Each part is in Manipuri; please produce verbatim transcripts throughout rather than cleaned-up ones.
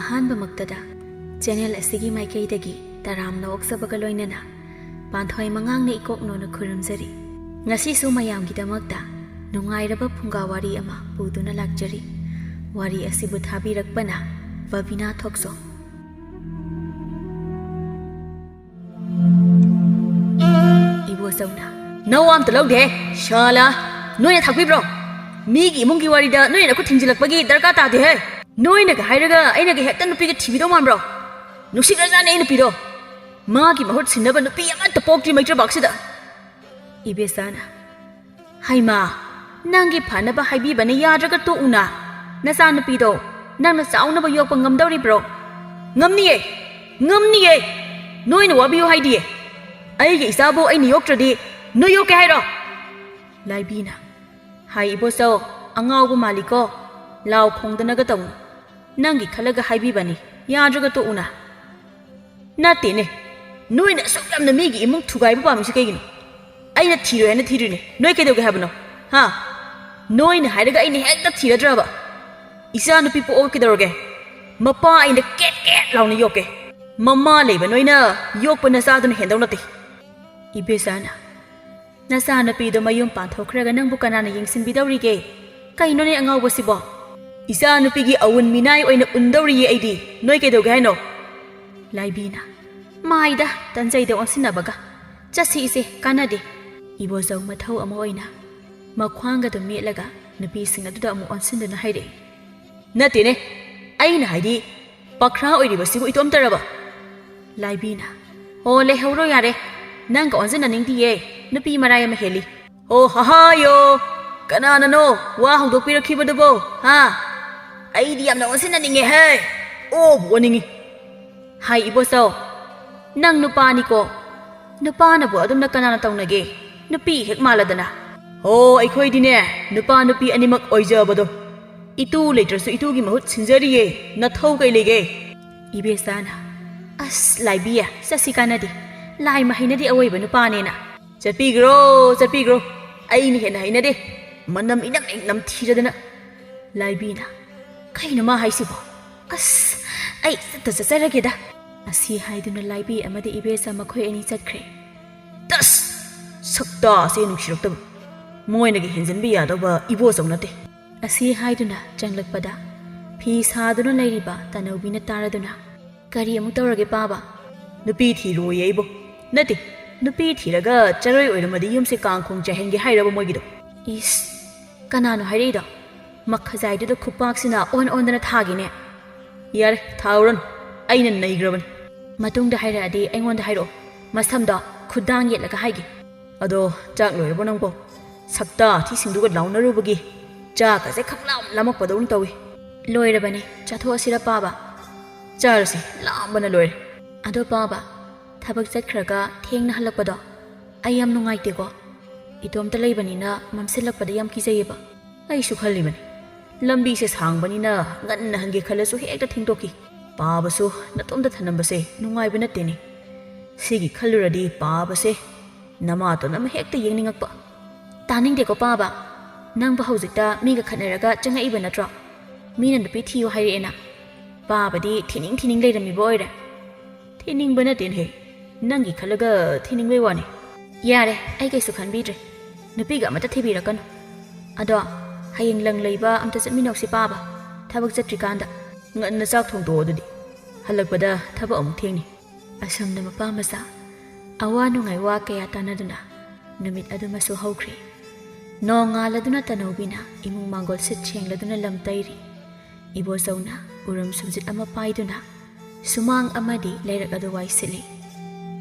ꯑꯍꯥꯟꯕꯃꯛꯇꯗ channel ꯑꯁꯤꯒꯤ ꯃꯥꯏꯀꯩꯗꯒꯤ ꯇꯔꯥꯝꯅ ꯑꯣꯛꯆꯕꯒ ꯂꯣꯏꯅꯅ ꯄꯥꯟꯊꯣꯏ ꯃꯉꯥꯡꯅ ꯏꯀꯣꯛꯅꯣꯅ ꯈꯨꯔꯨꯝꯖꯔꯤ꯫ ꯉꯁꯤꯁꯨ ꯃꯌꯥꯝꯒꯤꯗꯃꯛꯇ ꯅꯨꯡꯉꯥꯏꯔꯕ ꯐꯨꯡꯒꯥ ꯋꯥꯔꯤ ꯑꯃ ꯄꯨꯗꯨꯅ ꯂꯥꯛꯆꯔꯤ꯫ ꯋꯥꯔꯤ ꯑꯁꯤꯕꯨ ꯊꯥꯕꯤꯔꯛꯄꯅ ꯕꯕꯤꯅꯥ ꯊꯣꯛꯆꯣꯝ꯫ ꯏꯕꯣꯆꯧꯅ, "ꯅꯋꯥ ꯑꯝꯇ ꯂꯧꯗꯦꯍꯦ, ꯁꯥꯂꯥ꯫ ꯅꯣꯏꯅ ꯊꯥꯛꯄꯤꯕ꯭ꯔꯣ? ꯃꯤꯒꯤ ꯏꯃꯨꯡꯒꯤ ꯋꯥꯔꯤꯗ ꯅꯣꯏꯅ ꯈꯨꯠ ꯊꯤꯡꯖꯤꯜꯂꯛꯄꯒꯤ ꯗꯔꯀꯥꯔ ꯇꯥꯗꯦꯍꯦ꯫ ꯅꯣꯏꯅꯒ ꯍꯥꯏꯔꯒ ꯑꯩꯅꯒ ꯍꯦꯛꯇ ꯅꯨꯄꯤꯒ ꯊꯤꯕꯤꯗꯧ ꯃꯥꯟꯕ꯭ꯔꯣ? ꯅꯨꯡꯁꯤꯈ꯭ꯔꯖꯥꯠꯅꯦ ꯑꯩ ꯅꯨꯄꯤꯗꯣ꯫ ꯃꯥꯒꯤ ꯃꯍꯨꯠ ꯁꯤꯟꯅꯕ ꯅꯨꯄꯤ ꯑꯃꯠꯇ ꯄꯣꯛꯇ꯭ꯔꯤ ꯃꯩꯇ꯭ꯔꯕꯥꯛꯁꯤꯗ꯫" ꯏꯕꯦꯆꯥꯅ, "ꯍꯩꯃꯥ, ꯅꯪꯒꯤ ꯐꯅꯕ ꯍꯥꯏꯕꯤꯕꯅ ꯌꯥꯗ꯭ꯔꯒ ꯇꯣꯛꯎꯅ꯫ ꯅꯆꯥꯅꯨꯄꯤꯗꯣ ꯅꯪꯅ ꯆꯥꯎꯅꯕ ꯌꯣꯛꯄ ꯉꯝꯗꯧꯔꯤꯕ꯭ꯔꯣ?" "ꯉꯝꯅꯤꯌꯦ, ꯉꯝꯅꯤꯌꯦ꯫ ꯅꯣꯏꯅ ꯋꯥꯕꯤꯌꯨ ꯍꯥꯏꯗꯤꯌꯦ꯫ ꯑꯩꯒꯤ ꯏꯆꯥꯕꯨ ꯑꯩꯅ ꯌꯣꯛꯇ꯭ꯔꯗꯤ ꯅꯣꯏ ꯌꯣꯛꯀꯦ ꯍꯥꯏꯔꯣ?" ꯂꯥꯏꯕꯤꯅ, "ꯍꯥꯏ ꯏꯕꯣꯆꯧ, ꯑꯉꯥꯎꯕ ꯃꯥꯜꯂꯤꯀꯣ꯫ ꯂꯥꯎ ꯈꯣꯡꯗꯅꯒ ꯇꯧꯅꯨ꯫ ꯅꯪꯒꯤ ꯈꯜꯂꯒ ꯍꯥꯏꯕꯤꯕꯅꯤ, ꯌꯥꯗ꯭ꯔꯒ ꯇꯣꯛꯎꯅ꯫" "ꯅꯠꯇꯦꯅꯦ, ꯅꯣꯏꯅ ꯑꯁꯨꯛ ꯌꯥꯝꯅ ꯃꯤꯒꯤ ꯏꯃꯨꯡ ꯊꯨꯒꯥꯏꯕ ꯄꯥꯝꯃꯤꯁꯤ ꯀꯩꯒꯤꯅꯣ? ꯑꯩꯅ ꯊꯤꯔꯣꯏ ꯍꯥꯏꯅ ꯊꯤꯔꯤꯅꯦ, ꯅꯣꯏ ꯀꯩꯗꯧꯒꯦ ꯍꯥꯏꯕꯅꯣ? ꯍꯥ? ꯅꯣꯏꯅ ꯍꯥꯏꯔꯒ ꯑꯩꯅ ꯍꯦꯛꯇ ꯊꯤꯔꯗ꯭ꯔꯕ? ꯏꯆꯥ ꯅꯨꯄꯤ ꯄꯣꯛꯑꯒ ꯀꯩꯗꯧꯔꯒꯦ? ꯃꯄꯥ ꯑꯩꯅ ꯀꯦꯠ ꯀꯦꯠ ꯂꯥꯎꯅ ꯌꯣꯛꯀꯦ꯫ ꯃꯃꯥ ꯂꯩꯕ ꯅꯣꯏꯅ ꯌꯣꯛꯄ ꯅꯆꯥꯗꯨꯅ ꯍꯦꯟꯗꯧ ꯅꯠꯇꯦ꯫" ꯏꯕꯦꯆꯥꯅ, "ꯅꯆꯥꯅꯨꯄꯤꯗꯣ ꯃꯌꯨꯝ ꯄꯥꯟꯊꯣꯛꯈ꯭ꯔꯒ ꯅꯪꯕꯨ ꯀꯅꯥꯅ ꯌꯦꯡꯁꯤꯟꯕꯤꯗꯧꯔꯤꯒꯦ? ꯀꯩꯅꯣꯅꯦ ꯑꯉꯥꯎꯕꯁꯤꯕꯣ? ꯏꯆꯥꯅꯨꯄꯤꯒꯤ ꯑꯋꯨꯟ ꯃꯤꯅꯥꯏ ꯑꯣꯏꯅ ꯎꯟꯗꯧꯔꯤꯌꯦ ꯑꯩꯗꯤ꯫ ꯅꯣꯏ ꯀꯩꯗꯧꯒꯦ ꯍꯥꯏꯅꯣ?" ꯂꯥꯏꯕꯤꯅ, "ꯃꯥꯏꯗ ꯇꯟꯖꯩꯗ ꯑꯣꯟꯁꯤꯟꯅꯕꯒ꯫ ꯆꯠꯁꯤ ꯏꯆꯦ, ꯀꯥꯟꯅꯗꯦ꯫" ꯏꯕꯣꯆꯧ ꯃꯊꯧ ꯑꯃ ꯑꯣꯏꯅ ꯃꯈ꯭ꯋꯥꯡꯒꯗꯨ ꯃꯦꯠꯂꯒ ꯅꯨꯄꯤꯁꯤꯡ ꯑꯗꯨꯗ ꯑꯃꯨꯛ ꯑꯣꯟꯁꯤꯟꯗꯨꯅ ꯍꯥꯏꯔꯛꯏ꯫ "ꯅꯠꯇꯦꯅꯦ, ꯑꯩꯅ ꯍꯥꯏꯗꯤ ꯄꯥꯈ꯭ꯔꯥ ꯑꯣꯏꯔꯤꯕꯁꯤꯕꯨ ꯏꯇꯣꯝꯇꯔꯕ?" ꯂꯥꯏꯕꯤꯅ, "ꯑꯣ, ꯂꯩꯍꯧꯔꯣ ꯌꯥꯔꯦ꯫ ꯅꯪꯒ ꯑꯣꯟꯁꯤꯟꯅꯅꯤꯡꯗꯤꯌꯦ, ꯅꯨꯄꯤ ꯃꯔꯥꯏ ꯑꯃ ꯍꯦꯜꯂꯤ꯫" "ꯑꯣ ꯍꯍꯥꯌꯣ, ꯀꯅꯥꯅꯅꯣ ꯋꯥ ꯍꯧꯗꯣꯛꯄꯤꯔꯛꯈꯤꯕꯗꯨꯕꯣ? ꯍꯥ? ꯑꯩꯗꯤ ꯌꯥꯝꯅ ꯑꯣꯟꯁꯤꯟꯅꯅꯤꯡꯉꯦꯍꯦ꯫ ꯑꯣꯕꯨ ꯑꯣꯟꯅꯤꯡꯉꯤ꯫" "ꯍꯥꯏ ꯏꯕꯣꯆꯧ, ꯅꯪ ꯅꯨꯄꯥꯅꯤꯀꯣ꯫ ꯅꯨꯄꯥꯅꯕꯨ ꯑꯗꯨꯝꯅ ꯀꯅꯥꯅ ꯇꯧꯅꯒꯦ? ꯅꯨꯄꯤ ꯍꯦꯛ ꯃꯥꯜꯂꯗꯅ꯫" "ꯑꯣ, ꯑꯩꯈꯣꯏꯗꯤꯅꯦ, ꯅꯨꯄꯥ ꯅꯨꯄꯤ ꯑꯅꯤꯃꯛ ꯑꯣꯏꯖꯕꯗꯣ꯫ ꯏꯇꯨ ꯂꯩꯇ꯭ꯔꯁꯨ ꯏꯇꯨꯒꯤ ꯃꯍꯨꯠ ꯁꯤꯟꯖꯔꯤꯌꯦ꯫ ꯅꯊꯧ ꯀꯩ ꯂꯩꯒꯦ?" ꯏꯕꯦꯆꯥꯅ, "ꯑꯁ, ꯂꯥꯏꯕꯤ, ꯆꯠꯁꯤ ꯀꯥꯟꯅꯗꯦ꯫ ꯂꯥꯏꯃ ꯍꯩꯅꯗꯦ ꯑꯋꯣꯏꯕ ꯅꯨꯄꯥꯅꯦꯅ꯫" "ꯆꯠꯄꯤꯒ꯭ꯔꯣ, ꯆꯠꯄꯤꯒ꯭ꯔꯣ꯫ ꯑꯩꯅ ꯍꯦꯟꯅ ꯍꯩꯅꯗꯦ꯫ ꯃꯅꯝ ꯏꯅꯝ ꯍꯦꯛ ꯅꯝꯊꯤꯔꯗꯅ꯫" ꯂꯥꯏꯕꯤꯅ, "ꯀꯩꯅꯣ ꯃꯥ ꯍꯥꯏꯁꯤꯕꯣ? ꯑꯁ, ꯑꯩ ꯆꯠꯇ ꯆꯠꯆꯔꯒꯦꯗ꯫ ꯑꯁꯤ ꯍꯥꯏꯗꯨꯅ ꯂꯥꯏꯕꯤ ꯑꯃꯗꯤ ꯏꯕꯦꯆꯥ ꯃꯈꯣꯏ ꯑꯅꯤ ꯆꯠꯈ꯭ꯔꯦ꯫ ꯇꯁ! ꯁꯛꯇꯥꯁꯦ ꯅꯨꯡꯁꯤꯔꯛꯇꯕ꯫ ꯃꯣꯏꯅꯒ ꯍꯦꯟꯖꯟꯕ ꯌꯥꯗꯧꯕ ꯏꯕꯣꯆꯧ ꯅꯠꯇꯦ꯫ ꯑꯁꯤ ꯍꯥꯏꯗꯨꯅ ꯆꯪꯂꯛꯄꯗ ꯐꯤ ꯁꯥꯗꯨꯅ ꯂꯩꯔꯤꯕ ꯇꯅꯧꯕꯤꯅ ꯇꯥꯔꯗꯨꯅ, "ꯀꯔꯤ ꯑꯃꯨꯛ ꯇꯧꯔꯒꯦ ꯄꯥꯕ?" "ꯅꯨꯄꯤ ꯊꯤꯔꯣꯏꯌꯦ ꯑꯩꯕꯣ꯫ ꯅꯠꯇꯦ, ꯅꯨꯄꯤ ꯊꯤꯔꯒ ꯆꯔꯣꯏ ꯑꯣꯏꯔꯝꯃꯗꯤ ꯌꯨꯝꯁꯦ ꯀꯥꯡꯈꯣꯡ ꯆꯥꯏꯍꯟꯒꯦ ꯍꯥꯏꯔꯕ ꯃꯣꯏꯒꯤꯗꯣ?" ꯏꯁ, ꯀꯅꯥꯅꯣ ꯍꯥꯏꯔꯛꯏꯗꯣ? ꯃꯈꯖꯥꯏꯗꯨꯗ ꯈꯨꯄꯥꯛꯁꯤꯅ ꯑꯣꯟ ꯑꯣꯟꯗꯅ ꯊꯥꯒꯦꯅꯦ꯫ ꯌꯥꯔꯦ, ꯊꯥꯎꯔꯅꯨ꯫ ꯑꯩꯅ ꯅꯩꯈ꯭ꯔꯕꯅꯤ꯫ ꯃꯇꯨꯡꯗ ꯍꯥꯏꯔꯛꯑꯗꯤ ꯑꯩꯉꯣꯟꯗ ꯍꯥꯏꯔꯛꯑꯣ꯫ ꯃꯁꯝꯗꯣ ꯈꯨꯗꯥꯡ ꯌꯦꯠꯂꯒ ꯍꯥꯏꯒꯦ꯫ ꯑꯗꯣ ꯆꯥꯛ ꯂꯣꯏꯔꯕꯣ ꯅꯪꯕꯣ? ꯁꯛꯇꯥ ꯊꯤꯁꯤꯡꯗꯨꯒ ꯂꯥꯎꯅꯔꯨꯕꯒꯤ ꯆꯥꯛꯀꯁꯦ ꯈꯪꯂꯥꯝ ꯂꯥꯝꯃꯛꯄꯗꯧꯅ ꯇꯧꯏ꯫ ꯂꯣꯏꯔꯕꯅꯦ, ꯆꯥꯊꯣꯛꯑꯁꯤꯔ ꯄꯥꯕ? ꯆꯥꯔꯁꯤ, ꯂꯥꯝꯕꯅ ꯂꯣꯏꯔꯦ꯫ ꯑꯗꯣ ꯄꯥꯕ, ꯊꯕꯛ ꯆꯠꯈ꯭ꯔꯒ ꯊꯦꯡꯅ ꯍꯜꯂꯛꯄꯗꯣ ꯑꯩ ꯌꯥꯝ ꯅꯨꯡꯉꯥꯏꯇꯦꯀꯣ꯫ ꯏꯇꯣꯝꯇ ꯂꯩꯕꯅꯤꯅ ꯃꯝꯁꯤꯜꯂꯛꯄꯗ ꯌꯥꯝ ꯀꯤꯖꯩꯌꯦꯕ꯫ ꯑꯩꯁꯨ ꯈꯜꯂꯤꯕꯅꯤ, ꯂꯝꯕꯤꯁꯦ ꯁꯥꯡꯕꯅꯤꯅ ꯉꯟꯅ ꯍꯟꯒꯦ ꯈꯜꯂꯁꯨ ꯍꯦꯛꯇ ꯊꯦꯡꯗꯣꯛꯈꯤ꯫ ꯄꯥꯕꯁꯨ ꯅꯇꯣꯝꯇ ꯊꯅꯝꯕꯁꯦ ꯅꯨꯡꯉꯥꯏꯕ ꯅꯠꯇꯦꯅꯦ꯫ ꯁꯤꯒꯤ ꯈꯜꯂꯨꯔꯗꯤ ꯄꯥꯕꯁꯦ ꯅꯃꯥꯇꯣꯟ ꯑꯃ ꯍꯦꯛꯇ ꯌꯦꯡꯅꯤꯡꯉꯛꯄ꯫ ꯇꯥꯅꯤꯡꯗꯦꯀꯣ ꯄꯥꯕ, ꯅꯪꯕꯨ ꯍꯧꯖꯤꯛꯇ ꯃꯤꯒ ꯈꯠꯅꯔꯒ ꯆꯪꯉꯛꯏꯕ ꯅꯠꯇ꯭ꯔꯣ? ꯃꯤꯅ ꯅꯨꯄꯤ ꯊꯤꯌꯨ ꯍꯥꯏꯔꯛꯑꯦꯅ꯫ ꯄꯥꯕꯗꯤ ꯊꯤꯅꯤꯡ ꯊꯤꯅꯤꯡ ꯂꯩꯔꯝꯃꯤꯕ ꯑꯣꯏꯔꯦ꯫ ꯊꯤꯅꯤꯡꯕ ꯅꯠꯇꯦꯅꯦꯍꯦ, ꯅꯪꯒꯤ ꯈꯜꯂꯒ ꯊꯤꯅꯤꯡꯕꯩ ꯋꯥꯅꯤ꯫ ꯌꯥꯔꯦ, ꯑꯩ ꯀꯩꯁꯨ ꯈꯟꯕꯤꯗ꯭ꯔꯦ꯫ ꯅꯨꯄꯤꯒ ꯑꯃꯠꯇ ꯊꯤꯕꯤꯔꯛꯀꯅꯨ꯫ ꯑꯗꯣ ꯍꯌꯦꯡ ꯂꯪ ꯂꯩꯕ ꯑꯝꯇ ꯆꯠꯃꯤꯟꯅꯧꯁꯤ ꯄꯥꯕ, ꯊꯕꯛ ꯆꯠꯇ꯭ꯔꯤꯀꯥꯟꯗ꯫ ꯉꯟꯅ ꯆꯥꯛ ꯊꯣꯡꯗꯣꯛꯑꯣ ꯑꯗꯨꯗꯤ꯫ ꯍꯜꯂꯛꯄꯗ ꯊꯕꯛ ꯑꯃꯨꯛ ꯊꯦꯡꯅꯤ꯫ ꯑꯁꯨꯝꯅ ꯃꯄꯥ ꯃꯆꯥ ꯑꯋꯥ ꯅꯨꯡꯉꯥꯏ ꯋꯥ ꯀꯌꯥ ꯇꯥꯟꯅꯗꯨꯅ ꯅꯨꯃꯤꯠ ꯑꯗꯨꯃꯁꯨ ꯍꯧꯈ꯭ꯔꯦ꯫ ꯅꯣꯡꯉꯥꯜꯂꯗꯨꯅ ꯇꯅꯧꯕꯤꯅ ꯏꯃꯨꯡ ꯃꯥꯡꯒꯣꯜ ꯁꯤꯠ ꯁꯦꯡꯂꯗꯨꯅ ꯂꯝ ꯇꯩꯔꯤ꯫ ꯏꯕꯣꯆꯧꯅ ꯎꯔꯨꯝ ꯁꯨꯝꯖꯤꯠ ꯑꯃ ꯄꯥꯏꯗꯨꯅ ꯁꯨꯃꯥꯡ ꯑꯃꯗꯤ ꯂꯩꯔꯛ ꯑꯗꯨ ꯋꯥꯏ ꯁꯤꯠꯂꯤ꯫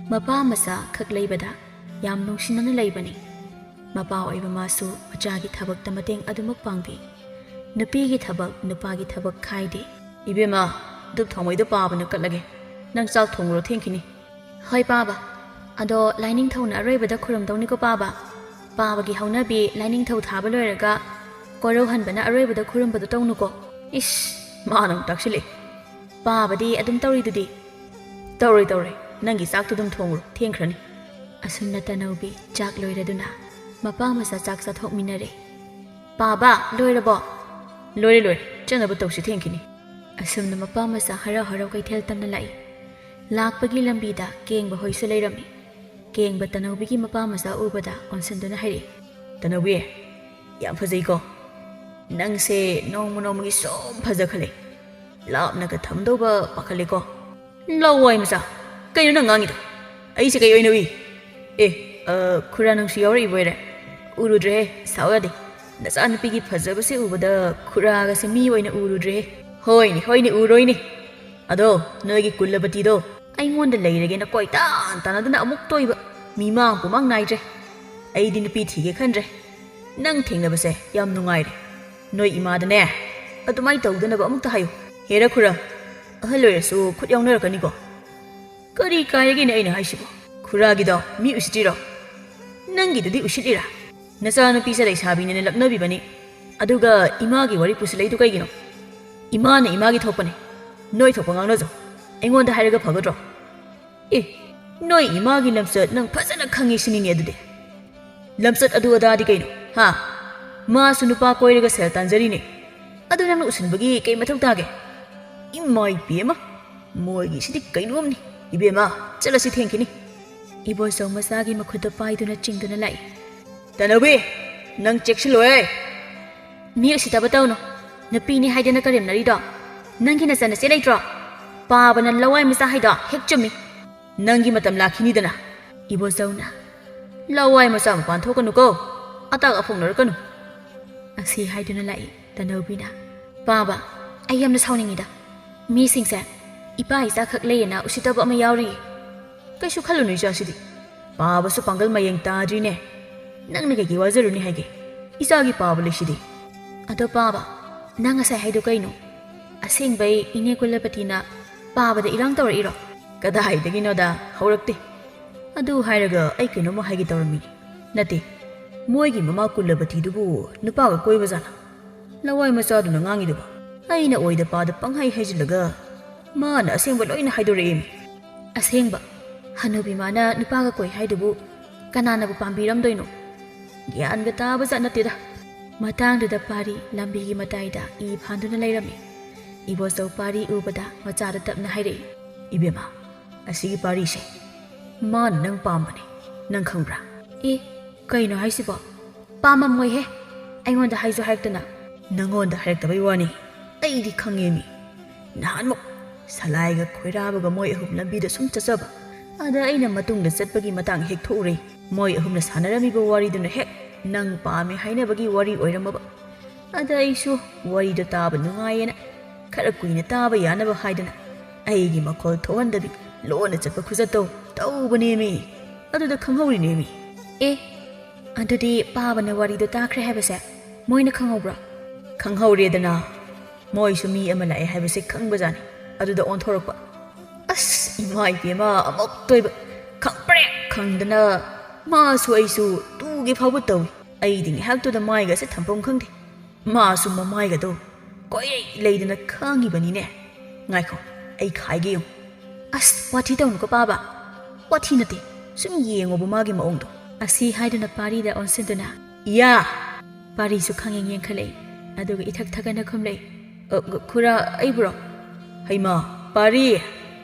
ꯃꯄꯥ ꯃꯆꯥ ꯈꯛ ꯂꯩꯕꯗ ꯌꯥꯝ ꯅꯨꯡꯁꯤꯅꯅ ꯂꯩꯕꯅꯤ꯫ ꯃꯄꯥ ꯑꯣꯏꯕ ꯃꯥꯁꯨ ꯃꯆꯥꯒꯤ ꯊꯕꯛꯇ ꯃꯇꯦꯡ ꯑꯗꯨꯃꯛ ꯄꯥꯡꯕꯤ꯫ ꯅꯨꯄꯤꯒꯤ ꯊꯕꯛ, ꯅꯨꯄꯥꯒꯤ ꯊꯕꯛ ꯈꯥꯏꯗꯦ꯫ ꯏꯕꯦꯝꯃ, ꯙꯨꯞ ꯊꯥꯎꯃꯩꯗꯣ ꯄꯥꯕꯅ ꯀꯠꯂꯒꯦ꯫ ꯅꯪ ꯆꯥꯛ ꯊꯣꯡꯉꯨꯔꯣ, ꯊꯦꯡꯈꯤꯅꯤ꯫ ꯍꯣꯏ ꯄꯥꯕ꯫ ꯑꯗꯣ ꯂꯥꯏꯅꯤꯡꯊꯧꯅ ꯑꯔꯣꯏꯕꯗ ꯈꯨꯔꯨꯝꯗꯧꯅꯤꯀꯣ ꯄꯥꯕ꯫ ꯄꯥꯕꯒꯤ ꯍꯧꯅꯕꯤ ꯂꯥꯏꯅꯤꯡꯊꯧ ꯊꯥꯕ ꯂꯣꯏꯔꯒ ꯀꯣꯔꯧꯍꯟꯕꯅ ꯑꯔꯣꯏꯕꯗ ꯈꯨꯔꯨꯝꯕꯗꯣ ꯇꯧꯅꯨꯀꯣ꯫ ꯏꯁ, ꯃꯥꯅ ꯑꯃꯨꯛ ꯇꯥꯛꯁꯤꯜꯂꯛꯑꯦ꯫ ꯄꯥꯕꯗꯤ ꯑꯗꯨꯝ ꯇꯧꯔꯤꯗꯨꯗꯤ꯫ ꯇꯧꯔꯣꯏ, ꯇꯧꯔꯣꯏ꯫ ꯅꯪꯒꯤ ꯆꯥꯛꯇꯨ ꯑꯗꯨꯝ ꯊꯣꯡꯉꯨꯔꯣ, ꯊꯦꯡꯈ꯭ꯔꯅꯤ꯫ ꯑꯁꯨꯝꯅ ꯇꯅꯧꯕꯤ ꯆꯥꯛ ꯂꯣꯏꯔꯗꯨꯅ ꯃꯄꯥ ꯃꯆꯥ ꯆꯥꯛ ꯆꯥꯊꯣꯛꯃꯤꯟꯅꯔꯦ꯫ ꯄꯥꯕ, ꯂꯣꯏꯔꯕꯣ? ꯂꯣꯏꯔꯦ, ꯂꯣꯏꯔꯦ꯫ ꯆꯠꯅꯕ ꯇꯧꯁꯤ, ꯊꯦꯡꯈꯤꯅꯤ꯫ ꯑꯁꯨꯝꯅ ꯃꯄꯥ ꯃꯆꯥ ꯍꯔꯥꯎ ꯍꯔꯥꯎ ꯀꯩꯊꯦꯜ ꯇꯝꯅ ꯂꯥꯛꯏ꯫ ꯂꯥꯛꯄꯒꯤ ꯂꯝꯕꯤꯗ ꯀꯦꯡꯕ ꯍꯣꯏꯁꯨ ꯂꯩꯔꯝꯃꯤ꯫ ꯀꯦꯡꯕ ꯇꯅꯧꯕꯤꯒꯤ ꯃꯄꯥ ꯃꯆꯥ ꯎꯕꯗ ꯑꯣꯟꯁꯤꯟꯗꯨꯅ ꯍꯥꯏꯔꯛꯏ, "ꯇꯅꯧꯕꯤ, ꯌꯥꯝ ꯐꯖꯩꯀꯣ꯫ ꯅꯪꯁꯦ ꯅꯣꯡꯃ ꯅꯣꯡꯃꯒꯤ ꯁꯨꯝ ꯐꯖꯈꯠꯂꯦ꯫ ꯂꯥꯞꯅꯒ ꯊꯝꯗꯧꯕ ꯄꯥꯈꯠꯂꯦꯀꯣ꯫" "ꯂꯋꯥꯏ ꯃꯆꯥ, ꯀꯩꯅꯣ ꯅꯪ ꯉꯥꯡꯉꯤꯗꯣ? ꯑꯩꯁꯦ ꯀꯩ ꯑꯣꯏꯅ ꯎꯏ?" "ꯑꯦ, ꯑ, ꯈꯨꯔꯥ ꯅꯪꯁꯨ ꯌꯥꯎꯔꯛꯏꯕ ꯑꯣꯏꯔꯦ? ꯎꯔꯨꯗ꯭ꯔꯦꯍꯦ, ꯁꯥꯎ ꯌꯥꯗꯦ꯫ ꯅꯆꯥꯅꯨꯄꯤꯒꯤ ꯐꯖꯕꯁꯦ ꯎꯕꯗ ꯈꯨꯔꯥꯒꯁꯦ ꯃꯤ ꯑꯣꯏꯅ ꯎꯔꯨꯗ꯭ꯔꯦꯍꯦ꯫ ꯍꯣꯏꯅꯦ, ꯍꯣꯏꯅꯦ, ꯎꯔꯣꯏꯅꯦ꯫ ꯑꯗꯣ ꯅꯣꯏꯒꯤ ꯀꯨꯂꯕꯇꯤꯗꯣ ꯑꯩꯉꯣꯟꯗ ꯂꯩꯔꯒꯦꯅ ꯀꯣꯏꯇꯥꯟ ꯇꯥꯟꯅꯗꯅ ꯑꯃꯨꯛ ꯇꯣꯏꯕ꯫ ꯃꯤꯃꯥꯡ ꯄꯨꯃꯥꯡ ꯅꯥꯏꯗ꯭ꯔꯦ꯫ ꯑꯩꯗꯤ ꯅꯨꯄꯤ ꯊꯤꯒꯦ ꯈꯟꯗ꯭ꯔꯦ꯫ ꯅꯪ ꯊꯦꯡꯅꯕꯁꯦ ꯌꯥꯝ ꯅꯨꯡꯉꯥꯏꯔꯦ꯫ ꯅꯣꯏ ꯏꯃꯥꯗꯅꯦ ꯑꯗꯨꯃꯥꯏꯅ ꯇꯧꯗꯅꯕ ꯑꯃꯨꯛꯇ ꯍꯥꯏꯌꯨ꯫ ꯍꯦꯔꯥ ꯈꯨꯔꯥ, ꯑꯍꯜ ꯑꯣꯏꯔꯁꯨ ꯈꯨꯠ ꯌꯥꯎꯅꯔꯛꯀꯅꯤꯀꯣ꯫ ꯀꯔꯤ ꯀꯥꯏꯔꯒꯦꯅꯦ ꯑꯩꯅ ꯍꯥꯏꯁꯤꯕꯣ? ꯈꯨꯔꯥꯒꯤꯗꯣ ꯃꯤ ꯎꯁꯤꯠꯇ꯭ꯔꯤꯔꯣ? ꯅꯪꯒꯤꯗꯨꯗꯤ ꯎꯁꯤꯠꯂꯤꯔꯥ? ꯅꯆꯥꯅꯨꯄꯤꯁꯦ ꯂꯩꯁꯥꯕꯤꯅꯦꯅ ꯂꯛꯅꯕꯤꯕꯅꯤ, ꯑꯗꯨꯒ ꯏꯃꯥꯒꯤ ꯋꯥꯔꯤ ꯄꯨꯁꯤꯜꯂꯛꯏꯗꯨ ꯀꯩꯒꯤꯅꯣ? ꯏꯃꯥꯅ ꯏꯃꯥꯒꯤ ꯊꯣꯛꯄꯅꯦ꯫ ꯅꯣꯏ ꯊꯣꯛꯄ ꯉꯥꯡꯅꯖꯧ꯫ ꯑꯩꯉꯣꯟꯗ ꯍꯥꯏꯔꯒ ꯐꯒꯗ꯭ꯔꯣ?" "ꯑꯦ, ꯅꯣꯏ ꯏꯃꯥꯒꯤ ꯂꯝꯆꯠ ꯅꯪ ꯐꯖꯅ ꯈꯪꯉꯤ ꯁꯤꯅꯤꯅꯦ ꯑꯗꯨꯗꯤ꯫ ꯂꯝꯆꯠ ꯑꯗꯨ ꯑꯗꯥꯗꯤ ꯀꯩꯅꯣ, ꯍꯥ? ꯃꯥꯁꯨ ꯅꯨꯄꯥ ꯀꯣꯏꯔꯒ ꯁꯦꯜ ꯇꯥꯟꯖꯔꯤꯅꯦ꯫ ꯑꯗꯨ ꯅꯪꯅ ꯎꯁꯤꯟꯕꯒꯤ ꯀꯩ ꯃꯊꯧ ꯇꯥꯒꯦ? ꯏꯃꯥ ꯏꯕꯦꯝꯃ, ꯃꯣꯏꯒꯤꯁꯤꯗꯤ ꯀꯩꯅꯣꯝꯅꯤ꯫ ꯏꯕꯦꯝꯃ, ꯆꯠꯂꯁꯤ, ꯊꯦꯡꯈꯤꯅꯤ꯫" ꯏꯕꯣꯆꯧ ꯃꯆꯥꯒꯤ ꯃꯈꯨꯠꯇ ꯄꯥꯏꯗꯨꯅ ꯆꯤꯡꯗꯨꯅ ꯂꯥꯛꯏ꯫ "ꯇꯅꯧꯕꯤ, ꯅꯪ ꯆꯦꯛꯁꯤꯜꯂꯣꯍꯦ!" "ꯃꯤ ꯎꯁꯤꯠꯇꯕ ꯇꯧꯅꯨ꯫ ꯅꯨꯄꯤꯅꯤ ꯍꯥꯏꯗꯅ ꯀꯔꯦꯝꯅꯔꯤꯗꯣ? ꯅꯪꯒꯤ ꯅꯆꯟꯅꯆꯦ ꯂꯩꯇ꯭ꯔꯣ? ꯄꯥꯕꯅ ꯂꯋꯥꯏ ꯃꯆꯥ ꯍꯥꯏꯗꯣ ꯍꯦꯛ ꯆꯨꯝꯃꯤ꯫" "ꯅꯪꯒꯤ ꯃꯇꯝ ꯂꯥꯛꯈꯤꯅꯤꯗꯅ꯫" ꯏꯕꯣꯆꯧꯅ, "ꯂꯋꯥꯏ ꯃꯆꯥ ꯃꯄꯥꯟ ꯊꯣꯛꯀꯅꯨꯀꯣ, ꯑꯇꯥꯛ ꯑꯐꯣꯡꯅꯔꯛꯀꯅꯨ꯫" ꯑꯁꯤ ꯍꯥꯏꯗꯨꯅ ꯂꯥꯛꯏ ꯇꯅꯧꯕꯤꯅ꯫ "ꯄꯥꯕ, ꯑꯩ ꯌꯥꯝꯅ ꯁꯥꯎꯅꯤꯡꯉꯤꯗ꯫ ꯃꯤꯁꯤꯡꯁꯦ ꯏꯄꯥ ꯏꯆꯥꯈꯛ ꯂꯩꯌꯦꯅ ꯎꯁꯤꯠꯇꯕ ꯑꯃ ꯌꯥꯎꯔꯤꯌꯦ꯫ ꯀꯩꯁꯨ ꯈꯜꯂꯨꯅꯨ ꯏꯆꯥꯁꯤꯗꯤ꯫ ꯄꯥꯕꯁꯨ ꯄꯥꯡꯒꯜ ꯃꯌꯦꯡ ꯇꯥꯗ꯭ꯔꯤꯅꯦ꯫ ꯅꯪꯅ ꯀꯩꯒꯤ ꯋꯥꯖꯔꯨꯅꯤ ꯍꯥꯏꯒꯦ? ꯏꯆꯥꯒꯤ ꯄꯥꯕ ꯂꯩꯁꯤꯗꯤ꯫" "ꯑꯗꯣ ꯄꯥꯕ, ꯅꯪ ꯉꯁꯥꯏ ꯍꯥꯏꯗꯣ ꯀꯩꯅꯣ? ꯑꯁꯦꯡꯕꯩ ꯏꯅꯦ ꯀꯨꯂꯄꯇꯤꯅ ꯄꯥꯕꯗ ꯏꯔꯥꯡ ꯇꯧꯔꯛꯏꯔꯣ?" "ꯀꯗꯥꯏꯗꯒꯤꯅꯣꯗ, ꯍꯧꯔꯛꯇꯦ꯫ ꯑꯗꯨ ꯍꯥꯏꯔꯒ ꯑꯩ ꯀꯩꯅꯣꯝꯃ ꯍꯥꯏꯒꯦ ꯇꯧꯔꯝꯃꯤꯅꯤ꯫ ꯅꯠꯇꯦ, ꯃꯣꯏꯒꯤ ꯃꯃꯥ ꯀꯨꯂꯕꯇꯤꯗꯨꯕꯨ ꯅꯨꯄꯥꯒ ꯀꯣꯏꯕꯖꯥꯠꯂ? ꯂꯋꯥꯏ ꯃꯆꯥꯗꯨꯅ ꯉꯥꯡꯉꯤꯗꯨꯕꯨ꯫ ꯑꯩꯅ ꯑꯣꯏꯗ ꯄꯥꯗ ꯄꯪꯍꯥꯏ ꯍꯥꯏꯖꯤꯜꯂꯒ ꯃꯥꯅ ꯑꯁꯦꯡꯕ ꯂꯣꯏꯅ ꯍꯥꯏꯗꯣꯔꯛꯑꯦꯃꯤ꯫" "ꯑꯁꯦꯡꯕ? ꯍꯅꯨꯕꯤ ꯃꯥꯅ ꯅꯨꯄꯥꯒ ꯀꯣꯏ ꯍꯥꯏꯗꯨꯕꯨ ꯀꯅꯥꯅꯕꯨ ꯄꯥꯝꯕꯤꯔꯝꯗꯣꯏꯅꯣ? ꯒ꯭ꯌꯥꯟꯒ ꯇꯥꯕ ꯖꯥꯠ ꯅꯠꯇꯦꯗ꯫" ꯃꯇꯥꯡꯗꯨꯗ ꯄꯥꯔꯤ ꯂꯝꯕꯤꯒꯤ ꯃꯇꯥꯏꯗ ꯏ ꯐꯥꯟꯗꯨꯅ ꯂꯩꯔꯝꯃꯤ꯫ ꯏꯕꯣꯆꯧ ꯄꯥꯔꯤ ꯎꯕꯗ ꯃꯆꯥꯗ ꯇꯞꯅ ꯍꯥꯏꯔꯛꯏ, "ꯏꯕꯦꯝꯃ, ꯑꯁꯤꯒꯤ ꯄꯥꯔꯤꯁꯦ ꯃꯥꯅ ꯅꯪ ꯄꯥꯝꯕꯅꯦ, ꯅꯪ ꯈꯪꯕ꯭ꯔꯥ?" "ꯑꯦ, ꯀꯩꯅꯣ ꯍꯥꯏꯁꯤꯕꯣ? ꯄꯥꯝꯃꯝꯃꯣꯏꯍꯦ, ꯑꯩꯉꯣꯟꯗ ꯍꯥꯏꯁꯨ ꯍꯥꯏꯔꯛꯇꯅ꯫" "ꯅꯪꯉꯣꯟꯗ ꯍꯥꯏꯔꯛꯇꯕꯩ ꯋꯥꯅꯤ, ꯑꯩꯗꯤ ꯈꯪꯉꯦꯃꯤ꯫ ꯅꯍꯥꯟꯃꯨꯛ ꯁꯂꯥꯏꯒ ꯈꯣꯏꯔꯥꯕꯒ ꯃꯣꯏ ꯑꯍꯨꯝ ꯂꯝꯕꯤꯗ ꯁꯨꯝ ꯆꯠꯆꯕ, ꯑꯗ ꯑꯩꯅ ꯃꯇꯨꯡꯗ ꯆꯠꯄꯒꯤ ꯃꯇꯥꯡ ꯍꯦꯛ ꯊꯣꯛꯎꯔꯦ꯫ ꯃꯣꯏ ꯑꯍꯨꯝꯅ ꯁꯥꯟꯅꯔꯝꯃꯤꯕ ꯋꯥꯔꯤꯗꯨꯅ ꯍꯦꯛ ꯅꯪ ꯄꯥꯝꯃꯦ ꯍꯥꯏꯅꯕꯒꯤ ꯋꯥꯔꯤ ꯑꯣꯏꯔꯝꯃꯕ꯫ ꯑꯗ ꯑꯩꯁꯨ ꯋꯥꯔꯤꯗꯣ ꯇꯥꯕ ꯅꯨꯡꯉꯥꯏꯌꯦꯅ ꯈꯔ ꯀꯨꯏꯅ ꯇꯥꯕ ꯌꯥꯅꯕ ꯍꯥꯏꯗꯅ ꯑꯩꯒꯤ ꯃꯈꯣꯜ ꯊꯣꯛꯍꯟꯗꯕꯤ ꯂꯣꯟꯅ ꯆꯠꯄ ꯈꯨꯆꯠꯇꯣ ꯇꯧꯕꯅꯦꯃꯤ꯫ ꯑꯗꯨꯗ ꯈꯪꯍꯧꯔꯤꯅꯦꯃꯤ꯫" "ꯑꯦ, ꯑꯗꯨꯗꯤ ꯄꯥꯕꯅ ꯋꯥꯔꯤꯗꯣ ꯇꯥꯈ꯭ꯔꯦ ꯍꯥꯏꯕꯁꯦ ꯃꯣꯏꯅ ꯈꯪꯍꯧꯕ꯭ꯔꯣ?" "ꯈꯪꯍꯧꯔꯦꯗꯅ꯫ ꯃꯣꯏꯁꯨ ꯃꯤ ꯑꯃ ꯂꯥꯛꯑꯦ ꯍꯥꯏꯕꯁꯦ ꯈꯪꯕꯖꯥꯠꯅꯤ꯫ ꯑꯗꯨꯗ ꯑꯣꯟꯊꯣꯔꯛꯄ꯫ ꯑꯁ, ꯏꯃꯥ ꯏꯕꯦꯝꯃ, ꯑꯃꯨꯛꯇꯣꯏꯕ ꯈꯪꯄ꯭ꯔꯦꯛ ꯈꯪꯗꯅ ꯃꯥꯁꯨ ꯑꯩꯁꯨ ꯇꯨꯒꯦ ꯐꯥꯎꯕ ꯇꯧꯏ꯫ ꯑꯩꯗꯤ ꯉꯥꯏꯍꯥꯛꯇꯨꯗ ꯃꯥꯏꯒꯁꯦ ꯊꯝꯐꯝ ꯈꯪꯗꯦ꯫ ꯃꯥꯁꯨ ꯃꯃꯥꯏꯒꯗꯣ ꯀꯣꯏꯔꯩ ꯂꯩꯗꯅ ꯈꯥꯡꯉꯤꯕꯅꯤꯅꯦ꯫ ꯉꯥꯏꯈꯣ, ꯑꯩ ꯈꯥꯏꯒꯦ ꯌꯦꯡꯉꯨ꯫" "ꯑꯁ, ꯋꯥꯊꯤ ꯇꯧꯅꯨꯀꯣ ꯄꯥꯕ꯫ ꯋꯥꯊꯤ ꯅꯠꯇꯦ, ꯁꯨꯝ ꯌꯦꯡꯉꯣꯕ ꯃꯥꯒꯤ ꯃꯑꯣꯡꯗꯣ꯫" ꯑꯁꯤ ꯍꯥꯏꯗꯨꯅ ꯄꯥꯔꯤꯗ ꯑꯣꯟꯁꯤꯟꯗꯨꯅ, "ꯏꯌꯥ!" ꯄꯥꯔꯤꯁꯨ ꯈꯪꯌꯦꯡ ꯌꯦꯡꯈꯠꯂꯛꯏ, ꯑꯗꯨꯒ ꯏꯊꯛ ꯊꯛꯀꯠꯅ ꯈꯨꯝꯂꯛꯏ, "ꯑ, ꯈꯨꯔꯥ, ꯑꯩꯕꯨꯔꯣ?" "ꯍꯩꯃꯥ, ꯄꯥꯔꯤ!"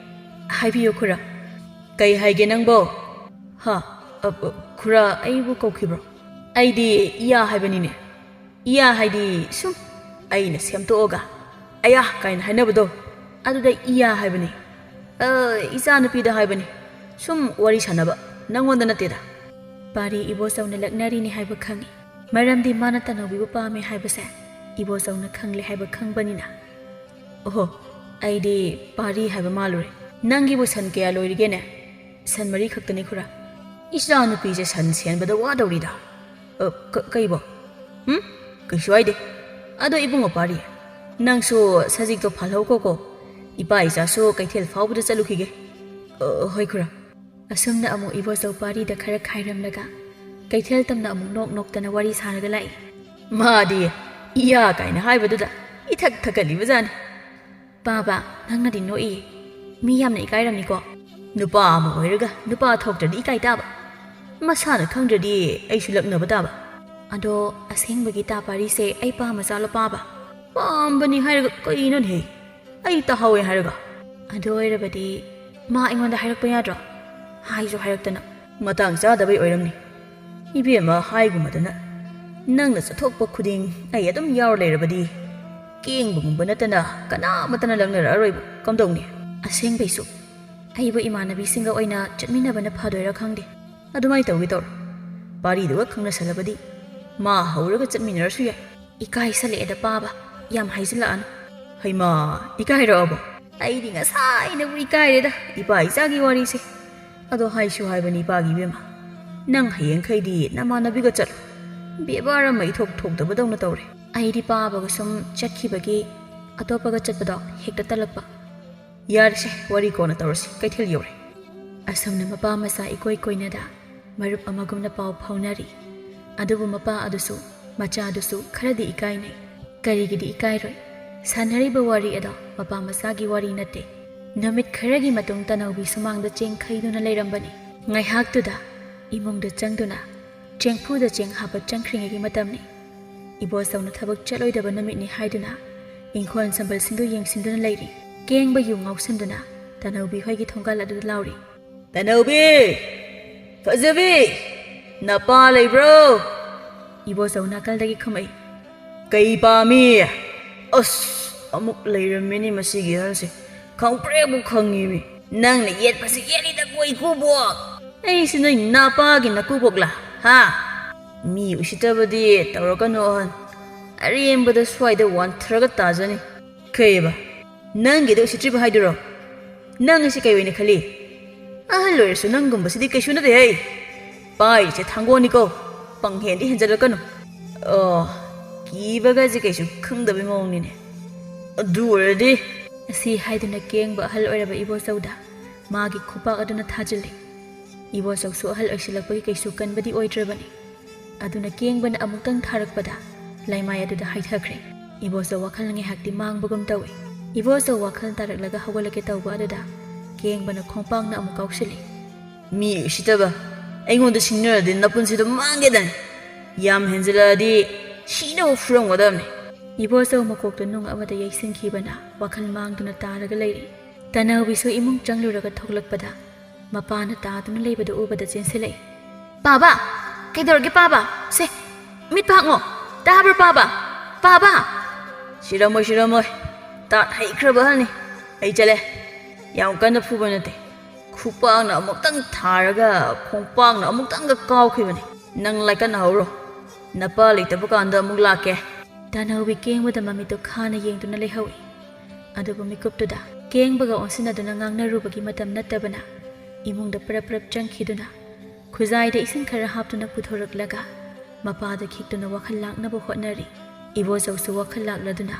"ꯍꯥꯏꯕꯤꯌꯨ ꯈꯨꯔꯥ꯫" "ꯀꯩ ꯍꯥꯏꯒꯦ ꯅꯪꯕꯣ?" "ꯍꯥ? ꯑ, ꯑ, ꯈꯨꯔꯥ, ꯑꯩꯕꯨ ꯀꯧꯈꯤꯕ꯭ꯔꯣ?" "ꯑꯩꯗꯤ ꯏꯌꯥ ꯍꯥꯏꯕꯅꯤꯅꯦ꯫ ꯏꯌꯥ ꯍꯥꯏꯗꯤ ꯁꯨꯝ ꯑꯩꯅ ꯁꯦꯝꯗꯣꯛꯑꯒ ꯑꯌꯥ ꯀꯥꯏꯅ ꯍꯥꯏꯅꯕꯗꯣ, ꯑꯗꯨꯗ ꯏꯌꯥ ꯍꯥꯏꯕꯅꯤ꯫ ꯑ, ꯏꯆꯥꯅꯨꯄꯤꯗ ꯍꯥꯏꯕꯅꯤ꯫ ꯁꯨꯝ ꯋꯥꯔꯤ ꯁꯥꯟꯅꯕ, ꯅꯪꯉꯣꯟꯗ ꯅꯠꯇꯦꯗ꯫" ꯄꯥꯔꯤ ꯏꯕꯣꯆꯧꯅ ꯂꯛꯅꯔꯤꯅꯤ ꯍꯥꯏꯕ ꯈꯪꯏ꯫ ꯃꯔꯝꯗꯤ ꯃꯥꯅ ꯇꯅꯧꯕꯤꯕꯨ ꯄꯥꯝꯃꯦ ꯍꯥꯏꯕꯁꯦ ꯏꯕꯣꯆꯧꯅ ꯈꯪꯂꯦ ꯍꯥꯏꯕ ꯈꯪꯕꯅꯤꯅ꯫ "ꯑꯣꯍꯣ, ꯑꯩꯗꯤ ꯄꯥꯔꯤ ꯍꯥꯏꯕ ꯃꯥꯜꯂꯨꯔꯦ꯫ ꯅꯪꯒꯤꯕꯨ ꯁꯟ ꯀꯌꯥ ꯂꯣꯏꯔꯤꯒꯦꯅꯦ? ꯁꯟ ꯃꯔꯤ ꯈꯛꯇꯅꯤ ꯈꯨꯔꯥ꯫" "ꯏꯆꯥꯅꯨꯄꯤꯁꯦ ꯁꯟ ꯁꯦꯟꯕꯗ ꯋꯥꯗꯧꯔꯤꯗ꯫" "ꯑ, ꯀ-, ꯀꯩꯕꯣ? ꯎꯝ? ꯀꯩꯁꯨ ꯍꯥꯏꯗꯦ꯫ ꯑꯗꯣ ꯏꯕꯨꯡꯉꯣ ꯄꯥꯔꯤ, ꯅꯪꯁꯨ ꯁꯖꯤꯛꯇꯣ ꯐꯥꯜꯍꯧꯈꯣꯀꯣ꯫ ꯏꯄꯥ ꯏꯆꯥꯁꯨ ꯀꯩꯊꯦꯜ ꯐꯥꯎꯕꯗ ꯆꯠꯂꯨꯈꯤꯒꯦ꯫" "ꯑ, ꯍꯣꯏ ꯈꯨꯔꯥ꯫" ꯑꯁꯨꯝꯅ ꯑꯃꯨꯛ ꯏꯕꯣꯆꯧ ꯄꯥꯔꯤꯗ ꯈꯔ ꯈꯥꯏꯔꯝꯂꯒ ꯀꯩꯊꯦꯜ ꯇꯝꯅ ꯑꯃꯨꯛ ꯅꯣꯛ ꯅꯣꯛꯇꯅ ꯋꯥꯔꯤ ꯁꯥꯔꯒ ꯂꯥꯛꯏ꯫ "ꯃꯥꯗꯤ ꯏꯌꯥ ꯀꯥꯏꯅ ꯍꯥꯏꯕꯗꯨꯗ ꯏꯊꯛ ꯊꯛꯀꯠꯂꯤꯕꯖꯥꯠꯅꯤ꯫" "ꯄꯥꯕ, ꯅꯪꯅꯗꯤ ꯅꯣꯛꯏ꯫ ꯃꯤ ꯌꯥꯝꯅ ꯏꯀꯥꯏꯔꯝꯅꯤꯀꯣ꯫" "ꯅꯨꯄꯥ ꯑꯃ ꯑꯣꯏꯔꯒ ꯅꯨꯄꯥ ꯊꯣꯛꯇ꯭ꯔꯗꯤ ꯏꯀꯥꯏ ꯇꯥꯕ꯫ ꯃꯁꯥꯅ ꯈꯪꯗ꯭ꯔꯗꯤ ꯑꯩꯁꯨ ꯂꯛꯅꯕ ꯇꯥꯕ꯫" "ꯑꯗꯣ ꯑꯁꯦꯡꯕꯒꯤ ꯇꯥ ꯄꯥꯔꯤꯁꯦ ꯑꯩ ꯄꯥꯝꯃ ꯖꯥꯠꯂꯣ ꯄꯥꯕ?" ꯄꯥꯝꯕꯅꯤ ꯍꯥꯏꯔꯒ ꯀꯩꯅꯣꯅꯦꯍꯦ? ꯑꯩ ꯇꯥꯍꯧꯋꯦ ꯍꯥꯏꯔꯒ꯫ ꯑꯗꯨ ꯑꯣꯏꯔꯕꯗꯤ ꯃꯥ ꯑꯩꯉꯣꯟꯗ ꯍꯥꯏꯔꯛꯄ ꯌꯥꯗ꯭ꯔꯣ? ꯍꯥꯏꯁꯨ ꯍꯥꯏꯔꯛꯇꯅ꯫ ꯃꯇꯥꯡ ꯆꯥꯗꯕꯩ ꯑꯣꯏꯔꯝꯅꯤ꯫ ꯏꯕꯦꯝꯃ, ꯍꯥꯏꯒꯨꯝꯕꯗꯅ ꯅꯪꯅ ꯆꯠꯊꯣꯛꯄ ꯈꯨꯗꯤꯡ ꯑꯩ ꯑꯗꯨꯝ ꯌꯥꯎꯔ ꯂꯩꯔꯕꯗꯤ ꯀꯦꯡꯕꯒꯨꯝꯕ ꯅꯠꯇꯅ ꯀꯅꯥꯃꯠꯇꯅ ꯂꯪꯅꯔꯛꯑꯔꯣꯏꯕ꯫ ꯀꯝꯗꯧꯅꯤ? ꯑꯁꯦꯡꯕꯩꯁꯨ ꯑꯩꯕꯨ ꯏꯃꯥꯟꯅꯕꯤꯁꯤꯡꯒ ꯑꯣꯏꯅ ꯆꯠꯃꯤꯟꯅꯕꯅ ꯐꯗꯣꯏꯔꯥ ꯈꯪꯗꯦ꯫ ꯑꯗꯨꯃꯥꯏꯅ ꯇꯧꯒꯦ ꯇꯧꯔꯣ꯫ ꯄꯥꯔꯤꯗꯨꯒ ꯈꯪꯅꯁꯜꯂꯕꯗꯤ ꯃꯥ ꯍꯧꯔꯒ ꯆꯠꯃꯤꯟꯅꯔꯁꯨ ꯌꯥꯏ꯫ ꯏꯀꯥꯏꯁꯜꯂꯛꯑꯦꯗ ꯄꯥꯕ, ꯌꯥꯝ ꯍꯥꯏꯖꯤꯜꯂꯛꯑꯅꯨ꯫ ꯍꯩꯃꯥ, ꯏꯀꯥꯏꯔꯛꯑꯕꯣ? ꯑꯩꯗꯤ ꯉꯁꯥꯏꯅꯕꯨ ꯏꯀꯥꯏꯔꯦꯗ, ꯏꯄꯥ ꯏꯆꯥꯒꯤ ꯋꯥꯔꯤꯁꯦ꯫ ꯑꯗꯣ ꯍꯥꯏꯁꯨ ꯍꯥꯏꯕꯅꯤ ꯏꯄꯥꯒꯤ ꯏꯕꯦꯝꯃ, ꯅꯪ ꯍꯌꯦꯡꯈꯩꯗꯤ ꯅꯃꯥꯟꯅꯕꯤꯒ ꯆꯠꯂꯣ꯫ ꯕꯦꯕꯥꯔ ꯑꯃ ꯏꯊꯣꯛ ꯊꯣꯛꯇꯕꯗꯧꯅ ꯇꯧꯔꯦ꯫ ꯑꯩꯗꯤ ꯄꯥꯕꯒ ꯁꯨꯝ ꯆꯠꯈꯤꯕꯒꯤ ꯑꯇꯣꯞꯄꯒ ꯆꯠꯄꯗꯣ ꯍꯦꯛꯇ ꯇꯜꯂꯛꯄ꯫ ꯌꯥꯔꯦꯁꯦ, ꯋꯥꯔꯤ ꯀꯣꯟꯅ ꯇꯧꯔꯁꯤ, ꯀꯩꯊꯦꯜ ꯌꯧꯔꯦ꯫ ꯑꯁꯨꯝꯅ ꯃꯄꯥ ꯃꯆꯥ ꯏꯀꯣꯏ ꯀꯣꯏꯅꯗ ꯃꯔꯨꯞ ꯑꯃꯒꯨꯝꯅ ꯄꯥꯎ ꯐꯥꯎꯅꯔꯤ꯫ ꯑꯗꯨꯕꯨ ꯃꯄꯥ ꯑꯗꯨꯁꯨ ꯃꯆꯥ ꯑꯗꯨꯁꯨ ꯈꯔꯗꯤ ꯏꯀꯥꯏꯅꯩ꯫ ꯀꯔꯤꯒꯤꯗꯤ ꯏꯀꯥꯏꯔꯣꯏ? ꯁꯥꯟꯅꯔꯤꯕ ꯋꯥꯔꯤ ꯑꯗꯣ ꯃꯄꯥ ꯃꯆꯥꯒꯤ ꯋꯥꯔꯤ ꯅꯠꯇꯦ꯫ ꯅꯨꯃꯤꯠ ꯈꯔꯒꯤ ꯃꯇꯨꯡ ꯇꯅꯧꯕꯤ ꯁꯨꯃꯥꯡꯗ ꯆꯦꯡ ꯈꯩꯗꯨꯅ ꯂꯩꯔꯝꯕꯅꯤ꯫ ꯉꯥꯏꯍꯥꯛꯇꯨꯗ ꯏꯃꯨꯡꯗ ꯆꯪꯗꯨꯅ ꯆꯦꯡꯐꯨꯗ ꯆꯦꯡ ꯍꯥꯞꯄ ꯆꯪꯈ꯭ꯔꯤꯉꯩꯒꯤ ꯃꯇꯝꯅꯤ꯫ ꯏꯕꯣꯆꯧꯅ ꯊꯕꯛ ꯆꯠꯂꯣꯏꯗꯕ ꯅꯨꯃꯤꯠꯅꯤ ꯍꯥꯏꯗꯨꯅ ꯏꯪꯈꯣꯜ ꯁꯝꯕꯜꯁꯤꯡꯗꯨ ꯌꯦꯡꯁꯤꯟꯗꯨꯅ ꯂꯩꯔꯤ꯫ ꯀꯦꯡꯕ ꯌꯨ ꯉꯥꯎꯁꯟꯗꯨꯅ ꯇꯅꯧꯕꯤ ꯍꯣꯏꯒꯤ ꯊꯣꯡꯒꯥꯜ ꯑꯗꯨꯗ ꯂꯥꯎꯔꯤ꯫ "ꯇꯅꯧꯕꯤ! ꯐꯖꯕꯤ! ꯅꯄꯥ ꯂꯩꯕ꯭ꯔꯣ?" ꯏꯕꯣꯆꯧ ꯅꯥꯀꯜꯗꯒꯤ ꯈꯨꯝꯃꯛꯏ꯫ "ꯀꯩ ꯄꯥꯝꯃꯤ?" "ꯑꯁ, ꯑꯃꯨꯛ ꯂꯩꯔꯝꯃꯤꯅꯦ ꯃꯁꯤꯒꯤ ꯑꯍꯜꯁꯦ꯫ ꯈꯪꯄ꯭ꯔꯦꯛꯄꯨ ꯈꯪꯉꯤꯃꯤ꯫ ꯅꯪꯅ ꯌꯦꯠꯄꯁꯤ ꯌꯦꯠꯂꯤꯗ ꯀꯣ ꯏꯀꯨꯕꯣꯛ꯫ ꯑꯩꯁꯤ ꯅꯣꯏ ꯅꯄꯥꯒꯤ ꯅꯀꯨꯕꯣꯛꯂꯥ? ꯍꯥ? ꯃꯤ ꯎꯁꯤꯠꯇꯕꯗꯤ ꯇꯧꯔꯛꯀꯅꯨ ꯑꯍꯟ꯫ ꯑꯔꯦꯝꯕꯗ ꯁ꯭ꯋꯥꯏꯗ ꯋꯥꯟꯊꯔꯒ ꯇꯥꯖꯅꯤ꯫ ꯀꯩꯑꯕ? ꯅꯪꯒꯤꯗ ꯎꯁꯤꯠꯇ꯭ꯔꯤꯕ ꯍꯥꯏꯗꯨꯔꯣ? ꯅꯪ ꯑꯁꯤ ꯀꯩ ꯑꯣꯏꯅ ꯈꯜꯂꯤ? ꯑꯍꯜ ꯑꯣꯏꯔꯁꯨ ꯅꯪꯒꯨꯝꯕꯁꯤꯗꯤ ꯀꯩꯁꯨ ꯅꯠꯇꯦ ꯍꯩ꯫ ꯄꯥꯏꯔꯤꯁꯦ ꯊꯥꯡꯒꯣꯟꯅꯤꯀꯣ, ꯄꯪꯍꯦꯟꯗꯤ ꯍꯦꯟꯖꯜꯂꯛꯀꯅꯨ꯫ ꯑꯣ, ꯀꯤꯕꯒꯁꯦ ꯀꯩꯁꯨ ꯈꯪꯗꯕꯩ ꯃꯑꯣꯡꯅꯤꯅꯦ꯫ ꯑꯗꯨ ꯑꯣꯏꯔꯗꯤ꯫ ꯑꯁꯤ ꯍꯥꯏꯗꯨꯅ ꯀꯦꯡꯕ ꯑꯍꯜ ꯑꯣꯏꯔꯕ ꯏꯕꯣꯆꯧꯗ ꯃꯥꯒꯤ ꯈꯨꯄꯥꯛ ꯑꯗꯨꯅ ꯊꯥꯖꯤꯜꯂꯤ꯫ ꯏꯕꯣꯆꯧꯁꯨ ꯑꯍꯜ ꯑꯣꯏꯁꯤꯜꯂꯛꯄꯒꯤ ꯀꯩꯁꯨ ꯀꯟꯕꯗꯤ ꯑꯣꯏꯗ꯭ꯔꯕꯅꯤ꯫ ꯑꯗꯨꯅ ꯀꯦꯡꯕꯅ ꯑꯃꯨꯛꯇꯪ ꯊꯥꯔꯛꯄꯗ ꯂꯩꯃꯥꯏ ꯑꯗꯨꯗ ꯍꯥꯏꯊꯈ꯭ꯔꯦ꯫ ꯏꯕꯣꯆꯧ ꯋꯥꯈꯜ ꯉꯥꯏꯍꯥꯛꯇꯤ ꯃꯥꯡꯕꯒꯨꯝ ꯇꯧꯏ꯫ ꯏꯕꯣꯆꯧ ꯋꯥꯈꯜ ꯇꯥꯔꯛꯂꯒ ꯍꯧꯒꯠꯂꯛꯀꯦ ꯇꯧꯕ ꯑꯗꯨꯗ ꯀꯦꯡꯕꯅ ꯈꯣꯡꯄꯥꯛꯅ ꯑꯃꯨꯛ ꯀꯥꯎꯁꯤꯜꯂꯤ꯫ "ꯃꯤ ꯎꯁꯤꯠꯇꯕ, ꯑꯩꯉꯣꯟꯗ ꯁꯤꯡꯅꯔꯗꯤ ꯅꯄꯨꯟꯁꯤꯗꯣ ꯃꯥꯡꯒꯦꯗꯅꯤ꯫ ꯌꯥꯝ ꯍꯦꯟꯖꯤꯜꯂꯛꯑꯗꯤ ꯁꯤꯅꯕ ꯐꯨꯔꯝꯒꯗꯕꯅꯤ꯫ ꯏꯕꯣꯆꯧ ꯃꯀꯣꯛꯇ ꯅꯨꯡ ꯑꯃꯗ ꯌꯩꯁꯤꯟꯈꯤꯕꯅ ꯋꯥꯈꯜ ꯃꯥꯡꯗꯨꯅ ꯇꯥꯔꯒ ꯂꯩꯔꯤ꯫ ꯇꯅꯧꯕꯤꯁꯨ ꯏꯃꯨꯡ ꯆꯪꯂꯨꯔꯒ ꯊꯣꯛꯂꯛꯄꯗ ꯃꯄꯥꯅ ꯇꯥꯗꯨꯅ ꯂꯩꯕꯗꯨ ꯎꯕꯗ ꯆꯦꯟꯁꯤꯜꯂꯛꯏ꯫ "ꯄꯥꯕ! ꯀꯩꯗꯧꯔꯒꯦ ꯄꯥꯕ? ꯁꯦ, ꯃꯤꯠ ꯄꯥꯡꯉꯣ꯫ ꯇꯥꯕ꯭ꯔꯣ ꯄꯥꯕ? ꯄꯥꯕ!" "ꯁꯤꯔꯝꯃꯣꯏ, ꯁꯤꯔꯝꯃꯣꯏ꯫ ꯇꯥꯠ ꯍꯩꯈ꯭ꯔꯕ ꯑꯍꯜꯅꯤ꯫ ꯑꯩ ꯆꯠꯂꯦ꯫ ꯌꯥꯝ ꯀꯟꯅ ꯐꯨꯕ ꯅꯠꯇꯦ꯫ ꯈꯨꯄꯥꯛꯅ ꯑꯃꯨꯛꯇꯪ ꯊꯥꯔꯒ ꯈꯣꯡꯄꯥꯛꯅ ꯑꯃꯨꯛꯇꯪꯒ ꯀꯥꯎꯈꯤꯕꯅꯤ꯫ ꯅꯪ ꯂꯥꯏꯀꯠꯅꯍꯧꯔꯣ꯫ ꯅꯄꯥ ꯂꯩꯇꯕ ꯀꯥꯟꯗ ꯑꯃꯨꯛ ꯂꯥꯛꯀꯦ꯫" ꯇꯅꯧꯕꯤ ꯀꯦꯡꯕꯗ ꯃꯃꯤꯠꯇꯨ ꯈꯥꯅ ꯌꯦꯡꯗꯨꯅ ꯂꯩꯍꯧꯏ꯫ ꯑꯗꯨꯕꯨ ꯃꯤꯀꯨꯞꯇꯨꯗ ꯀꯦꯡꯕꯒ ꯑꯣꯟꯁꯤꯟꯅꯗꯨꯅ ꯉꯥꯡꯅꯔꯨꯕꯒꯤ ꯃꯇꯝ ꯅꯠꯇꯕꯅ ꯏꯃꯨꯡꯗ ꯄ꯭ꯔꯞ ꯄ꯭ꯔꯞ ꯆꯪꯈꯤꯗꯨꯅ ꯈꯨꯖꯥꯏꯗ ꯏꯁꯤꯡ ꯈꯔ ꯍꯥꯞꯇꯨꯅ ꯄꯨꯊꯣꯔꯛꯂꯒ ꯃꯄꯥꯗ ꯈꯤꯛꯇꯨꯅ ꯋꯥꯈꯜ ꯂꯥꯛꯅꯕ ꯍꯣꯠꯅꯔꯤ꯫ ꯏꯕꯣꯆꯧꯁꯨ ꯋꯥꯈꯜ ꯂꯥꯛꯂꯗꯨꯅ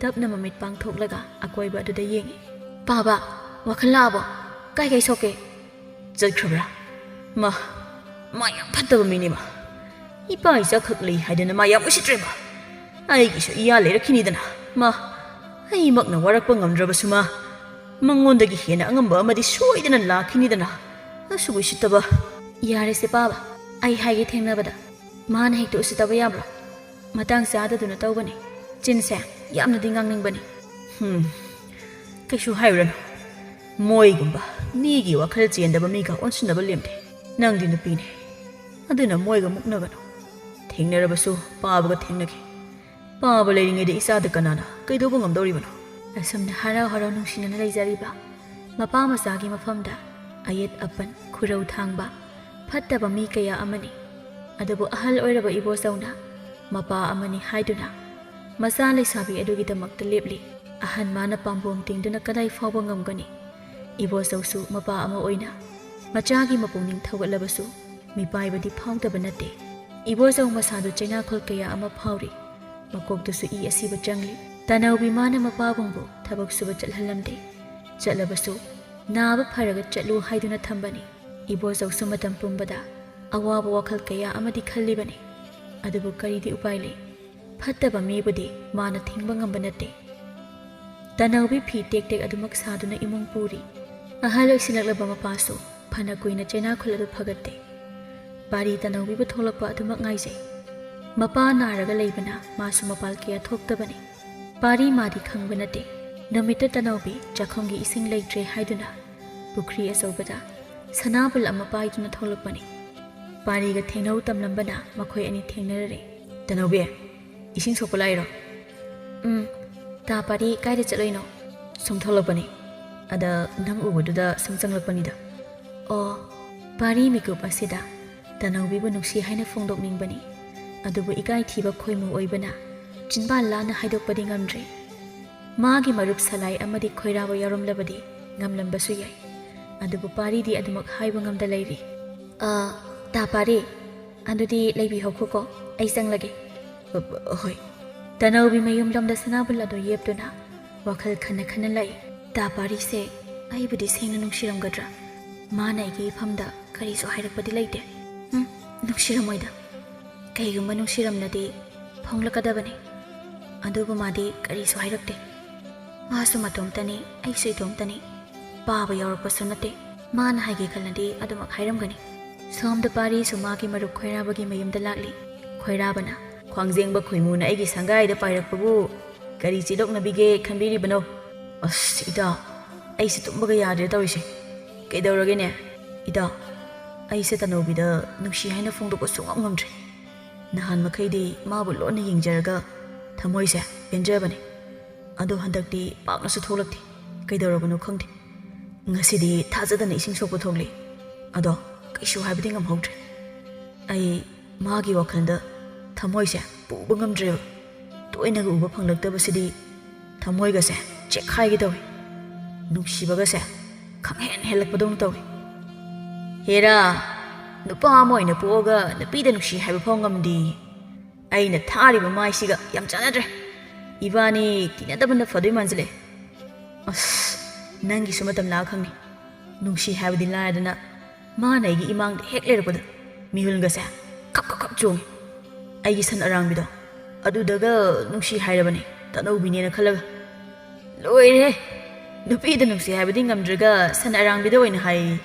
ꯇꯞꯅ ꯃꯃꯤꯠ ꯄꯥꯡꯊꯣꯛꯂꯒ ꯑꯀꯣꯏꯕ ꯑꯗꯨꯗ ꯌꯦꯡꯏ꯫ "ꯄꯥꯕ, ꯋꯥꯈꯜ ꯂꯥꯛꯑꯕꯣ? ꯀꯥꯏ ꯀꯥꯏ ꯁꯣꯛꯀꯦ?" "ꯆꯠꯈ꯭ꯔꯕ꯭ꯔꯥ? ꯃꯥ, ꯃꯥ ꯌꯥꯝ ꯐꯠꯇꯕ ꯃꯤꯅꯤ ꯃꯥ꯫ ꯏꯄꯥ ꯏꯆꯥꯈꯛ ꯂꯩ ꯍꯥꯏꯗꯅ ꯃꯥ ꯌꯥꯝ ꯎꯁꯤꯠꯇ꯭ꯔꯦ ꯃꯥ꯫ ꯑꯩꯒꯤꯁꯨ ꯏꯌꯥ ꯂꯩꯔꯛꯈꯤꯅꯤꯗꯅ ꯃꯥ꯫ ꯑꯩꯃꯛꯅ ꯋꯥꯔꯛꯄ ꯉꯝꯗ꯭ꯔꯕꯁꯨ ꯃꯥ, ꯃꯉꯣꯟꯗꯒꯤ ꯍꯦꯟꯅ ꯑꯉꯝꯕ ꯑꯃꯗꯤ ꯁꯣꯏꯗꯅ ꯂꯥꯛꯈꯤꯅꯤꯗꯅ꯫ ꯑꯁꯨꯛ ꯎꯁꯤꯠꯇꯕ꯫" "ꯌꯥꯔꯦꯁꯦ ꯄꯥꯕ, ꯑꯩ ꯍꯥꯏꯒꯦ ꯊꯦꯡꯅꯕꯗ꯫ ꯃꯥꯅ ꯍꯦꯛꯇ ꯎꯁꯤꯠꯇꯕ ꯌꯥꯕ꯭ꯔꯣ? ꯃꯇꯥꯡ ꯆꯥꯗꯗꯨꯅ ꯇꯧꯕꯅꯤ꯫ ꯆꯤꯟꯁꯦ ꯌꯥꯝꯅꯗꯤ ꯉꯥꯡꯅꯤꯡꯕꯅꯤ꯫" "ꯍꯨꯝ, ꯀꯩꯁꯨ ꯍꯥꯏꯔꯨꯔꯅꯨ꯫ ꯃꯣꯏꯒꯨꯝꯕ ꯃꯤꯒꯤ ꯋꯥꯈꯜ ꯆꯦꯟꯗꯕ ꯃꯤꯒ ꯑꯣꯟꯁꯤꯟꯅꯕ ꯂꯦꯝꯗꯦ꯫ ꯅꯪꯗꯤ ꯅꯨꯄꯤꯅꯦ, ꯑꯗꯨꯅ ꯃꯣꯏꯒ ꯃꯨꯛꯅꯒꯅꯨ꯫ ꯊꯦꯡꯅꯔꯕꯁꯨ ꯄꯥꯕꯒ ꯊꯦꯡꯅꯒꯦ꯫ ꯄꯥꯕ ꯂꯩꯔꯤꯉꯩꯗ ꯏꯆꯥꯗ ꯀꯅꯥꯅ ꯀꯩꯗꯧꯕ ꯉꯝꯗꯧꯔꯤꯕꯅꯣ?" ꯑꯁꯨꯝꯅ ꯍꯔꯥꯎ ꯍꯔꯥꯎ ꯅꯨꯡꯁꯤꯅꯅ ꯂꯩꯖꯔꯤꯕ ꯃꯄꯥ ꯃꯆꯥꯒꯤ ꯃꯐꯝꯗ ꯑꯌꯦꯠ ꯑꯄꯟ, ꯈꯨꯔꯧ ꯊꯥꯡꯕ, ꯐꯠꯇꯕ ꯃꯤ ꯀꯌꯥ ꯑꯃꯅꯤ꯫ ꯑꯗꯨꯕꯨ ꯑꯍꯜ ꯑꯣꯏꯔꯕ ꯏꯕꯣꯆꯧꯅ ꯃꯄꯥ ꯑꯃꯅꯤ ꯍꯥꯏꯗꯨꯅ ꯃꯆꯥ ꯂꯩꯁꯥꯕꯤ ꯑꯗꯨꯒꯤꯗꯃꯛꯇ ꯂꯦꯞꯂꯤ꯫ ꯑꯍꯟ ꯃꯥꯅ ꯄꯥꯝꯕꯣꯝ ꯇꯤꯡꯗꯨꯅ ꯀꯗꯥꯏ ꯐꯥꯎꯕ ꯉꯝꯒꯅꯤ? ꯏꯕꯣꯆꯧꯁꯨ ꯃꯄꯥ ꯑꯃ ꯑꯣꯏꯅ ꯃꯆꯥꯒꯤ ꯃꯄꯨꯛꯅꯤꯡ ꯊꯧꯒꯠꯂꯕꯁꯨ ꯃꯤꯄꯥꯏꯕꯗꯤ ꯐꯥꯎꯗꯕ ꯅꯠꯇꯦ꯫ ꯏꯕꯣꯆꯧ ꯃꯁꯥꯗꯨ ꯆꯩꯅꯥꯈꯣꯜ ꯀꯌꯥ ꯑꯃ ꯐꯥꯎꯔꯤ꯫ ꯃꯀꯣꯛꯇꯁꯨ ꯏ ꯑꯁꯤꯕ ꯆꯪꯂꯤ꯫ ꯇꯅꯧꯕꯤ ꯃꯥꯅ ꯃꯄꯥꯕꯨꯡꯕꯨ ꯊꯕꯛ ꯁꯨꯕ ꯆꯠꯍꯜꯂꯝꯗꯦ꯫ ꯆꯠꯂꯕꯁꯨ ꯅꯥꯕ ꯐꯔꯒ ꯆꯠꯂꯨ ꯍꯥꯏꯗꯨꯅ ꯊꯝꯕꯅꯤ꯫ ꯏꯕꯣꯆꯧꯁꯨ ꯃꯇꯝ ꯄꯨꯝꯕꯗ ꯑꯋꯥꯕ ꯋꯥꯈꯜ ꯀꯌꯥ ꯑꯃꯗꯤ ꯈꯜꯂꯤꯕꯅꯤ꯫ ꯑꯗꯨꯕꯨ ꯀꯔꯤꯗꯤ ꯎꯄꯥꯏ ꯂꯩ? ꯐꯠꯇꯕ ꯃꯤꯕꯨꯗꯤ ꯃꯥꯅ ꯊꯤꯡꯕ ꯉꯝꯕ ꯅꯠꯇꯦ꯫ ꯇꯅꯧꯕꯤ ꯐꯤ ꯇꯦꯛ ꯇꯦꯛ ꯑꯗꯨꯃꯛ ꯁꯥꯗꯨꯅ ꯏꯃꯨꯡ ꯄꯨꯔꯤ꯫ ꯑꯍꯜ ꯑꯣꯏꯁꯤꯜꯂꯛꯂꯕ ꯃꯄꯥꯁꯨ ꯐꯅ ꯀꯨꯏꯅ ꯆꯩꯅꯥꯈꯣꯜ ꯑꯗꯨ ꯐꯒꯠꯇꯦ꯫ ꯄꯥꯔꯤ ꯇꯅꯧꯕꯤꯕꯨ ꯊꯣꯛꯂꯛꯄ ꯑꯗꯨꯃꯛ ꯉꯥꯏꯖꯩ꯫ ꯃꯄꯥ ꯅꯥꯔꯒ ꯂꯩꯕꯅ ꯃꯥꯁꯨ ꯃꯄꯥꯜ ꯀꯌꯥ ꯊꯣꯛꯇꯕꯅꯤ꯫ ꯄꯥꯔꯤ ꯃꯥꯗꯤ ꯈꯪꯕ ꯅꯠꯇꯦ꯫ ꯅꯨꯃꯤꯠꯇ ꯇꯅꯧꯕꯤ ꯆꯥꯛꯈꯨꯝꯒꯤ ꯏꯁꯤꯡ ꯂꯩꯇ꯭ꯔꯦ ꯍꯥꯏꯗꯨꯅ ꯄꯨꯈ꯭ꯔꯤ ꯑꯆꯧꯕꯗ ꯁꯅꯥꯕꯨꯜ ꯑꯃ ꯄꯥꯏꯗꯨꯅ ꯊꯣꯛꯂꯛꯄꯅꯤ꯫ ꯄꯥꯔꯤꯒ ꯊꯦꯡꯅꯧ ꯇꯝꯂꯝꯕꯅ ꯃꯈꯣꯏ ꯑꯅꯤ ꯊꯦꯡꯅꯔꯔꯦ꯫ "ꯇꯅꯧꯕꯤ, ꯏꯁꯤꯡ ꯁꯣꯛꯄ ꯂꯥꯛꯏꯔꯣ?" "ꯎꯝ, ꯇꯥ ꯄꯥꯔꯤ ꯀꯥꯏꯗ ꯆꯠꯂꯨꯏꯅꯣ?" "ꯁꯨꯝ ꯊꯣꯛꯂꯛꯄꯅꯤ꯫ ꯑꯗ ꯅꯪ ꯎꯕꯗꯨꯗ ꯁꯨꯝ ꯆꯪꯂꯛꯄꯅꯤꯗ꯫" "ꯑꯣ꯫" ꯄꯥꯔꯤ ꯃꯤꯀꯨꯞ ꯑꯁꯤꯗ ꯇꯅꯧꯕꯤꯕꯨ ꯅꯨꯡꯁꯤ ꯍꯥꯏꯅ ꯐꯣꯡꯗꯣꯛꯅꯤꯡꯕꯅꯤ, ꯑꯗꯨꯕꯨ ꯏꯀꯥꯏ ꯊꯤꯕ ꯈꯣꯏꯃꯨ ꯑꯣꯏꯕꯅ ꯆꯤꯟꯕꯥꯟ ꯂꯥꯟꯅ ꯍꯥꯏꯗꯣꯛꯄꯗꯤ ꯉꯝꯗ꯭ꯔꯦ꯫ ꯃꯥꯒꯤ ꯃꯔꯨꯞ ꯁꯂꯥꯏ ꯑꯃꯗꯤ ꯈꯣꯏꯔꯥꯕ ꯌꯥꯎꯔꯝꯂꯕꯗꯤ ꯉꯝꯂꯝꯕꯁꯨ ꯌꯥꯏ, ꯑꯗꯨꯕꯨ ꯄꯥꯔꯤꯗꯤ ꯑꯗꯨꯃꯛ ꯍꯥꯏꯕ ꯉꯝꯗ ꯂꯩꯔꯤ꯫ "ꯑ, ꯇꯥ ꯄꯥꯔꯤ, ꯑꯗꯨꯗꯤ ꯂꯩꯕꯤꯍꯧꯈꯣꯀꯣ, ꯑꯩ ꯆꯪꯂꯒꯦ꯫" "ꯑ, ꯍꯣꯏ꯫" ꯇꯅꯧꯕꯤ ꯃꯌꯨꯝꯂꯣꯝꯗ ꯁꯅꯥꯕꯨꯜ ꯑꯗꯨ ꯌꯦꯞꯇꯨꯅ ꯋꯥꯈꯜ ꯈꯟꯅ ꯈꯟꯅ ꯂꯩ꯫ "ꯇꯥ ꯄꯥꯔꯤꯁꯦ ꯑꯩꯕꯨꯗꯤ ꯁꯦꯡꯅ ꯅꯨꯡꯁꯤꯔꯝꯒꯗ꯭ꯔꯥ? ꯃꯥꯅ ꯑꯩꯒꯤ ꯏꯐꯝꯗ ꯀꯔꯤꯁꯨ ꯍꯥꯏꯔꯛꯄꯗꯤ ꯂꯩꯇꯦ꯫ ꯎꯝ, ꯅꯨꯡꯁꯤꯔꯝꯃꯣꯏꯗ꯫ ꯀꯩꯒꯨꯝꯕ ꯅꯨꯡꯁꯤꯔꯝꯂꯗꯤ ꯐꯣꯡꯂꯛꯀꯗꯕꯅꯤ꯫ ꯑꯗꯨꯕꯨ ꯃꯥꯗꯤ ꯀꯔꯤꯁꯨ ꯍꯥꯏꯔꯛꯇꯦ꯫ ꯃꯥꯁꯨ ꯃꯇꯣꯝꯇꯅꯤ, ꯑꯩꯁꯨ ꯏꯇꯣꯝꯇꯅꯤ꯫ ꯄꯥꯕ ꯌꯥꯎꯔꯛꯄꯁꯨ ꯅꯠꯇꯦ꯫ ꯃꯥꯅ ꯍꯥꯏꯒꯦ ꯈꯜꯂꯗꯤ ꯑꯗꯨꯃꯛ ꯍꯥꯏꯔꯝꯒꯅꯤ꯫" ꯁꯣꯝꯗ ꯄꯥꯔꯤꯁꯨ ꯃꯥꯒꯤ ꯃꯔꯨꯞ ꯈꯣꯏꯔꯥꯕꯒꯤ ꯃꯌꯨꯝꯗ ꯂꯥꯛꯂꯤ꯫ ꯈꯣꯏꯔꯥꯕꯅ, "ꯈ꯭ꯋꯥꯡꯖꯦꯡꯕ ꯈꯣꯏꯃꯨꯅ ꯑꯩꯒꯤ ꯁꯪꯒꯥꯏꯗ ꯄꯥꯏꯔꯛꯄꯕꯨ ꯀꯔꯤ ꯆꯤꯂꯣꯛꯅꯕꯤꯒꯦ ꯈꯟꯕꯤꯔꯤꯕꯅꯣ?" "ꯑꯁ, ꯏꯇꯥ, ꯑꯩꯁꯦ ꯇꯨꯝꯕꯒ ꯌꯥꯗ꯭ꯔꯦ ꯇꯧꯔꯤꯁꯦ꯫" "ꯀꯩꯗꯧꯔꯒꯦꯅꯦ?" "ꯏꯇꯥ, ꯑꯩꯁꯦ ꯇꯅꯧꯕꯤꯗ ꯅꯨꯡꯁꯤ ꯍꯥꯏꯅ ꯐꯣꯡꯗꯣꯛꯄ ꯁꯨꯡꯉꯝ ꯉꯝꯗ꯭ꯔꯦ꯫ ꯅꯍꯥꯟ ꯃꯈꯩꯗꯤ ꯃꯥꯕꯨ ꯂꯣꯟꯅ ꯌꯦꯡꯖꯔꯒ ꯊꯃꯣꯏꯁꯦ ꯄꯦꯟꯖꯕꯅꯤ꯫ ꯑꯗꯣ ꯍꯟꯗꯛꯇꯤ ꯄꯥꯛꯅꯁꯨ ꯊꯣꯛꯂꯛꯇꯦ꯫ ꯀꯩꯗꯧꯔꯕꯅꯣ ꯈꯪꯗꯦ꯫ ꯉꯁꯤꯗꯤ ꯊꯥꯖꯗꯅ ꯏꯁꯤꯡ ꯁꯣꯛꯄ ꯊꯣꯛꯂꯛꯏ꯫ ꯑꯗꯣ ꯀꯩꯁꯨ ꯍꯥꯏꯕꯗꯤ ꯉꯝꯍꯧꯗ꯭ꯔꯦ꯫ ꯑꯩ ꯃꯥꯒꯤ ꯋꯥꯈꯜꯗ ꯊꯃꯣꯏꯁꯦ ꯄꯨꯕ ꯉꯝꯗ꯭ꯔꯦꯕ꯫ ꯇꯣꯏꯅꯒ ꯎꯕ ꯐꯪꯂꯛꯇꯕꯁꯤꯗꯤ ꯊꯃꯣꯏꯒꯁꯦ ꯆꯦꯛꯈꯥꯏꯒꯦ ꯇꯧꯏ꯫ ꯅꯨꯡꯁꯤꯕꯒꯁꯦ ꯈꯪꯍꯦꯟ ꯍꯦꯜꯂꯛꯄꯗꯧꯅ ꯇꯧꯏ꯫" "ꯍꯦꯔꯥ, ꯅꯨꯄꯥ ꯑꯃ ꯑꯣꯏꯅ ꯄꯣꯛꯑꯒ ꯅꯨꯄꯤꯗ ꯅꯨꯡꯁꯤ ꯍꯥꯏꯕ ꯐꯥꯎ ꯉꯝꯗꯦ꯫ ꯑꯩꯅ ꯊꯥꯔꯤꯕ ꯃꯥꯏꯁꯤꯒ ꯌꯥꯝ ꯆꯥꯟꯅꯗ꯭ꯔꯦ꯫ ꯏꯕꯥꯅꯤ ꯇꯤꯟꯅꯗꯕꯅ ꯐꯗꯣꯏ ꯃꯥꯟꯁꯤꯜꯂꯛꯑꯦ꯫" "ꯑꯁ, ꯅꯪꯒꯤꯁꯨ ꯃꯇꯝ ꯂꯥꯛꯑ ꯈꯪꯅꯤ꯫ ꯅꯨꯡꯁꯤ ꯍꯥꯏꯕꯗꯤ ꯂꯥꯏꯔꯗꯅ, ꯃꯥꯅ ꯑꯩꯒꯤ ꯏꯃꯥꯡꯗ ꯍꯦꯛ ꯂꯩꯔꯛꯄꯗ ꯃꯤꯍꯨꯜꯒꯁꯦ ꯈꯞ ꯈꯞ ꯈꯞ ꯆꯣꯡꯉꯤ꯫ ꯑꯩꯒꯤ ꯁꯟ ꯑꯔꯥꯡꯕꯤꯗꯣ ꯑꯗꯨꯗꯒ ꯅꯨꯡꯁꯤ ꯍꯥꯏꯔꯕꯅꯦ ꯇꯅꯧꯕꯤꯅꯦꯅ ꯈꯜꯂꯒ꯫ ꯂꯣꯏꯔꯦꯍꯦ! ꯅꯨꯄꯤꯗ ꯅꯨꯡꯁꯤ ꯍꯥꯏꯕꯗꯤ ꯉꯝꯗ꯭ꯔꯒ ꯁꯟ ꯑꯔꯥꯡꯕꯤꯗ ꯑꯣꯏꯅ ꯍꯥꯏ꯫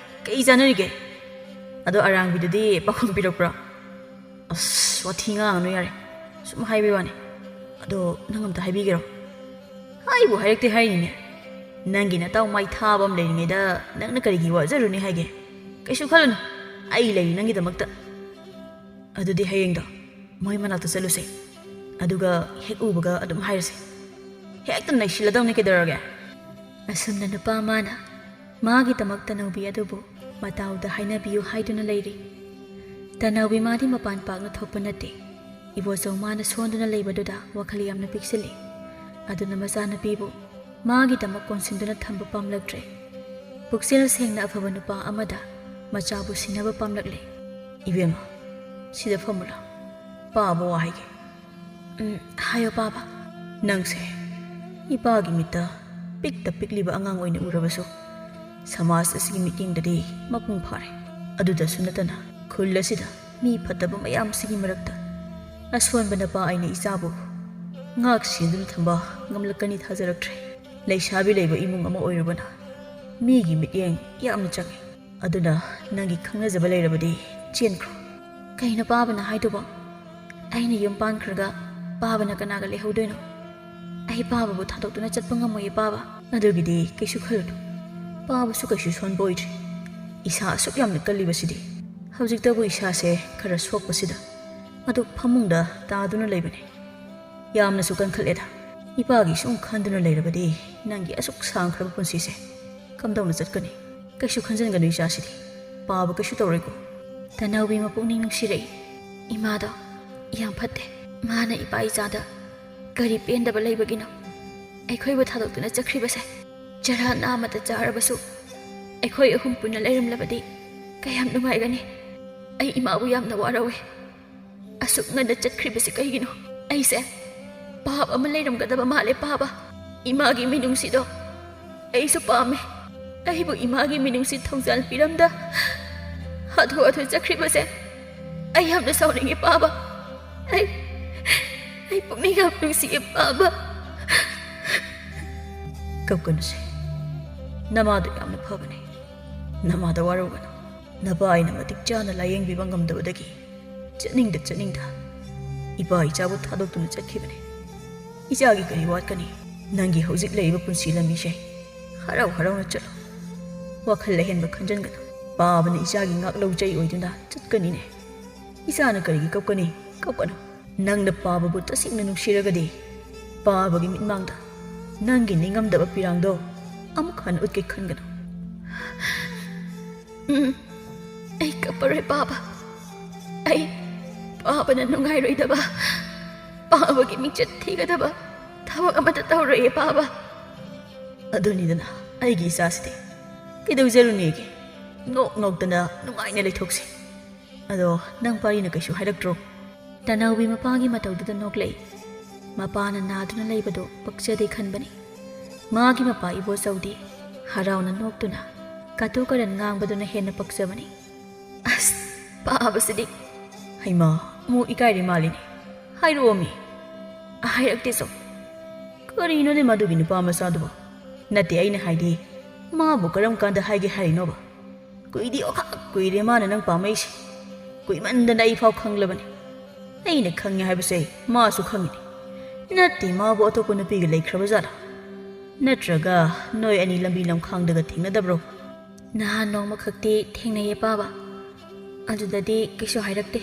ꯀꯩ ꯆꯥꯟꯅꯔꯤꯒꯦ? ꯑꯗꯣ ꯑꯔꯥꯡꯕꯤꯗꯨꯗꯤ ꯄꯥꯎꯈꯨꯝ ꯄꯤꯔꯛꯄ꯭ꯔꯣ?" ꯑꯁ, ꯋꯥꯊꯤ ꯉꯥꯡꯉꯅꯨ ꯌꯥꯔꯦ꯫ ꯁꯨꯝ ꯍꯥꯏꯕꯩ ꯋꯥꯅꯤ꯫ ꯑꯗꯣ ꯅꯪ ꯑꯝꯇ ꯍꯥꯏꯕꯤꯒꯦꯔꯣ? ꯍꯥꯏꯕꯨ ꯍꯥꯏꯔꯛꯇꯦ ꯍꯥꯏꯅꯤꯅꯦ꯫ ꯅꯪꯒꯤ ꯅꯇꯥꯎ ꯃꯥꯏ ꯊꯥꯕ ꯑꯃ ꯂꯩꯔꯤꯉꯩꯗ ꯅꯪꯅ ꯀꯔꯤꯒꯤ ꯋꯥꯖꯔꯨꯅꯤ ꯍꯥꯏꯒꯦ? ꯀꯩꯁꯨ ꯈꯜꯂꯨꯅꯨ, ꯑꯩ ꯂꯩꯔꯤ ꯅꯪꯒꯤꯗꯃꯛꯇ꯫ ꯑꯗꯨꯗꯤ ꯍꯌꯦꯡꯗꯣ ꯃꯣꯏ ꯃꯅꯥꯛꯇ ꯆꯠꯂꯨꯁꯦ, ꯑꯗꯨꯒ ꯍꯦꯛ ꯎꯕꯒ ꯑꯗꯨꯝ ꯍꯥꯏꯔꯁꯦ꯫ ꯍꯦꯛꯇ ꯅꯩꯁꯤꯜꯂꯗꯧꯅꯤ, ꯀꯩꯗꯧꯔꯒꯦ? ꯑꯁꯨꯝꯅ ꯅꯨꯄꯥ ꯑꯃꯅ ꯃꯥꯒꯤꯗꯃꯛ ꯇꯅꯧꯕꯤ ꯑꯗꯨꯕꯨ ꯃꯇꯥꯎꯗ ꯍꯥꯏꯅꯕꯤꯌꯨ ꯍꯥꯏꯗꯨꯅ ꯂꯩꯔꯤ꯫ ꯇꯅꯧꯕꯤ ꯃꯥꯗꯤ ꯃꯄꯥꯟ ꯄꯥꯛꯅ ꯊꯣꯛꯄ ꯅꯠꯇꯦ꯫ ꯏꯕꯣꯆꯧ ꯃꯥꯅ ꯁꯣꯟꯗꯨꯅ ꯂꯩꯕꯗꯨꯗ ꯋꯥꯈꯜ ꯌꯥꯝꯅ ꯄꯤꯛꯁꯤꯜꯂꯤ꯫ ꯑꯗꯨꯅ ꯃꯆꯥꯅꯨꯄꯤꯕꯨ ꯃꯥꯒꯤꯗꯃꯛ ꯀꯣꯟꯁꯤꯟꯗꯨꯅ ꯊꯝꯕ ꯄꯥꯝꯂꯛꯇ꯭ꯔꯦ꯫ ꯄꯨꯛꯆꯦꯜ ꯁꯦꯡꯅ ꯑꯐꯕ ꯅꯨꯄꯥ ꯑꯃꯗ ꯃꯆꯥꯕꯨ ꯁꯤꯟꯅꯕ ꯄꯥꯝꯂꯛꯂꯦ꯫ ꯏꯕꯦꯝꯃ, ꯁꯤꯗ ꯐꯝꯃꯨ ꯂꯥꯎ꯫ ꯄꯥꯕ ꯋꯥ ꯍꯥꯏꯒꯦ꯫ ꯎꯝ, ꯍꯥꯏꯌꯣ ꯄꯥꯕ꯫ ꯅꯪꯁꯦ ꯏꯄꯥꯒꯤ ꯃꯤꯠꯇ ꯄꯤꯛꯇ ꯄꯤꯛꯂꯤꯕ ꯑꯉꯥꯡ ꯑꯣꯏꯅ ꯎꯔꯕꯁꯨ, ꯁꯃꯥꯖ ꯑꯁꯤꯒꯤ ꯃꯤꯠꯌꯦꯡꯗꯗꯤ ꯃꯄꯨꯡ ꯐꯥꯔꯦ꯫ ꯑꯗꯨꯗꯁꯨ ꯅꯠꯇꯅ ꯈꯨꯜ ꯑꯁꯤꯗ ꯃꯤ ꯐꯠꯇꯕ ꯃꯌꯥꯝꯁꯤꯒꯤ ꯃꯔꯛꯇ ꯑꯁꯣꯟꯕ ꯅꯄꯥ ꯑꯩꯅ ꯏꯆꯥꯕꯨ ꯉꯥꯛ ꯁꯦꯟꯗꯨꯅ ꯊꯝꯕ ꯉꯝꯂꯛꯀꯅꯤ ꯊꯥꯖꯔꯛꯇ꯭ꯔꯦ꯫ ꯂꯩꯁꯥꯕꯤ ꯂꯩꯕ ꯏꯃꯨꯡ ꯑꯃ ꯑꯣꯏꯔꯨꯕꯅ ꯃꯤꯒꯤ ꯃꯤꯠꯌꯦꯡ ꯌꯥꯝꯅ ꯆꯪꯉꯤ꯫ ꯑꯗꯨꯅ ꯅꯪꯒꯤ ꯈꯪꯅꯖꯕ ꯂꯩꯔꯕꯗꯤ ꯆꯦꯟꯈ꯭ꯔꯣ꯫ ꯀꯩꯅꯣ ꯄꯥꯕꯅ ꯍꯥꯏꯗꯨꯕꯣ? ꯑꯩꯅ ꯌꯨꯝ ꯄꯥꯟꯈ꯭ꯔꯒ ꯄꯥꯕꯅ ꯀꯅꯥꯒ ꯂꯩꯍꯧꯗꯣꯏꯅꯣ? ꯑꯩ ꯄꯥꯕꯕꯨ ꯊꯥꯗꯣꯛꯇꯨꯅ ꯆꯠꯄ ꯉꯝꯃꯣꯏꯌꯦ ꯄꯥꯕ꯫ ꯑꯗꯨꯒꯤꯗꯤ ꯀꯩꯁꯨ ꯈꯜꯂꯨꯅꯨ꯫ ꯄꯥꯕꯁꯨ ꯀꯩꯁꯨ ꯁꯣꯟꯕ ꯑꯣꯏꯗ꯭ꯔꯤ꯫ ꯏꯁꯥ ꯑꯁꯨꯛ ꯌꯥꯝꯅ ꯀꯜꯂꯤꯕꯁꯤꯗꯤ꯫ ꯍꯧꯖꯤꯛꯇꯕꯨ ꯏꯁꯥꯁꯦ ꯈꯔ ꯁꯣꯛꯄꯁꯤꯗ ꯃꯗꯨ ꯐꯃꯨꯡꯗ ꯇꯥꯗꯨꯅ ꯂꯩꯕꯅꯤ꯫ ꯌꯥꯝꯅꯁꯨ ꯀꯟꯈꯠꯂꯦꯗ꯫ ꯏꯄꯥꯒꯤ ꯁꯨꯝ ꯈꯟꯗꯨꯅ ꯂꯩꯔꯕꯗꯤ ꯅꯪꯒꯤ ꯑꯁꯨꯛ ꯁꯥꯡꯈ꯭ꯔꯕ ꯄꯨꯟꯁꯤꯁꯦ ꯀꯝꯗꯧꯅ ꯆꯠꯀꯅꯤ? ꯀꯩꯁꯨ ꯈꯟꯖꯤꯟꯒꯅꯨ ꯏꯆꯥꯁꯤꯗꯤ꯫ ꯄꯥꯕ ꯀꯩꯁꯨ ꯇꯧꯔꯣꯏꯀꯣ꯫ ꯇꯅꯧꯕꯤ ꯃꯄꯨꯛꯅꯤꯡ ꯅꯨꯡꯁꯤꯔꯛꯏ꯫ ꯏꯃꯥꯗꯣ ꯌꯥꯝ ꯐꯠꯇꯦ꯫ ꯃꯥꯅ ꯏꯄꯥ ꯏꯆꯥꯗ ꯀꯔꯤ ꯄꯦꯟꯗꯕ ꯂꯩꯕꯒꯤꯅꯣ? ꯑꯩꯈꯣꯏꯕꯨ ꯊꯥꯗꯣꯛꯇꯨꯅ ꯆꯠꯈ꯭ꯔꯤꯕꯁꯦ꯫ ꯆꯔꯥ ꯅꯥꯝꯃꯇ ꯆꯥꯔꯕꯁꯨ ꯑꯩꯈꯣꯏ ꯑꯍꯨꯝ ꯄꯨꯟꯅ ꯂꯩꯔꯝꯂꯕꯗꯤ ꯀꯌꯥꯝ ꯅꯨꯡꯉꯥꯏꯒꯅꯤ꯫ ꯑꯩ ꯏꯃꯥꯕꯨ ꯌꯥꯝꯅ ꯋꯥꯔꯧꯏ꯫ ꯑꯁꯨꯛ ꯉꯟꯅ ꯆꯠꯈ꯭ꯔꯤꯕꯁꯤ ꯀꯩꯒꯤꯅꯣ? ꯑꯩꯁꯦ ꯄꯥꯞ ꯑꯃ ꯂꯩꯔꯝꯒꯗꯕ ꯃꯥꯜꯂꯦ ꯄꯥꯕ꯫ ꯏꯃꯥꯒꯤ ꯃꯤꯅꯨꯡꯁꯤꯗꯣ ꯑꯩꯁꯨ ꯄꯥꯝꯃꯦ꯫ ꯑꯩꯕꯨ ꯏꯃꯥꯒꯤ ꯃꯤꯅꯨꯡꯁꯤ ꯊꯧꯖꯥꯜ ꯄꯤꯔꯝꯗ ꯍꯥꯊꯨ ꯍꯥꯊꯨ ꯆꯠꯈ꯭ꯔꯤꯕꯁꯦ ꯑꯩ ꯌꯥꯝꯅ ꯁꯥꯎꯅꯤꯡꯉꯦ ꯄꯥꯕ꯫ ꯑꯩ, ꯑꯩ ꯄꯨꯛꯅꯤꯡ ꯌꯥꯝ ꯅꯨꯡꯁꯤꯌꯦ ꯄꯥꯕ꯫ ꯀꯞꯀꯅꯨꯁꯦ꯫ ꯅꯃꯥꯗꯣ ꯌꯥꯝꯅ ꯐꯕꯅꯦ꯫ ꯅꯃꯥꯗ ꯋꯥꯔꯧꯒꯅꯨ꯫ ꯅꯄꯥ ꯑꯩꯅ ꯃꯇꯤꯛ ꯆꯥꯅ ꯂꯥꯌꯦꯡꯕꯤꯕ ꯉꯝꯗꯕꯗꯒꯤ ꯆꯠꯅꯤꯡꯗ ꯆꯠꯅꯤꯡꯗ ꯏꯄꯥ ꯏꯆꯥꯕꯨ ꯊꯥꯗꯣꯛꯇꯨꯅ ꯆꯠꯈꯤꯕꯅꯤ꯫ ꯏꯆꯥꯒꯤ ꯀꯔꯤ ꯋꯥꯠꯀꯅꯤ? ꯅꯪꯒꯤ ꯍꯧꯖꯤꯛ ꯂꯩꯔꯤꯕ ꯄꯨꯟꯁꯤ ꯂꯝꯕꯤꯁꯦ ꯍꯔꯥꯎ ꯍꯔꯥꯎꯅ ꯆꯠꯂꯣ꯫ ꯋꯥꯈꯜ ꯑꯍꯦꯟꯕ ꯈꯟꯖꯟꯒꯅꯨ꯫ ꯄꯥꯕꯅ ꯏꯆꯥꯒꯤ ꯉꯥꯛꯂꯧꯖꯩ ꯑꯣꯏꯗꯨꯅ ꯆꯠꯀꯅꯤꯅꯦ꯫ ꯏꯆꯥꯅ ꯀꯔꯤꯒꯤ ꯀꯞꯀꯅꯤ? ꯀꯞꯀꯅꯨ꯫ ꯅꯪꯅ ꯄꯥꯕꯕꯨ ꯇꯁꯦꯡꯅ ꯅꯨꯡꯁꯤꯔꯒꯗꯤ ꯄꯥꯕꯒꯤ ꯃꯤꯠꯃꯥꯡꯗ ꯅꯪꯒꯤ ꯅꯤꯡꯉꯝꯗꯕ ꯄꯤꯔꯥꯡꯗꯣ ꯑꯃꯨꯛ ꯍꯟꯅ ꯎꯠꯀꯦ ꯈꯟꯒꯅꯨ꯫ ꯎꯝ, ꯑꯩ ꯀꯞꯄꯔꯣꯏ ꯄꯥꯕ꯫ ꯑꯩ ꯄꯥꯕꯅ ꯅꯨꯡꯉꯥꯏꯔꯣꯏꯗꯕ, ꯄꯥꯕꯒꯤ ꯃꯤꯡꯆꯠ ꯊꯤꯒꯗꯕ ꯊꯕꯛ ꯑꯃꯠꯇ ꯇꯧꯔꯣꯏꯌꯦ ꯄꯥꯕ꯫ ꯑꯗꯨꯅꯤꯗꯅ ꯑꯩꯒꯤ ꯏꯆꯥꯁꯤꯗꯤ꯫ ꯀꯩꯗꯧꯖꯔꯨꯅꯦꯒꯦ? ꯅꯣꯛ ꯅꯣꯛꯇꯅ ꯅꯨꯡꯉꯥꯏꯅ ꯂꯩꯊꯣꯛꯁꯤ꯫ ꯑꯗꯣ ꯅꯪ ꯄꯥꯔꯤꯅ ꯀꯩꯁꯨ ꯍꯥꯏꯔꯛꯇ꯭ꯔꯣ? ꯇꯅꯧꯕꯤ ꯃꯄꯥꯒꯤ ꯃꯇꯧꯗꯨꯗ ꯅꯣꯛꯂꯛꯏ꯫ ꯃꯄꯥꯅ ꯅꯥꯗꯨꯅ ꯂꯩꯕꯗꯣ ꯄꯛꯆꯗꯦ ꯈꯟꯕꯅꯤ꯫ ꯃꯥꯒꯤ ꯃꯄꯥ ꯏꯕꯣꯆꯧꯗꯤ ꯍꯔꯥꯎꯅ ꯅꯣꯛꯇꯨꯅ ꯀꯇꯨ ꯀꯔꯟ ꯉꯥꯡꯕꯗꯨꯅ ꯍꯦꯟꯅ ꯄꯛꯆꯕꯅꯤ꯫ ꯑꯁ, ꯄꯥꯕꯁꯤꯗꯤ꯫ ꯍꯩꯃꯥ, ꯑꯃꯨꯛ ꯏꯀꯥꯏꯔꯤ ꯃꯥꯜꯂꯤꯅꯦ꯫ ꯍꯥꯏꯔꯛꯑꯣꯃꯤ꯫ ꯍꯥꯏꯔꯛꯇꯦ ꯁꯨꯝ꯫ ꯀꯔꯤꯅꯣꯅꯦ ꯃꯗꯨꯒꯤ ꯅꯨꯄꯥ ꯃꯆꯥꯗꯨꯕꯣ? ꯅꯠꯇꯦ, ꯑꯩꯅ ꯍꯥꯏꯗꯤ, ꯃꯥꯕꯨ ꯀꯔꯝ ꯀꯥꯟꯗ ꯍꯥꯏꯒꯦ ꯍꯥꯏꯔꯤꯅꯣꯕ? ꯀꯨꯏꯗꯤ ꯑꯣꯈꯥꯛ ꯀꯨꯏꯔꯦ ꯃꯥꯅ ꯅꯪ ꯄꯥꯝꯃꯛꯏꯁꯦ꯫ ꯀꯨꯏꯃꯟꯗꯅ ꯑꯩ ꯐꯥꯎ ꯈꯪꯂꯕꯅꯤ꯫ ꯑꯩꯅ ꯈꯪꯉꯦ ꯍꯥꯏꯕꯁꯦ ꯃꯥꯁꯨ ꯈꯪꯉꯤꯅꯤ꯫ ꯅꯠꯇꯦ, ꯃꯥꯕꯨ ꯑꯇꯣꯞꯄ ꯅꯨꯄꯤꯒ ꯂꯩꯈ꯭ꯔꯕ ꯖꯥꯠꯂꯥ? ꯅꯠꯇ꯭ꯔꯒ ꯅꯣꯏ ꯑꯅꯤ ꯂꯝꯕꯤ ꯂꯝꯈꯥꯡꯗꯒ ꯊꯦꯡꯅꯗꯕ꯭ꯔꯣ? ꯅꯍꯥꯟ ꯅꯣꯡꯃꯈꯛꯇꯤ ꯊꯦꯡꯅꯩꯌꯦ ꯄꯥꯕ꯫ ꯑꯗꯨꯗꯗꯤ ꯀꯩꯁꯨ ꯍꯥꯏꯔꯛꯇꯦ꯫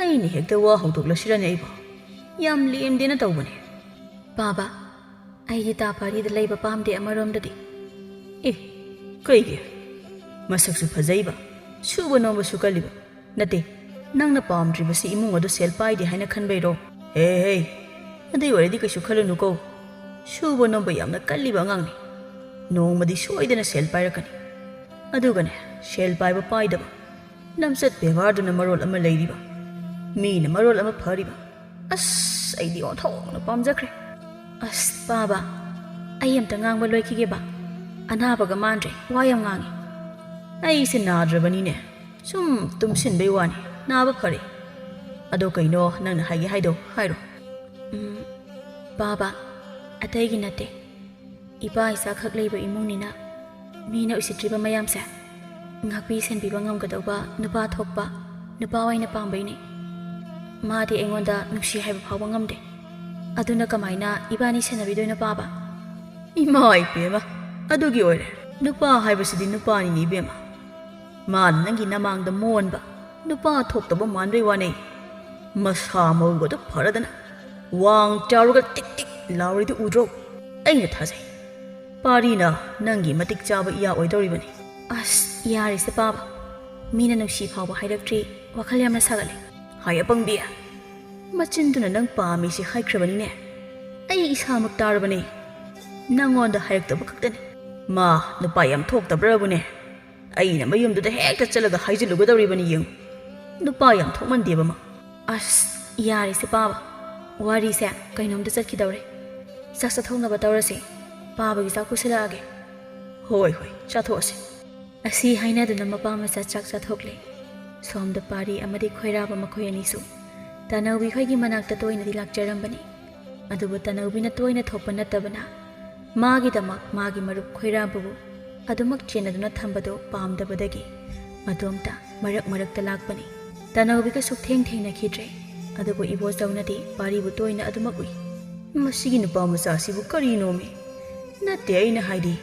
ꯑꯩꯅ ꯍꯦꯛꯇ ꯋꯥ ꯍꯧꯗꯣꯛꯂꯁꯤꯔꯅꯦ ꯑꯩꯕꯣ? ꯌꯥꯝ ꯂꯦꯝꯗꯦꯅ ꯇꯧꯕꯅꯦ꯫ ꯄꯥꯕ, ꯑꯩꯗꯤ ꯇꯥ ꯄꯥꯔꯤꯗ ꯂꯩꯕ ꯄꯥꯝꯗꯦ ꯑꯃꯔꯣꯝꯗꯗꯤ꯫ ꯑꯦ, ꯀꯩꯒꯤ? ꯃꯁꯛꯁꯨ ꯐꯖꯩꯕ, ꯁꯨꯕ ꯅꯣꯝꯕꯁꯨ ꯀꯜꯂꯤꯕ꯫ ꯅꯠꯇꯦ, ꯅꯪꯅ ꯄꯥꯝꯗ꯭ꯔꯤꯕꯁꯤ ꯏꯃꯨꯡ ꯑꯗꯨ ꯁꯦꯜ ꯄꯥꯏꯗꯦ ꯍꯥꯏꯅ ꯈꯟꯕꯩꯔꯣ? ꯍꯦ, ꯍꯦ, ꯑꯗꯨꯏ ꯋꯥꯔꯤꯗꯤ ꯀꯩꯁꯨ ꯈꯜꯂꯨꯅꯨꯀꯣ꯫ ꯁꯨꯕ ꯅꯣꯝꯕ ꯌꯥꯝꯅ ꯀꯜꯂꯤꯕ ꯑꯉꯥꯡꯅꯤ꯫ ꯅꯣꯡꯃꯗꯤ ꯁꯣꯏꯗꯅ ꯁꯦꯜ ꯄꯥꯏꯔꯛꯀꯅꯤ꯫ ꯑꯗꯨꯒꯅꯦ, ꯁꯦꯜ ꯄꯥꯏꯕ ꯄꯥꯏꯗꯕ, ꯂꯝꯆꯠ ꯕꯦꯕꯥꯔꯗꯨꯅ ꯃꯔꯣꯜ ꯑꯃ ꯂꯩꯔꯤꯕ, ꯃꯤꯅ ꯃꯔꯣꯜ ꯑꯃ ꯐꯔꯤꯕ꯫ ꯑꯁ, ꯑꯩꯗꯤ ꯑꯣꯟꯊꯣꯛꯅ ꯄꯥꯝꯖꯈ꯭ꯔꯦ꯫ ꯑꯁ, ꯄꯥꯕ, ꯑꯩ ꯑꯝꯇ ꯉꯥꯡꯕ ꯂꯣꯏꯈꯤꯒꯦꯕ꯫ ꯑꯅꯥꯕꯒ ꯃꯥꯟꯗ꯭ꯔꯦ, ꯋꯥ ꯌꯥꯝ ꯉꯥꯡꯉꯤ꯫ ꯑꯩꯁꯦ ꯅꯥꯗ꯭ꯔꯕꯅꯤꯅꯦ, ꯁꯨꯝ ꯇꯨꯝꯁꯤꯟꯕꯩ ꯋꯥꯅꯤ, ꯅꯥꯕ ꯐꯔꯦ꯫ ꯑꯗꯣ ꯀꯩꯅꯣ ꯅꯪꯅ ꯍꯥꯏꯒꯦ ꯍꯥꯏꯗꯣ ꯍꯥꯏꯔꯣ꯫ ꯎꯝ, ꯄꯥꯕ, ꯑꯇꯩꯒꯤ ꯅꯠꯇꯦ꯫ ꯏꯄꯥ ꯏꯆꯥꯈꯛ ꯂꯩꯕ ꯏꯃꯨꯡꯅꯤꯅ ꯃꯤꯅ ꯎꯁꯤꯠꯇ꯭ꯔꯤꯕ ꯃꯌꯥꯝꯁꯦ ꯉꯥꯛꯄꯤ ꯁꯦꯟꯕꯤꯕ ꯉꯝꯒꯗꯧꯕ ꯅꯨꯄꯥ ꯊꯣꯛꯄ, ꯅꯨꯄꯥ ꯑꯣꯏꯅ ꯄꯥꯝꯕꯩꯅꯦ꯫ ꯃꯥꯗꯤ ꯑꯩꯉꯣꯟꯗ ꯅꯨꯡꯁꯤ ꯍꯥꯏꯕ ꯐꯥꯎꯕ ꯉꯝꯗꯦ꯫ ꯑꯗꯨꯅ ꯀꯃꯥꯏꯅ ꯏꯕꯥꯅꯤ ꯁꯦꯟꯅꯕꯤꯗꯣꯏꯅꯣ, ꯄꯥꯕ? ꯏꯃꯥ ꯏꯄꯦꯝꯃ, ꯑꯗꯨꯒꯤ ꯑꯣꯏꯔꯦ꯫ ꯅꯨꯄꯥ ꯍꯥꯏꯕꯁꯤꯗꯤ ꯅꯨꯄꯥꯅꯤꯅꯦ ꯏꯕꯦꯝꯃ꯫ ꯃꯥꯅ ꯅꯪꯒꯤ ꯅꯃꯥꯡꯗ ꯃꯣꯟꯕ, ꯅꯨꯄꯥ ꯊꯣꯛꯇꯕ ꯃꯥꯟꯕꯩ ꯋꯥꯅꯦ꯫ ꯃꯁꯥ ꯃꯎꯒꯗꯣ ꯐꯔꯗꯅ, ꯋꯥꯡ ꯆꯥꯎꯔꯒ ꯇꯤꯛ ꯇꯤꯛ ꯂꯥꯎꯔꯤꯗꯨ ꯎꯗ꯭ꯔꯣ? ꯑꯩꯅ ꯊꯥꯖꯩ, ꯄꯥꯔꯤꯅ ꯅꯪꯒꯤ ꯃꯇꯤꯛ ꯆꯥꯕ ꯏꯌꯥ ꯑꯣꯏꯗꯧꯔꯤꯕꯅꯤ꯫ ꯑꯁ, ꯌꯥꯔꯦꯁꯦ ꯄꯥꯕ, ꯃꯤꯅ ꯅꯨꯡꯁꯤ ꯐꯥꯎꯕ ꯍꯥꯏꯔꯛꯇ꯭ꯔꯤ, ꯋꯥꯈꯜ ꯌꯥꯝꯅ ꯁꯥꯒꯠꯂꯦ꯫ ꯍꯥꯏ ꯑꯄꯪꯕꯤ, ꯃꯆꯤꯟꯗꯨꯅ ꯅꯪ ꯄꯥꯝꯃꯤꯁꯤ ꯍꯥꯏꯈ꯭ꯔꯕꯅꯤꯅꯦ꯫ ꯑꯩ ꯏꯁꯥꯃꯛ ꯇꯥꯔꯕꯅꯦ꯫ ꯅꯪꯉꯣꯟꯗ ꯍꯥꯏꯔꯛꯇꯕ ꯈꯛꯇꯅꯤ꯫ ꯃꯥ ꯅꯨꯄꯥ ꯌꯥꯝ ꯊꯣꯛꯇꯕ꯭ꯔꯕꯨꯅꯦ? ꯑꯩꯅ ꯃꯌꯨꯝꯗꯨꯗ ꯍꯦꯛꯇ ꯆꯠꯂꯒ ꯍꯥꯏꯖꯤꯜꯂꯨꯒꯗꯧꯔꯤꯕꯅꯤ, ꯌꯦꯡꯉꯨ꯫ ꯅꯨꯄꯥ ꯌꯥꯝ ꯊꯣꯛꯃꯟꯗꯦꯕ ꯃꯥ꯫ ꯑꯁ, ꯌꯥꯔꯦꯁꯦ ꯄꯥꯕ, ꯋꯥꯔꯤꯁꯦ ꯀꯩꯅꯣꯝꯗ ꯆꯠꯈꯤꯗꯧꯔꯦ꯫ ꯆꯥꯛ ꯆꯥꯊꯣꯛꯅꯕ ꯇꯧꯔꯁꯦ꯫ ꯄꯥꯕꯒꯤ ꯆꯥꯛ ꯄꯨꯁꯤꯜꯂꯛꯑꯒꯦ꯫ ꯍꯣꯏ ꯍꯣꯏ, ꯆꯥꯊꯣꯛꯑꯁꯦ꯫ ꯑꯁꯤ ꯍꯥꯏꯅꯗꯨꯅ ꯃꯄꯥ ꯃꯆꯥ ꯆꯥꯛ ꯆꯥꯊꯣꯛꯂꯦ꯫ ꯁꯣꯝꯗ ꯄꯥꯔꯤ ꯑꯃꯗꯤ ꯈꯣꯏꯔꯥꯕ ꯃꯈꯣꯏ ꯑꯅꯤꯁꯨ ꯇꯥꯅꯧꯕꯤ ꯈꯣꯏꯒꯤ ꯃꯅꯥꯛꯇ ꯇꯣꯏꯅꯗꯤ ꯂꯥꯛꯆꯔꯝꯕꯅꯤ꯫ ꯑꯗꯨꯕꯨ ꯇꯥꯅꯧꯕꯤꯅ ꯇꯣꯏꯅ ꯊꯣꯛꯄ ꯅꯠꯇꯕꯅ ꯃꯥꯒꯤꯗꯃꯛ ꯃꯥꯒꯤ ꯃꯔꯨꯞ ꯈꯣꯏꯔꯥꯕꯕꯨ ꯑꯗꯨꯃꯛ ꯆꯦꯟꯅꯗꯨꯅ ꯊꯝꯕꯗꯨ ꯄꯥꯝꯗꯕꯗꯒꯤ ꯃꯇꯣꯝꯇ ꯃꯔꯛ ꯃꯔꯛꯇ ꯂꯥꯛꯄꯅꯤ꯫ ꯇꯥꯅꯧꯕꯤꯒ ꯁꯨꯛꯊꯦꯡ ꯊꯦꯡꯅꯈꯤꯗ꯭ꯔꯦ꯫ ꯑꯗꯨꯕꯨ ꯏꯕꯣꯆꯧꯅꯗꯤ ꯄꯥꯔꯤꯕꯨ ꯇꯣꯏꯅ ꯑꯗꯨꯃꯛ ꯎꯏ꯫ ꯃꯁꯤꯒꯤ ꯅꯨꯄꯥ ꯃꯆꯥꯁꯤꯕꯨ ꯀꯔꯤꯅꯣꯃꯤ? ꯅꯠꯇꯦ, ꯑꯩꯅ ꯍꯥꯏꯗꯤ,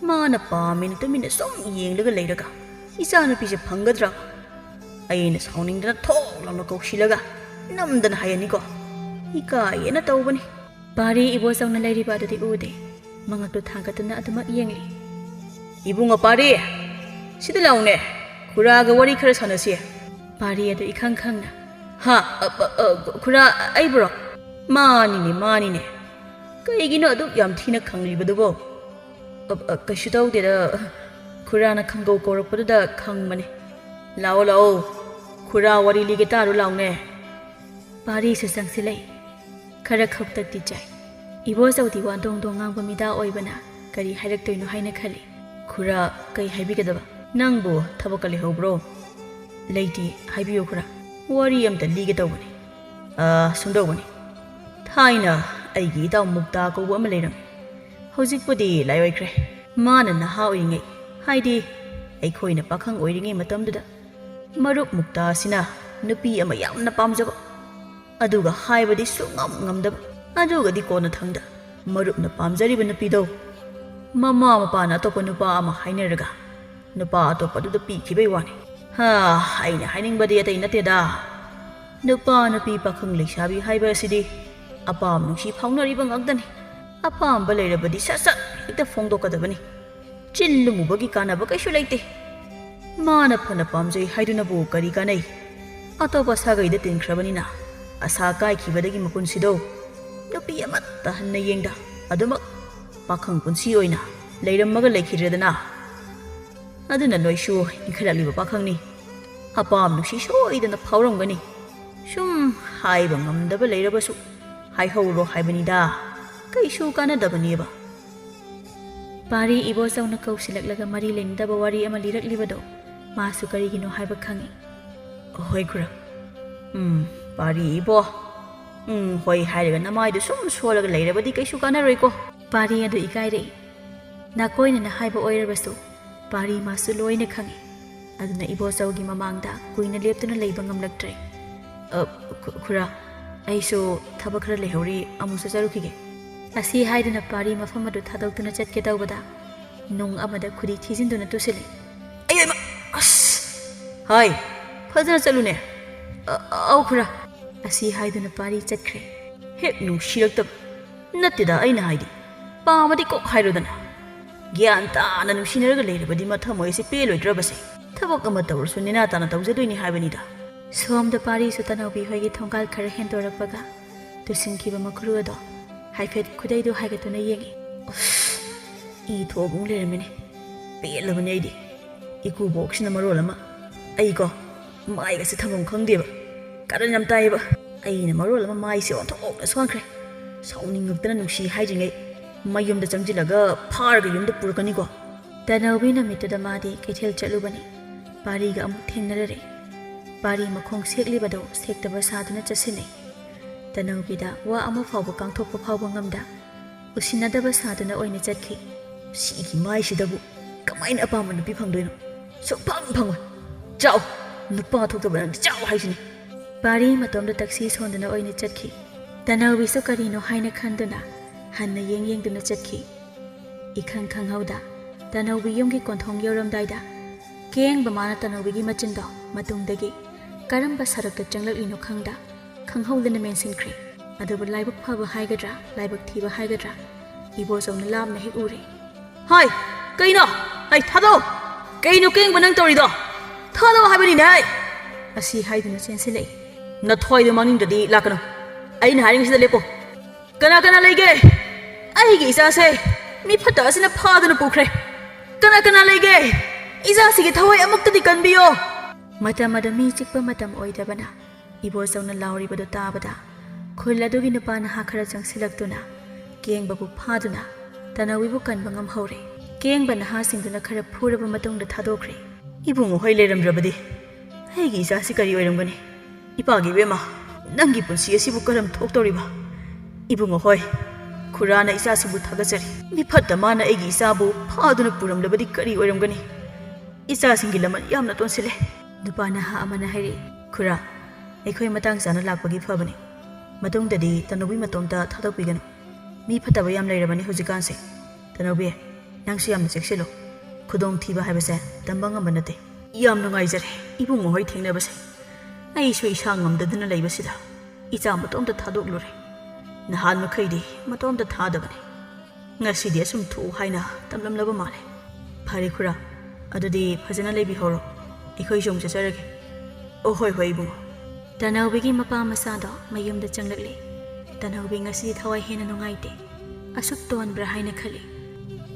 ꯃꯥꯅ ꯄꯥꯝꯃꯦꯅ ꯇꯨꯃꯤꯟꯅ ꯁꯨꯝ ꯌꯦꯡꯂꯒ ꯂꯩꯔꯒ ꯏꯆꯥꯅꯨꯄꯤꯁꯦ ꯐꯪꯒꯗ꯭ꯔꯥ? ꯑꯩꯅ ꯁꯥꯎꯅꯤꯡꯗꯅ ꯊꯣꯛ ꯂꯥꯎꯅ ꯀꯧꯁꯤꯜꯂꯒ ꯅꯝꯗꯅ ꯍꯥꯏꯍꯟꯅꯤꯀꯣ꯫ ꯏꯀꯥꯏꯌꯦꯅ ꯇꯧꯕꯅꯤ꯫ ꯄꯥꯔꯤ ꯏꯕꯣꯆꯧꯅ ꯂꯩꯔꯤꯕ ꯑꯗꯨꯗꯤ ꯎꯗꯦ꯫ ꯃꯉꯛꯇꯨ ꯊꯥꯡꯒꯠꯇꯨꯅ ꯑꯗꯨꯃꯛ ꯌꯦꯡꯂꯤ꯫ "ꯏꯕꯨꯡꯉꯣ ꯄꯥꯔꯤ, ꯁꯤꯗ ꯂꯥꯎꯅꯦ꯫ ꯈꯨꯔꯥꯒ ꯋꯥꯔꯤ ꯈꯔ ꯁꯥꯟꯅꯁꯤ꯫" ꯄꯥꯔꯤ ꯑꯗꯨ ꯏꯈꯪ ꯈꯪꯅ, "ꯍꯥ? ꯑ, ꯑ, ꯑ, ꯈꯨꯔꯥ, ꯑꯩꯕꯨꯔꯣ? ꯃꯥꯅꯤꯅꯦ, ꯃꯥꯅꯤꯅꯦ꯫ ꯀꯩꯒꯤꯅꯣ ꯑꯗꯨꯛ ꯌꯥꯝ ꯊꯤꯅ ꯈꯪꯂꯤꯕꯗꯨꯕꯣ?" "ꯑ, ꯑ, ꯀꯩꯁꯨ ꯇꯧꯗꯦꯗ꯫ ꯈꯨꯔꯥꯅ ꯈꯪꯒꯧ ꯀꯧꯔꯛꯄꯗꯨꯗ ꯈꯪꯕꯅꯦ꯫ ꯂꯥꯛꯑꯣ, ꯂꯥꯛꯑꯣ꯫ ꯈꯨꯔꯥ ꯋꯥꯔꯤ ꯂꯤꯒꯦ ꯇꯥꯔꯨ ꯂꯥꯎꯅꯦ꯫" ꯄꯥꯔꯤꯁꯨ ꯆꯪꯁꯤꯜꯂꯛꯏ꯫ ꯈꯔ ꯈꯧꯇꯛꯇꯤ ꯆꯥꯏ꯫ ꯏꯕꯣꯆꯧꯗꯤ ꯋꯥ ꯗꯣꯡ ꯗꯣꯡ ꯉꯥꯡꯕ ꯃꯤꯗꯥ ꯑꯣꯏꯕꯅ ꯀꯔꯤ ꯍꯥꯏꯔꯛꯇꯣꯏꯅꯣ ꯍꯥꯏꯅ ꯈꯜꯂꯤ꯫ "ꯈꯨꯔꯥ, ꯀꯩ ꯍꯥꯏꯕꯤꯒꯗꯕ? ꯅꯪꯕꯨ ꯊꯕꯛꯀ ꯂꯩꯍꯧꯕ꯭ꯔꯣ?" "ꯂꯩꯇꯦ, ꯍꯥꯏꯕꯤꯌꯨ ꯈꯨꯔꯥ꯫ ꯋꯥꯔꯤ ꯑꯝꯇ ꯂꯤꯒꯦ ꯇꯧꯕꯅꯤ꯫ ꯑ, ꯁꯨꯝ ꯇꯧꯕꯅꯤ꯫ ꯊꯥꯏꯅ ꯑꯩꯒꯤ ꯏꯇꯥꯎ ꯃꯨꯛꯇꯥ ꯀꯧꯕ ꯑꯃ ꯂꯩꯔꯝꯃꯤ꯫ ꯍꯧꯖꯤꯛꯄꯨꯗꯤ ꯂꯥꯏꯑꯣꯏꯈ꯭ꯔꯦ꯫ ꯃꯥꯅ ꯅꯍꯥ ꯑꯣꯏꯔꯤꯉꯩ, ꯍꯥꯏꯗꯤ ꯑꯩꯈꯣꯏꯅ ꯄꯥꯈꯪ ꯑꯣꯏꯔꯤꯉꯩ ꯃꯇꯝꯗꯨꯗ ꯃꯔꯨꯞ ꯃꯨꯛꯇꯥ ꯑꯁꯤꯅ ꯅꯨꯄꯤ ꯑꯃ ꯌꯥꯝꯅ ꯄꯥꯝꯖꯕ, ꯑꯗꯨꯒ ꯍꯥꯏꯕꯗꯤ ꯁꯨꯡꯉꯝ ꯉꯝꯗꯕ꯫ ꯑꯗꯨꯒꯗꯤ ꯀꯣꯟꯅꯊꯪꯗ ꯃꯔꯨꯞꯅ ꯄꯥꯝꯖꯔꯤꯕ ꯅꯨꯄꯤꯗꯣ ꯃꯃꯥ ꯃꯄꯥꯅ ꯑꯇꯣꯞꯄ ꯅꯨꯄꯥ ꯑꯃ ꯍꯥꯏꯅꯔꯒ ꯅꯨꯄꯥ ꯑꯇꯣꯞꯄꯗꯨꯗ ꯄꯤꯈꯤꯕꯩ ꯋꯥꯅꯤ꯫ ꯍꯥ, ꯑꯩꯅ ꯍꯥꯏꯅꯤꯡꯕꯗꯤ ꯑꯇꯩ ꯅꯠꯇꯦꯗ꯫ ꯅꯨꯄꯥ ꯅꯨꯄꯤ ꯄꯥꯈꯪ ꯂꯩꯁꯥꯕꯤ ꯍꯥꯏꯕ ꯑꯁꯤꯗꯤ ꯑꯄꯥꯝ ꯅꯨꯡꯁꯤ ꯐꯥꯎꯅꯔꯤꯕ ꯉꯥꯛꯇꯅꯤ꯫ ꯑꯄꯥꯝꯕ ꯂꯩꯔꯕꯗꯤ ꯁꯠ ꯁꯠ ꯍꯦꯛꯇ ꯐꯣꯡꯗꯣꯛꯀꯗꯕꯅꯤ꯫ ꯆꯤꯟ ꯂꯨꯝꯃꯨꯕꯒꯤ ꯀꯥꯟꯅꯕ ꯀꯩꯁꯨ ꯂꯩꯇꯦ꯫ ꯃꯥꯅ ꯐꯅ ꯄꯥꯝꯖꯩ ꯍꯥꯏꯗꯨꯅꯕꯨ ꯀꯔꯤ ꯀꯥꯟꯅꯩ? ꯑꯇꯣꯞꯄ ꯁꯥꯒꯩꯗ ꯇꯤꯟꯈ꯭ꯔꯕꯅꯤꯅ ꯑꯁꯥ ꯀꯥꯏꯈꯤꯕꯗꯒꯤ ꯃꯄꯨꯟꯁꯤꯗꯣ ꯅꯨꯄꯤ ꯑꯃꯠꯇ ꯍꯟꯅ ꯌꯦꯡꯗ ꯑꯗꯨꯃꯛ ꯄꯥꯈꯪ ꯄꯨꯟꯁꯤ ꯑꯣꯏꯅ ꯂꯩꯔꯝꯃꯒ ꯂꯩꯈꯤꯗ꯭ꯔꯦꯗꯅ꯫ ꯑꯗꯨꯅ ꯅꯣꯏꯁꯨ ꯏꯟꯈꯠꯂꯛꯂꯤꯕ ꯄꯥꯈꯪꯅꯤ, ꯑꯄꯥꯝ ꯅꯨꯡꯁꯤ ꯁꯣꯏꯗꯅ ꯐꯥꯎꯔꯝꯒꯅꯤ꯫ ꯁꯨꯝ ꯍꯥꯏꯕ ꯉꯝꯗꯕ ꯂꯩꯔꯕꯁꯨ ꯍꯥꯏꯍꯧꯔꯣ ꯍꯥꯏꯕꯅꯤꯗ, ꯀꯩꯁꯨ ꯀꯥꯟꯅꯗꯕꯅꯦꯕ꯫ ꯄꯥꯔꯤ ꯏꯕꯣꯆꯧꯅ ꯀꯧꯁꯤꯜꯂꯛꯂꯒ ꯃꯔꯤ ꯂꯩꯅꯗꯕ ꯋꯥꯔꯤ ꯑꯃ ꯂꯤꯔꯛꯂꯤꯕꯗꯣ ꯃꯥꯁꯨ ꯀꯔꯤꯒꯤꯅꯣ ꯍꯥꯏꯕ ꯈꯪꯏ꯫ ꯍꯣꯏ ꯈꯨꯔꯥ꯫ ꯎꯝ, ꯄꯥꯔꯤ ꯏꯕꯣ꯫ ꯎꯝ, ꯍꯣꯏ ꯍꯥꯏꯔꯒ ꯅꯃꯥꯏꯗꯨ ꯁꯨꯝ ꯁꯣꯜꯂꯒ ꯂꯩꯔꯕꯗꯤ ꯀꯩꯁꯨ ꯀꯥꯟꯅꯔꯣꯏꯀꯣ꯫ ꯄꯥꯔꯤ ꯑꯗꯨ ꯏꯀꯥꯏꯔꯛꯏ꯫ ꯅꯥꯀꯣꯏꯅꯅ ꯍꯥꯏꯕ ꯑꯣꯏꯔꯕꯁꯨ ꯄꯥꯔꯤ ꯃꯥꯁꯨ ꯂꯣꯏꯅ ꯈꯪꯏ꯫ ꯑꯗꯨꯅ ꯏꯕꯣꯆꯧꯒꯤ ꯃꯃꯥꯡꯗ ꯀꯨꯏꯅ ꯂꯦꯞꯇꯨꯅ ꯂꯩꯕ ꯉꯝꯂꯛꯇ꯭ꯔꯦ꯫ "ꯑ, ꯈꯨ-, ꯈꯨꯔꯥ, ꯑꯩꯁꯨ ꯊꯕꯛ ꯈꯔ ꯂꯩꯍꯧꯔꯤ, ꯑꯃꯨꯛ ꯆꯠꯆꯔꯨꯈꯤꯒꯦ"꯫ ꯑꯁꯤ ꯍꯥꯏꯗꯨꯅ ꯄꯥꯔꯤ ꯃꯐꯝ ꯑꯗꯨ ꯊꯥꯗꯣꯛꯇꯨꯅ ꯆꯠꯀꯦ ꯇꯧꯕꯗ ꯅꯨꯡ ꯑꯃꯗ ꯈꯨꯗꯤ ꯊꯤꯖꯤꯟꯗꯨꯅ ꯇꯨꯁꯤꯜꯂꯤ꯫ "ꯑꯌꯣ ꯏꯃꯥ! ꯑꯁ! ꯍꯥꯏ, ꯐꯖꯅ ꯆꯠꯂꯨꯅꯦ"꯫ "ꯑ-, ꯑꯧ ꯈꯨꯔꯥ"꯫ ꯑꯁꯤ ꯍꯥꯏꯗꯨꯅ ꯄꯥꯔꯤ ꯆꯠꯈ꯭ꯔꯦ꯫ ꯍꯦꯛ ꯅꯨꯡꯁꯤꯔꯛꯇꯕ꯫ ꯅꯠꯇꯦꯗ ꯑꯩꯅ ꯍꯥꯏꯗꯤ, ꯄꯥꯝꯃꯗꯤ ꯀꯣꯛ ꯍꯥꯏꯔꯣꯗꯅ꯫ ꯒ꯭ꯌꯥꯟ ꯇꯥꯅ ꯅꯨꯡꯁꯤꯅꯔꯒ ꯂꯩꯔꯕꯗꯤ ꯃꯊꯃꯣꯏ ꯑꯁꯤ ꯄꯦꯜꯂꯣꯏꯗ꯭ꯔꯕꯁꯦ? ꯊꯕꯛ ꯑꯃ ꯇꯧꯔꯁꯨ ꯅꯦꯅꯥ ꯇꯥꯅ ꯇꯧꯖꯗꯣꯏꯅꯤ ꯍꯥꯏꯕꯅꯤꯗ꯫ ꯁꯣꯝꯗ ꯄꯥꯔꯤꯁꯨ ꯇꯅꯧꯕꯤ ꯍꯣꯏꯒꯤ ꯊꯣꯡꯒꯥꯜ ꯈꯔ ꯍꯦꯟꯗꯣꯔꯛꯄꯒ ꯇꯨꯁꯤꯟꯈꯤꯕ ꯃꯈꯨꯔꯨ ꯑꯗꯣ ꯍꯥꯏꯐꯦꯠ ꯈꯨꯗꯩꯗꯨ ꯍꯥꯏꯒꯠꯇꯨꯅ ꯌꯦꯡꯉꯤ꯫ ꯎꯁ, ꯏ ꯊꯣꯛꯑꯒ ꯑꯃꯨꯛ ꯂꯩꯔꯝꯃꯤꯅꯦ꯫ ꯄꯦꯜꯂꯕꯅꯦ ꯑꯩꯗꯤ꯫ ꯏꯀꯨꯕꯣꯛꯁꯤꯅ ꯃꯔꯣꯜ ꯑꯃ꯫ ꯑꯩꯀꯣ, ꯃꯥꯏꯒꯁꯦ ꯊꯝꯐꯝ ꯈꯪꯗꯦꯕ꯫ ꯀꯔꯟ ꯌꯥꯝ ꯇꯥꯏꯌꯦꯕ꯫ ꯑꯩꯅ ꯃꯔꯣꯜ ꯑꯃ ꯃꯥꯏꯁꯦ ꯑꯣꯟꯊꯣꯛꯅ ꯁꯣꯟꯈ꯭ꯔꯦ꯫ ꯁꯥꯎꯅꯤꯡꯉꯛꯇꯅ ꯅꯨꯡꯁꯤ ꯍꯥꯏꯗ꯭ꯔꯤꯉꯩ ꯃꯌꯨꯝꯗ ꯆꯪꯁꯤꯜꯂꯒ ꯐꯥꯔꯒ ꯌꯨꯝꯗ ꯄꯨꯔꯛꯀꯅꯤꯀꯣ꯫ ꯇꯅꯧꯕꯤ ꯅꯨꯃꯤꯠꯇꯨꯗ ꯃꯥꯗꯤ ꯀꯩꯊꯦꯜ ꯆꯠꯂꯨꯕꯅꯤ꯫ ꯄꯥꯔꯤꯒ ꯑꯃꯨꯛ ꯊꯦꯡꯅꯔꯔꯦ꯫ ꯄꯥꯔꯤ ꯃꯈꯣꯡ ꯁꯦꯛꯂꯤꯕꯗꯣ ꯁꯦꯛꯇꯕ ꯁꯥꯗꯨꯅ ꯆꯠꯁꯤꯟꯅꯩ꯫ ꯇꯅꯧꯕꯤꯗ ꯋꯥ ꯑꯃ ꯐꯥꯎꯕ ꯀꯥꯡꯊꯣꯛꯄ ꯐꯥꯎꯕ ꯉꯝꯗ ꯎꯁꯤꯟꯅꯗꯕ ꯁꯥꯗꯨꯅ ꯑꯣꯏꯅ ꯆꯠꯈꯤ꯫ ꯁꯤꯒꯤ ꯃꯥꯏꯁꯤꯗꯕꯨ ꯀꯃꯥꯏꯅ ꯑꯄꯥꯝꯕ ꯅꯨꯄꯤ ꯐꯪꯗꯣꯏꯅꯣ? ꯁꯨꯡꯐꯪ ꯐꯪꯉꯣꯏ꯫ ꯆꯥꯎ, ꯅꯨꯄꯥ ꯊꯣꯛꯇꯕ ꯅꯪꯗꯤ ꯆꯥꯎ ꯍꯥꯏꯁꯤꯅꯤ꯫ ꯄꯥꯔꯤ ꯃꯇꯣꯝꯗ ꯇꯛꯁꯤ ꯁꯣꯟꯗꯨꯅ ꯑꯣꯏꯅ ꯆꯠꯈꯤ꯫ ꯇꯅꯧꯕꯤꯁꯨ ꯀꯔꯤꯅꯣ ꯍꯥꯏꯅ ꯈꯟꯗꯨꯅ ꯍꯟꯅ ꯌꯦꯡ ꯌꯦꯡꯗꯨꯅ ꯆꯠꯈꯤ꯫ ꯏꯈꯪ ꯈꯪꯍꯧꯗ ꯇꯅꯧꯕꯤ ꯌꯨꯝꯒꯤ ꯀꯣꯟꯊꯣꯡ ꯌꯧꯔꯝꯗꯥꯏꯗ ꯀꯦꯡꯕ ꯃꯥꯅ ꯇꯅꯧꯕꯤꯒꯤ ꯃꯆꯤꯟꯗꯣ ꯃꯇꯨꯡꯗꯒꯤ ꯀꯔꯝꯕ ꯁꯔꯛꯇ ꯆꯪꯂꯛꯂꯤꯅꯣ ꯈꯪꯗ ꯈꯪꯍꯧꯗꯅ ꯃꯦꯟꯁꯤꯟꯈ꯭ꯔꯦ꯫ ꯑꯗꯨꯕꯨ ꯂꯥꯏꯕꯛ ꯐꯕ ꯍꯥꯏꯒꯗ꯭ꯔꯥ, ꯂꯥꯏꯕꯛ ꯊꯤꯕ ꯍꯥꯏꯒꯗ꯭ꯔꯥ, ꯏꯕꯣꯆꯧꯅ ꯂꯥꯞꯅ ꯍꯦꯛ ꯎꯔꯦ꯫ "ꯍꯥꯏ, ꯀꯩꯅꯣ? ꯍꯥꯏ, ꯊꯥꯗꯣꯛꯑꯣ! ꯀꯩꯅꯣ ꯀꯦꯡꯕ ꯅꯪ ꯇꯧꯔꯤꯗꯣ? ꯊꯥꯗꯣꯛꯑꯣ ꯍꯥꯏꯕꯅꯤꯅꯦ, ꯍꯥꯏ!" ꯑꯁꯤ ꯍꯥꯏꯗꯨꯅ ꯆꯦꯟꯁꯤꯜꯂꯛꯏ꯫ "ꯅꯊ꯭ꯋꯥꯏꯗꯣ ꯃꯥꯡꯅꯤꯡꯗ꯭ꯔꯗꯤ ꯂꯥꯛꯀꯅꯨ꯫ ꯑꯩꯅ ꯍꯥꯏꯔꯤꯉꯩꯁꯤꯗ ꯂꯦꯞꯄꯣ꯫ ꯀꯅꯥ ꯀꯅꯥ ꯂꯩꯒꯦ? ꯑꯩꯒꯤ ꯏꯆꯥꯁꯦ ꯃꯤ ꯐꯠꯇ ꯑꯁꯤꯅ ꯐꯥꯗꯨꯅ ꯄꯨꯈ꯭ꯔꯦ꯫ ꯀꯅꯥ ꯀꯅꯥ ꯂꯩꯒꯦ? ꯏꯆꯥꯁꯤꯒꯤ ꯊꯋꯥꯏ ꯑꯃꯨꯛꯇꯗꯤ ꯀꯟꯕꯤꯌꯣ!" ꯃꯇꯝ ꯑꯗꯨ ꯃꯤ ꯆꯤꯛꯄ ꯃꯇꯝ ꯑꯣꯏꯗꯕꯅ ꯏꯕꯣꯆꯧꯅ ꯂꯥꯎꯔꯤꯕꯗꯨ ꯇꯥꯕꯗ ꯈꯨꯜ ꯑꯗꯨꯒꯤ ꯅꯨꯄꯥ ꯅꯍꯥ ꯈꯔ ꯆꯪꯁꯤꯜꯂꯛꯇꯨꯅ ꯀꯦꯡꯕꯕꯨ ꯐꯥꯗꯨꯅ ꯇꯅꯧꯕꯤꯕꯨ ꯀꯟꯕ ꯉꯝꯍꯧꯔꯦ꯫ ꯀꯦꯡꯕ ꯅꯍꯥꯁꯤꯡꯗꯨꯅ ꯈꯔ ꯐꯨꯔꯕ ꯃꯇꯨꯡꯗ ꯊꯥꯗꯣꯛꯈ꯭ꯔꯦ꯫ "ꯏꯕꯨꯡꯉꯣ ꯍꯣꯏ ꯂꯩꯔꯝꯗ꯭ꯔꯕꯗꯤ ꯑꯩꯒꯤ ꯏꯆꯥꯁꯤ ꯀꯔꯤ ꯑꯣꯏꯔꯝꯒꯅꯤ? ꯏꯄꯥꯒꯤ ꯏꯕꯦꯝꯃ, ꯅꯪꯒꯤ ꯄꯨꯟꯁꯤ ꯑꯁꯤꯕꯨ ꯀꯔꯝ ꯊꯣꯛꯇꯧꯔꯤꯕ? ꯏꯕꯨꯡꯉꯣ ꯍꯣꯏ, ꯈꯨꯔꯥꯅ ꯏꯆꯥꯁꯤꯕꯨ ꯊꯥꯒꯠꯆꯔꯤ꯫ ꯃꯤꯐꯠꯇ ꯃꯥꯅ ꯑꯩꯒꯤ ꯏꯆꯥꯕꯨ ꯐꯥꯗꯨꯅ ꯄꯨꯔꯝꯂꯕꯗꯤ ꯀꯔꯤ ꯑꯣꯏꯔꯝꯒꯅꯤ? ꯏꯆꯥꯁꯤꯡꯒꯤ ꯂꯃꯟ ꯌꯥꯝꯅ ꯇꯣꯟꯁꯤꯜꯂꯦ꯫" ꯅꯨꯄꯥ ꯅꯍꯥ ꯑꯃꯅ ꯍꯥꯏꯔꯛꯏ, "ꯈꯨꯔꯥ, ꯑꯩꯈꯣꯏ ꯃꯇꯥꯡ ꯆꯥꯅ ꯂꯥꯛꯄꯒꯤ ꯐꯕꯅꯤ꯫ ꯃꯇꯨꯡꯗꯗꯤ ꯇꯅꯧꯕꯤ ꯃꯇꯣꯝꯇ ꯊꯥꯗꯣꯛꯄꯤꯒꯅꯨ꯫ ꯃꯤ ꯐꯠꯇꯕ ꯌꯥꯝ ꯂꯩꯔꯕꯅꯤ ꯍꯧꯖꯤꯛꯀꯥꯟꯁꯦ꯫ ꯇꯅꯧꯕꯤ, ꯅꯪꯁꯨ ꯌꯥꯝꯅ ꯆꯦꯛꯁꯤꯜꯂꯨ꯫ ꯈꯨꯗꯣꯡꯊꯤꯕ ꯍꯥꯏꯕꯁꯦ ꯇꯝꯕ ꯉꯝꯕ ꯅꯠꯇꯦ꯫" "ꯌꯥꯝ ꯅꯨꯡꯉꯥꯏꯖꯔꯦ ꯏꯕꯨꯡꯉꯣ ꯍꯣꯏ ꯊꯦꯡꯅꯕꯁꯦ꯫ ꯑꯩꯁꯨ ꯏꯁꯥ ꯉꯝꯗꯗꯨꯅ ꯂꯩꯕꯁꯤꯗ ꯏꯆꯥ ꯃꯇꯣꯝꯇ ꯊꯥꯗꯣꯛꯂꯨꯔꯦ꯫ ꯅꯍꯥꯟ ꯃꯈꯩꯗꯤ ꯃꯇꯣꯝꯇ ꯊꯥꯗꯕꯅꯤ꯫ ꯉꯁꯤꯗꯤ ꯑꯁꯨꯝ ꯊꯣꯛꯎ ꯍꯥꯏꯅ ꯇꯝꯂꯝꯂꯕ ꯃꯥꯜꯂꯦ꯫ ꯐꯔꯦ ꯈꯨꯔꯥ, ꯑꯗꯨꯗꯤ ꯐꯖꯅ ꯂꯩꯕꯤꯍꯧꯔꯣ꯫ ꯑꯩꯈꯣꯏꯁꯨ ꯑꯃꯨꯛ ꯆꯠꯆꯔꯒꯦ꯫" "ꯑꯣ ꯍꯣꯏ ꯍꯣꯏ ꯏꯕꯨꯡꯉꯣ꯫" ꯇꯅꯧꯕꯤꯒꯤ ꯃꯄꯥ ꯃꯆꯥꯗꯣ ꯃꯌꯨꯝꯗ ꯆꯪꯂꯛꯂꯦ꯫ ꯇꯅꯧꯕꯤ ꯉꯁꯤꯗꯤ ꯊꯋꯥꯏ ꯍꯦꯟꯅ ꯅꯨꯡꯉꯥꯏꯇꯦ꯫ ꯑꯁꯨꯛ ꯇꯣꯟꯕ꯭ꯔꯥ ꯍꯥꯏꯅ ꯈꯜꯂꯤ꯫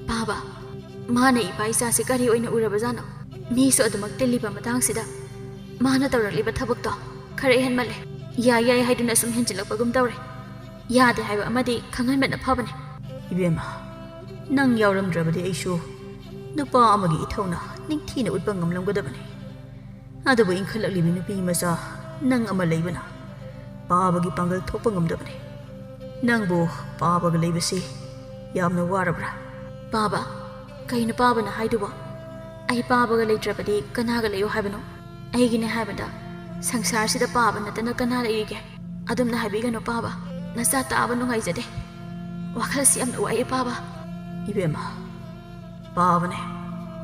"ꯄꯥꯕ, ꯃꯥꯅ ꯏꯄꯥ ꯏꯆꯥꯁꯤ ꯀꯔꯤ ꯑꯣꯏꯅ ꯎꯔꯕꯖꯥꯠꯅꯣ? ꯃꯤꯁꯨ ꯑꯗꯨꯃꯛ ꯇꯤꯜꯂꯤꯕ ꯃꯇꯥꯡꯁꯤꯗ ꯃꯥꯅ ꯇꯧꯔꯛꯂꯤꯕ ꯊꯕꯛꯇꯣ ꯈꯔ ꯍꯦꯟꯃꯜꯂꯦ꯫ ꯌꯥꯏ ꯌꯥꯏ ꯍꯥꯏꯗꯨꯅ ꯁꯨꯝ ꯍꯦꯟꯖꯤꯜꯂꯛꯄꯒꯨꯝ ꯇꯧꯔꯦ꯫ ꯌꯥꯗꯦ ꯍꯥꯏꯕ ꯑꯃꯗꯤ ꯈꯪꯍꯟꯕꯅ ꯐꯕꯅꯦ꯫" "ꯏꯕꯦꯝꯃ, ꯅꯪ ꯌꯥꯎꯔꯝꯗ꯭ꯔꯕꯗꯤ ꯑꯩꯁꯨ ꯅꯨꯄꯥ ꯑꯃꯒꯤ ꯏꯊꯧꯅ ꯅꯤꯡꯊꯤꯅ ꯎꯠꯄ ꯉꯝꯂꯝꯒꯗꯕꯅꯤ꯫ ꯑꯗꯨꯕꯨ ꯏꯟꯈꯠꯂꯛꯂꯤꯕꯤ ꯅꯨꯄꯤ ꯃꯆꯥ ꯅꯪ ꯑꯃ ꯂꯩꯕꯅ ꯄꯥꯕꯒꯤ ꯄꯥꯡꯒꯜ ꯊꯣꯛꯄ ꯉꯝꯗꯕꯅꯤ꯫ ꯅꯪꯕꯨ ꯄꯥꯕꯒ ꯂꯩꯕꯁꯤ ꯌꯥꯝꯅ ꯋꯥꯔꯕ꯭ꯔꯥ?" "ꯄꯥꯕ? ꯀꯩꯅꯣ ꯄꯥꯕꯅ ꯍꯥꯏꯗꯨꯕꯣ? ꯑꯩ ꯄꯥꯕꯒ ꯂꯩꯇ꯭ꯔꯕꯗꯤ ꯀꯅꯥꯒ ꯂꯩꯌꯣ ꯍꯥꯏꯕꯅꯣ?" ꯑꯩꯒꯤꯅꯦ ꯍꯥꯏꯕꯗ ꯁꯪꯁꯥꯔꯁꯤꯗ ꯄꯥꯕ ꯅꯠꯇꯅ ꯀꯅꯥ ꯂꯩꯔꯤꯒꯦ? ꯑꯗꯨꯝꯅ ꯍꯥꯏꯕꯤꯒꯅꯨ ꯄꯥꯕ, ꯅꯆꯥ ꯇꯥꯕ ꯅꯨꯡꯉꯥꯏꯖꯗꯦ꯫ ꯋꯥꯈꯜꯁꯤ ꯌꯥꯝꯅ ꯋꯥꯏꯑꯦ ꯄꯥꯕ꯫ ꯏꯕꯦꯝꯃ, ꯄꯥꯕꯅꯦ,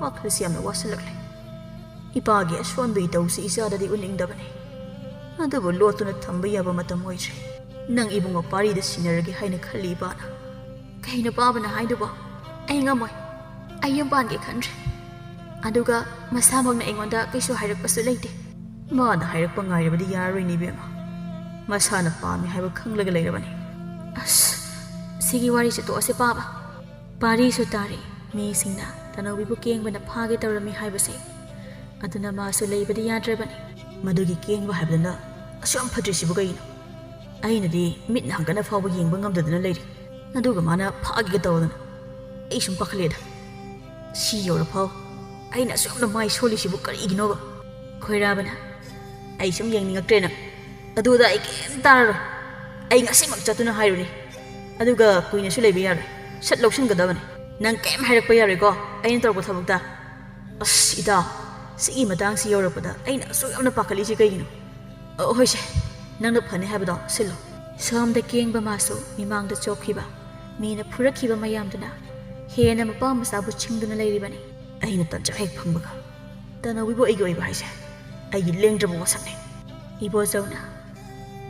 ꯋꯥꯈꯜꯁꯤ ꯌꯥꯝꯅ ꯋꯥꯁꯤꯜꯂꯛꯂꯦ꯫ ꯏꯄꯥꯒꯤ ꯑꯁꯣꯟꯕ ꯏꯇꯧꯁꯤ ꯏꯆꯥꯗꯗꯤ ꯎꯠꯅꯤꯡꯗꯕꯅꯤ, ꯑꯗꯨꯕꯨ ꯂꯣꯠꯇꯨꯅ ꯊꯝꯕ ꯌꯥꯕ ꯃꯇꯝ ꯑꯣꯏꯗ꯭ꯔꯦ꯫ ꯅꯪ ꯏꯕꯨꯡꯉꯣ ꯄꯥꯔꯤꯗ ꯁꯤꯟꯅꯔꯒꯦ ꯍꯥꯏꯅ ꯈꯜꯂꯤ ꯏꯄꯥꯅ꯫ ꯀꯩꯅꯣ ꯄꯥꯕꯅ ꯍꯥꯏꯗꯨꯕꯣ? ꯑꯩ ꯉꯝꯃꯣꯏ꯫ ꯑꯩ ꯌꯨꯝ ꯄꯥꯟꯒꯦ ꯈꯟꯗ꯭ꯔꯦ꯫ ꯑꯗꯨꯒ ꯃꯁꯥꯃꯛꯅ ꯑꯩꯉꯣꯟꯗ ꯀꯩꯁꯨ ꯍꯥꯏꯔꯛꯄꯁꯨ ꯂꯩꯇꯦ꯫ ꯃꯥꯅ ꯍꯥꯏꯔꯛꯄ ꯉꯥꯏꯔꯕꯗꯤ ꯌꯥꯔꯔꯣꯏꯅꯦ ꯏꯕꯦꯝꯃ꯫ ꯃꯁꯥꯅ ꯄꯥꯝꯃꯤ ꯍꯥꯏꯕ ꯈꯪꯂꯒ ꯂꯩꯔꯕꯅꯤ꯫ ꯑꯁ, ꯁꯤꯒꯤ ꯋꯥꯔꯤꯁꯦ ꯇꯣꯛꯑꯁꯦ ꯄꯥꯕ꯫ ꯄꯥꯔꯤꯁꯨ ꯇꯥꯔꯦ, ꯃꯤꯁꯤꯡꯅ ꯇꯅꯧꯕꯤꯕꯨ ꯀꯦꯡꯕꯅ ꯐꯥꯒꯦ ꯇꯧꯔꯝꯃꯤ ꯍꯥꯏꯕꯁꯦ꯫ ꯑꯗꯨꯅ ꯃꯥꯁꯨ ꯂꯩꯕꯗꯤ ꯌꯥꯗ꯭ꯔꯕꯅꯤ꯫ ꯃꯗꯨꯒꯤ ꯀꯦꯡꯕ ꯍꯥꯏꯕꯗꯨꯅ ꯑꯁꯨꯛ ꯌꯥꯝ ꯐꯠꯇ꯭ꯔꯤꯁꯤꯕꯨ ꯀꯩꯒꯤꯅꯣ? ꯑꯩꯅꯗꯤ ꯃꯤꯠꯅ ꯍꯪꯒꯠꯅ ꯐꯥꯎꯕ ꯌꯦꯡꯕ ꯉꯝꯗꯗꯅ ꯂꯩꯔꯤ, ꯑꯗꯨꯒ ꯃꯥꯅ ꯐꯥꯒꯦꯒ ꯇꯧꯗꯅ꯫ ꯑꯩ ꯁꯨꯝ ꯄꯥꯈꯠꯂꯦꯗ꯫ ꯁꯤ ꯌꯧꯔꯐꯥꯎ ꯑꯩꯅ ꯑꯁꯨꯛ ꯌꯥꯝꯅ ꯃꯥꯏ ꯁꯣꯜꯂꯤꯁꯤꯕꯨ ꯀꯔꯤꯒꯤꯅꯣꯕ? ꯈꯣꯏꯔꯥꯕꯅ, "ꯑꯩ ꯁꯨꯝ ꯌꯦꯡꯅꯤꯡꯉꯛꯇ꯭ꯔꯦ ꯅꯪ꯫ ꯑꯗꯨꯗ ꯑꯩ ꯀꯩꯝ ꯇꯥꯔꯔꯣꯏ꯫ ꯑꯩ ꯉꯁꯤꯃꯛ ꯆꯠꯇꯨꯅ ꯍꯥꯏꯔꯨꯅꯤ꯫ ꯑꯗꯨꯒ ꯀꯨꯏꯅꯁꯨ ꯂꯩꯕ ꯌꯥꯔꯣꯏ꯫ ꯁꯠ ꯂꯧꯁꯤꯟꯒꯗꯕꯅꯤ꯫ ꯅꯪ ꯀꯩꯝ ꯍꯥꯏꯔꯛꯄ ꯌꯥꯔꯣꯏꯀꯣ, ꯑꯩꯅ ꯇꯧꯔꯛꯄ ꯊꯕꯛꯇ?" ꯑꯁ ꯏꯇꯥꯎ, ꯁꯤꯒꯤ ꯃꯇꯥꯡꯁꯤ ꯌꯧꯔꯛꯄꯗ ꯑꯩꯅ ꯑꯁꯨꯛ ꯌꯥꯝꯅ ꯄꯥꯈꯠꯂꯤꯁꯤ ꯀꯩꯒꯤꯅꯣ? ꯑ, ꯍꯣꯏꯁꯦ, ꯅꯪꯅ ꯐꯅꯤ ꯍꯥꯏꯕꯗꯣ ꯁꯤꯜꯂꯣ꯫ ꯁꯣꯝꯗ ꯀꯦꯡꯕ ꯃꯥꯁꯨ ꯃꯤꯃꯥꯡꯗ ꯆꯣꯛꯈꯤꯕ, ꯃꯤꯅ ꯐꯨꯔꯛꯈꯤꯕ ꯃꯌꯥꯝꯗꯨꯅ ꯍꯦꯟꯅ ꯃꯄꯥ ꯃꯆꯥꯕꯨ ꯆꯤꯡꯗꯨꯅ ꯂꯩꯔꯤꯕꯅꯤ꯫ ꯑꯩꯅ ꯇꯟꯖꯥ ꯍꯦꯛ ꯐꯪꯕꯒ ꯇꯅꯧꯕꯤꯕꯨ ꯑꯩꯒꯤ ꯑꯣꯏꯕ ꯍꯥꯏꯁꯦ ꯑꯩꯒꯤ ꯂꯦꯡꯗ꯭ꯔꯕ ꯋꯥꯁꯛꯅꯤ꯫ ꯏꯕꯣꯆꯧꯅ,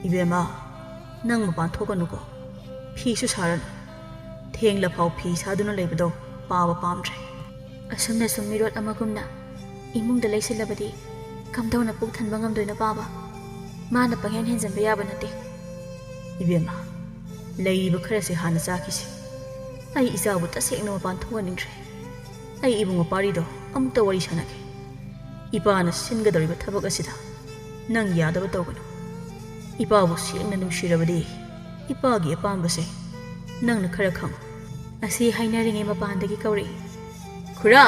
"ꯏꯕꯦꯝꯃ, ꯅꯪ ꯃꯄꯥꯟ ꯊꯣꯛꯀꯅꯨꯀꯣ꯫ ꯐꯤꯁꯨ ꯁꯥꯔꯅꯨ꯫ ꯊꯦꯡꯂꯐꯥꯎ ꯐꯤ ꯁꯥꯗꯨꯅ ꯂꯩꯕꯗꯣ ꯄꯥꯕ ꯄꯥꯝꯗ꯭ꯔꯦ꯫" ꯑꯁꯨꯝꯅ ꯁꯨꯝ ꯃꯤꯔꯣꯠ ꯑꯃꯒꯨꯝꯅ ꯏꯃꯨꯡꯗ ꯂꯩꯁꯤꯜꯂꯕꯗꯤ ꯀꯝꯗꯧꯅ ꯄꯨꯛ ꯊꯟꯕ ꯉꯝꯗꯣꯏꯅꯣ ꯄꯥꯕ? ꯃꯥꯅ ꯄꯪꯍꯦꯟ ꯍꯦꯟꯖꯟꯕ ꯌꯥꯕ ꯅꯠꯇꯦ꯫ ꯏꯕꯦꯝꯃ, ꯂꯩꯔꯤꯕ ꯈꯔꯁꯦ ꯍꯥꯟꯅ ꯆꯥꯈꯤꯁꯤ꯫ ꯑꯩ ꯏꯆꯥꯕꯨ ꯇꯁꯦꯡꯅ ꯃꯄꯥꯟ ꯊꯣꯛꯍꯟꯅꯤꯡꯗ꯭ꯔꯦ꯫ ꯑꯩ ꯏꯕꯨꯡꯉꯣ ꯄꯥꯔꯤꯗꯣ ꯑꯃꯨꯛꯇ ꯋꯥꯔꯤ ꯁꯥꯟꯅꯒꯦ꯫ ꯏꯄꯥꯅ ꯁꯤꯟꯒꯗꯧꯔꯤꯕ ꯊꯕꯛ ꯑꯁꯤꯗ ꯅꯪ ꯌꯥꯗꯕ ꯇꯧꯒꯅꯨ꯫ ꯏꯄꯥꯕꯨ ꯁꯦꯡꯅ ꯅꯨꯡꯁꯤꯔꯕꯗꯤ ꯏꯄꯥꯒꯤ ꯑꯄꯥꯝꯕꯁꯦ ꯅꯪꯅ ꯈꯔ ꯈꯪꯉꯨ꯫ ꯑꯁꯤ ꯍꯥꯏꯅꯔꯤꯉꯩ ꯃꯄꯥꯟꯗꯒꯤ ꯀꯧꯔꯛꯏ, "ꯈꯨꯔꯥ!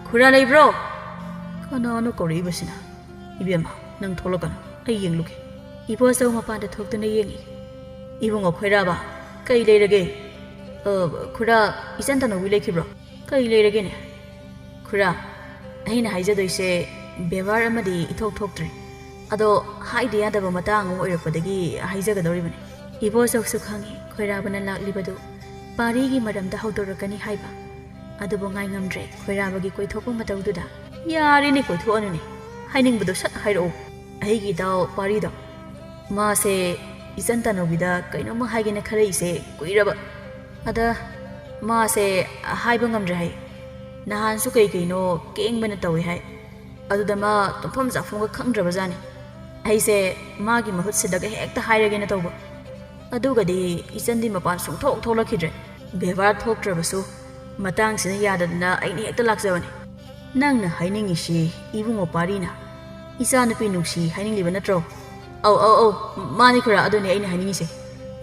ꯈꯨꯔꯥ ꯂꯩꯕ꯭ꯔꯣ?" ꯀꯅꯥꯅꯣ ꯀꯧꯔꯛꯏꯕꯁꯤꯅ? "ꯏꯕꯦꯝꯃ, ꯅꯪ ꯊꯣꯛꯂꯛꯀꯅꯨ, ꯑꯩ ꯌꯦꯡꯂꯨꯒꯦ꯫" ꯏꯕꯣꯆꯧ ꯃꯄꯥꯟꯗ ꯊꯣꯛꯇꯨꯅ ꯌꯦꯡꯉꯤ꯫ "ꯏꯕꯨꯡꯉꯣ ꯈꯣꯏꯔꯥꯕ, ꯀꯩ ꯂꯩꯔꯒꯦ?" "ꯑ, ꯈꯨꯔꯥ, ꯏꯆꯟ ꯇꯅꯧꯕꯤ ꯂꯩꯈꯤꯕ꯭ꯔꯣ? ꯀꯩ ꯂꯩꯔꯒꯦꯅꯦ?" "ꯈꯨꯔꯥ, ꯑꯩꯅ ꯍꯥꯏꯖꯗꯣꯏꯁꯦ ꯕꯦꯕꯥꯔ ꯑꯃꯗꯤ ꯏꯊꯣꯛ ꯊꯣꯛꯇ꯭ꯔꯦ꯫ ꯑꯗꯣ ꯍꯥꯏꯗ ꯌꯥꯗꯕ ꯃꯇꯥꯡ ꯑꯃ ꯑꯣꯏꯔꯛꯄꯗꯒꯤ ꯍꯥꯏꯖꯒꯗꯧꯔꯤꯕꯅꯤ꯫ ꯏꯕꯣꯆꯧꯁꯨ ꯈꯪꯏ ꯈꯣꯏꯔꯥꯕꯅ ꯂꯥꯛꯂꯤꯕꯗꯨ ꯄꯥꯔꯤꯒꯤ ꯃꯔꯝꯗ ꯍꯧꯗꯣꯔꯛꯀꯅꯤ ꯍꯥꯏꯕ꯫ ꯑꯗꯨꯕꯨ ꯉꯥꯏꯉꯝꯗ꯭ꯔꯦ ꯈꯣꯏꯔꯥꯕꯒꯤ ꯀꯣꯏꯊꯣꯛꯄ ꯃꯇꯧꯗꯨꯗ꯫ "ꯌꯥꯔꯦꯅꯦ, ꯀꯣꯏꯊꯣꯛꯑꯅꯨꯅꯦ, ꯍꯥꯏꯅꯤꯡꯕꯗꯣ ꯁꯠ ꯍꯥꯏꯔꯛꯑꯣ꯫ ꯑꯩꯒꯤ ꯏꯇꯥꯎ ꯄꯥꯔꯤꯗꯣ, ꯃꯥꯁꯦ ꯏꯆꯟ ꯇꯥꯅꯧꯕꯤꯗ ꯀꯩꯅꯣꯝꯃ ꯍꯥꯏꯒꯦꯅ ꯈꯜꯂꯛꯏꯁꯦ ꯀꯨꯏꯔꯕ꯫ ꯑꯗ ꯃꯥꯁꯦ ꯍꯥꯏꯕ ꯉꯝꯗ꯭ꯔꯦ ꯍꯥꯏ꯫ ꯅꯍꯥꯟꯁꯨ ꯀꯩ ꯀꯩꯅꯣ ꯀꯦꯡꯕꯅ ꯇꯧꯏ ꯍꯥꯏ꯫ ꯑꯗꯨꯗ ꯃꯥ ꯇꯨꯝꯐꯝ ꯆꯥꯐꯝꯒ ꯈꯪꯗ꯭ꯔꯕꯖꯥꯠꯅꯤ꯫ ꯑꯩꯁꯦ ꯃꯥꯒꯤ ꯃꯍꯨꯠ ꯁꯤꯜꯂꯒ ꯍꯦꯛꯇ ꯍꯥꯏꯔꯒꯦꯅ ꯇꯧꯕ꯫ ꯑꯗꯨꯒꯗꯤ ꯏꯆꯟꯗꯤ ꯃꯄꯥꯟ ꯁꯨꯡꯊꯣꯛ ꯊꯣꯛꯂꯛꯈꯤꯗ꯭ꯔꯦ꯫ ꯕꯦꯕꯥꯔ ꯊꯣꯛꯇ꯭ꯔꯕꯁꯨ ꯃꯇꯥꯡꯁꯤꯅ ꯌꯥꯗꯗꯅ ꯑꯩꯅ ꯍꯦꯛꯇ ꯂꯥꯛꯆꯕꯅꯤ꯫" "ꯅꯪꯅ ꯍꯥꯏꯅꯤꯡꯉꯤꯁꯤ ꯏꯕꯨꯡꯉꯣ ꯄꯥꯔꯤꯅ ꯏꯆꯥꯅꯨꯄꯤ ꯅꯨꯡꯁꯤ ꯍꯥꯏꯅꯤꯡꯂꯤꯕ ꯅꯠꯇ꯭ꯔꯣ?" "ꯑꯧ, ꯑꯧ, ꯑꯧ, ꯃꯥꯅꯤ ꯈꯨꯔꯥ, ꯑꯗꯨꯅꯤ ꯑꯩꯅ ꯍꯥꯏꯅꯤꯡꯉꯤꯁꯦ꯫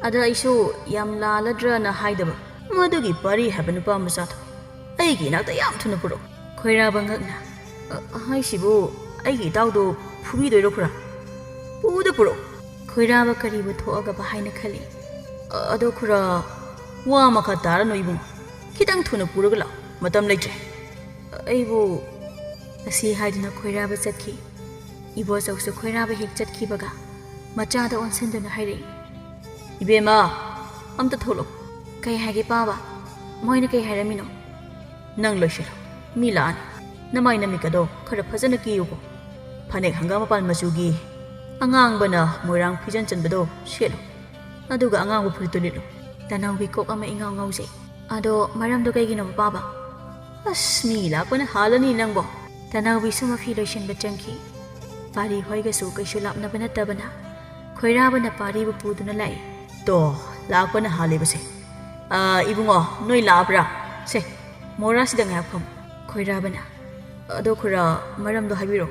ꯑꯗ ꯑꯩꯁꯨ ꯌꯥꯝ ꯂꯥꯜꯂꯗ꯭ꯔꯅ ꯍꯥꯏꯗꯕ꯫ ꯃꯗꯨꯒꯤ ꯄꯥꯔꯤ ꯍꯥꯏꯕ ꯅꯨꯄꯥ ꯃꯆꯥꯗꯣ ꯑꯩꯒꯤ ꯏꯅꯥꯛꯇ ꯌꯥꯝ ꯊꯨꯅ ꯄꯨꯔꯛꯎ꯫" ꯈꯣꯏꯔꯥꯕ ꯉꯛꯅ, "ꯑ, ꯍꯥꯏꯁꯤꯕꯨ ꯑꯩꯒꯤ ꯏꯇꯥꯎꯗꯣ ꯐꯨꯕꯤꯗꯣꯏꯔꯣ ꯈꯨꯔꯥ? ꯄꯨꯗ ꯄꯨꯔꯛꯎ꯫" ꯈꯣꯏꯔꯥꯕ ꯀꯔꯤꯕꯨ ꯊꯣꯛꯑꯒꯕ ꯍꯥꯏꯅ ꯈꯜꯂꯤ꯫ "ꯑ, ꯑꯗꯣ ꯈꯨꯔꯥ, ꯋꯥ ꯃꯈꯥ ꯇꯥꯔꯅꯨ ꯏꯕꯨꯡꯉꯣ꯫ ꯈꯤꯇꯪ ꯊꯨꯅ ꯄꯨꯔꯒ ꯂꯥꯛꯑꯣ꯫ ꯃꯇꯝ ꯂꯩꯇ꯭ꯔꯦ꯫ ꯑꯩꯕꯨ" ꯑꯁꯤ ꯍꯥꯏꯗꯨꯅ ꯈꯣꯏꯔꯥꯕ ꯆꯠꯈꯤ꯫ ꯏꯕꯣꯆꯧꯁꯨ ꯈꯣꯏꯔꯥꯕ ꯍꯦꯛ ꯆꯠꯈꯤꯕꯒ ꯃꯆꯥꯗ ꯑꯣꯟꯁꯤꯟꯗꯨꯅ ꯍꯥꯏꯔꯛꯏ, "ꯏꯕꯦꯝꯃ, ꯑꯝꯇ ꯊꯣꯛꯂꯛꯑꯣ꯫" "ꯀꯩ ꯍꯥꯏꯒꯦ ꯄꯥꯕ? ꯃꯣꯏꯅ ꯀꯩ ꯍꯥꯏꯔꯝꯃꯤꯅꯣ?" "ꯅꯪ ꯂꯣꯏꯁꯤꯜꯂꯣ, ꯃꯤ ꯂꯥꯛꯑꯅꯤ꯫ ꯅꯃꯥꯏ ꯅꯃꯤꯠꯀꯗꯣ ꯈꯔ ꯐꯖꯅ ꯀꯦꯌꯨꯀꯣ꯫ ꯐꯅꯦꯛ ꯍꯪꯒꯥꯝ ꯃꯄꯥꯟ ꯃꯆꯨꯒꯤ ꯑꯉꯥꯡꯕꯅ ꯃꯣꯏꯔꯥꯡ ꯐꯤꯖꯟ ꯆꯟꯕꯗꯣ ꯁꯦꯠꯂꯨ꯫ ꯑꯗꯨꯒ ꯑꯉꯥꯡꯕ ꯐꯨꯔꯤꯠꯇꯨ ꯂꯤꯠꯂꯨ꯫" ꯇꯅꯧꯕꯤ ꯀꯣꯛ ꯑꯃ ꯏꯉꯥꯎ ꯉꯥꯎꯖꯩ꯫ "ꯑꯗꯣ ꯃꯔꯝꯗꯣ ꯀꯩꯒꯤꯅꯣ ꯄꯥꯕ?" "ꯑꯁ, ꯃꯤ ꯂꯥꯛꯄꯅ ꯍꯥꯜꯂꯅꯤ ꯅꯪꯕꯣ꯫" ꯇꯅꯧꯕꯤꯁꯨ ꯃꯐꯤ ꯂꯣꯏꯁꯤꯟꯕ ꯆꯪꯈꯤ꯫ ꯄꯥꯔꯤ ꯍꯣꯏꯒꯁꯨ ꯀꯩꯁꯨ ꯂꯥꯞꯅꯕ ꯅꯠꯇꯕꯅ ꯈꯣꯏꯔꯥꯕꯅ ꯄꯥꯔꯤꯕꯨ ꯄꯨꯗꯨꯅ ꯂꯥꯛꯏ꯫ "ꯇꯣ, ꯂꯥꯛꯄꯅ ꯍꯥꯜꯂꯤꯕꯁꯦ꯫ ꯑ, ꯏꯕꯨꯡꯉꯣ, ꯅꯣꯏ ꯂꯥꯛꯑꯕ꯭ꯔꯥ? ꯁꯦ, ꯃꯣꯔꯥꯁꯤꯗ ꯉꯥꯏꯍꯥꯛ ꯐꯝ꯫" ꯈꯣꯏꯔꯥꯕꯅ, "ꯑꯗꯣ ꯈꯨꯔꯥ, ꯃꯔꯝꯗꯣ ꯍꯥꯏꯕꯤꯔꯣ꯫"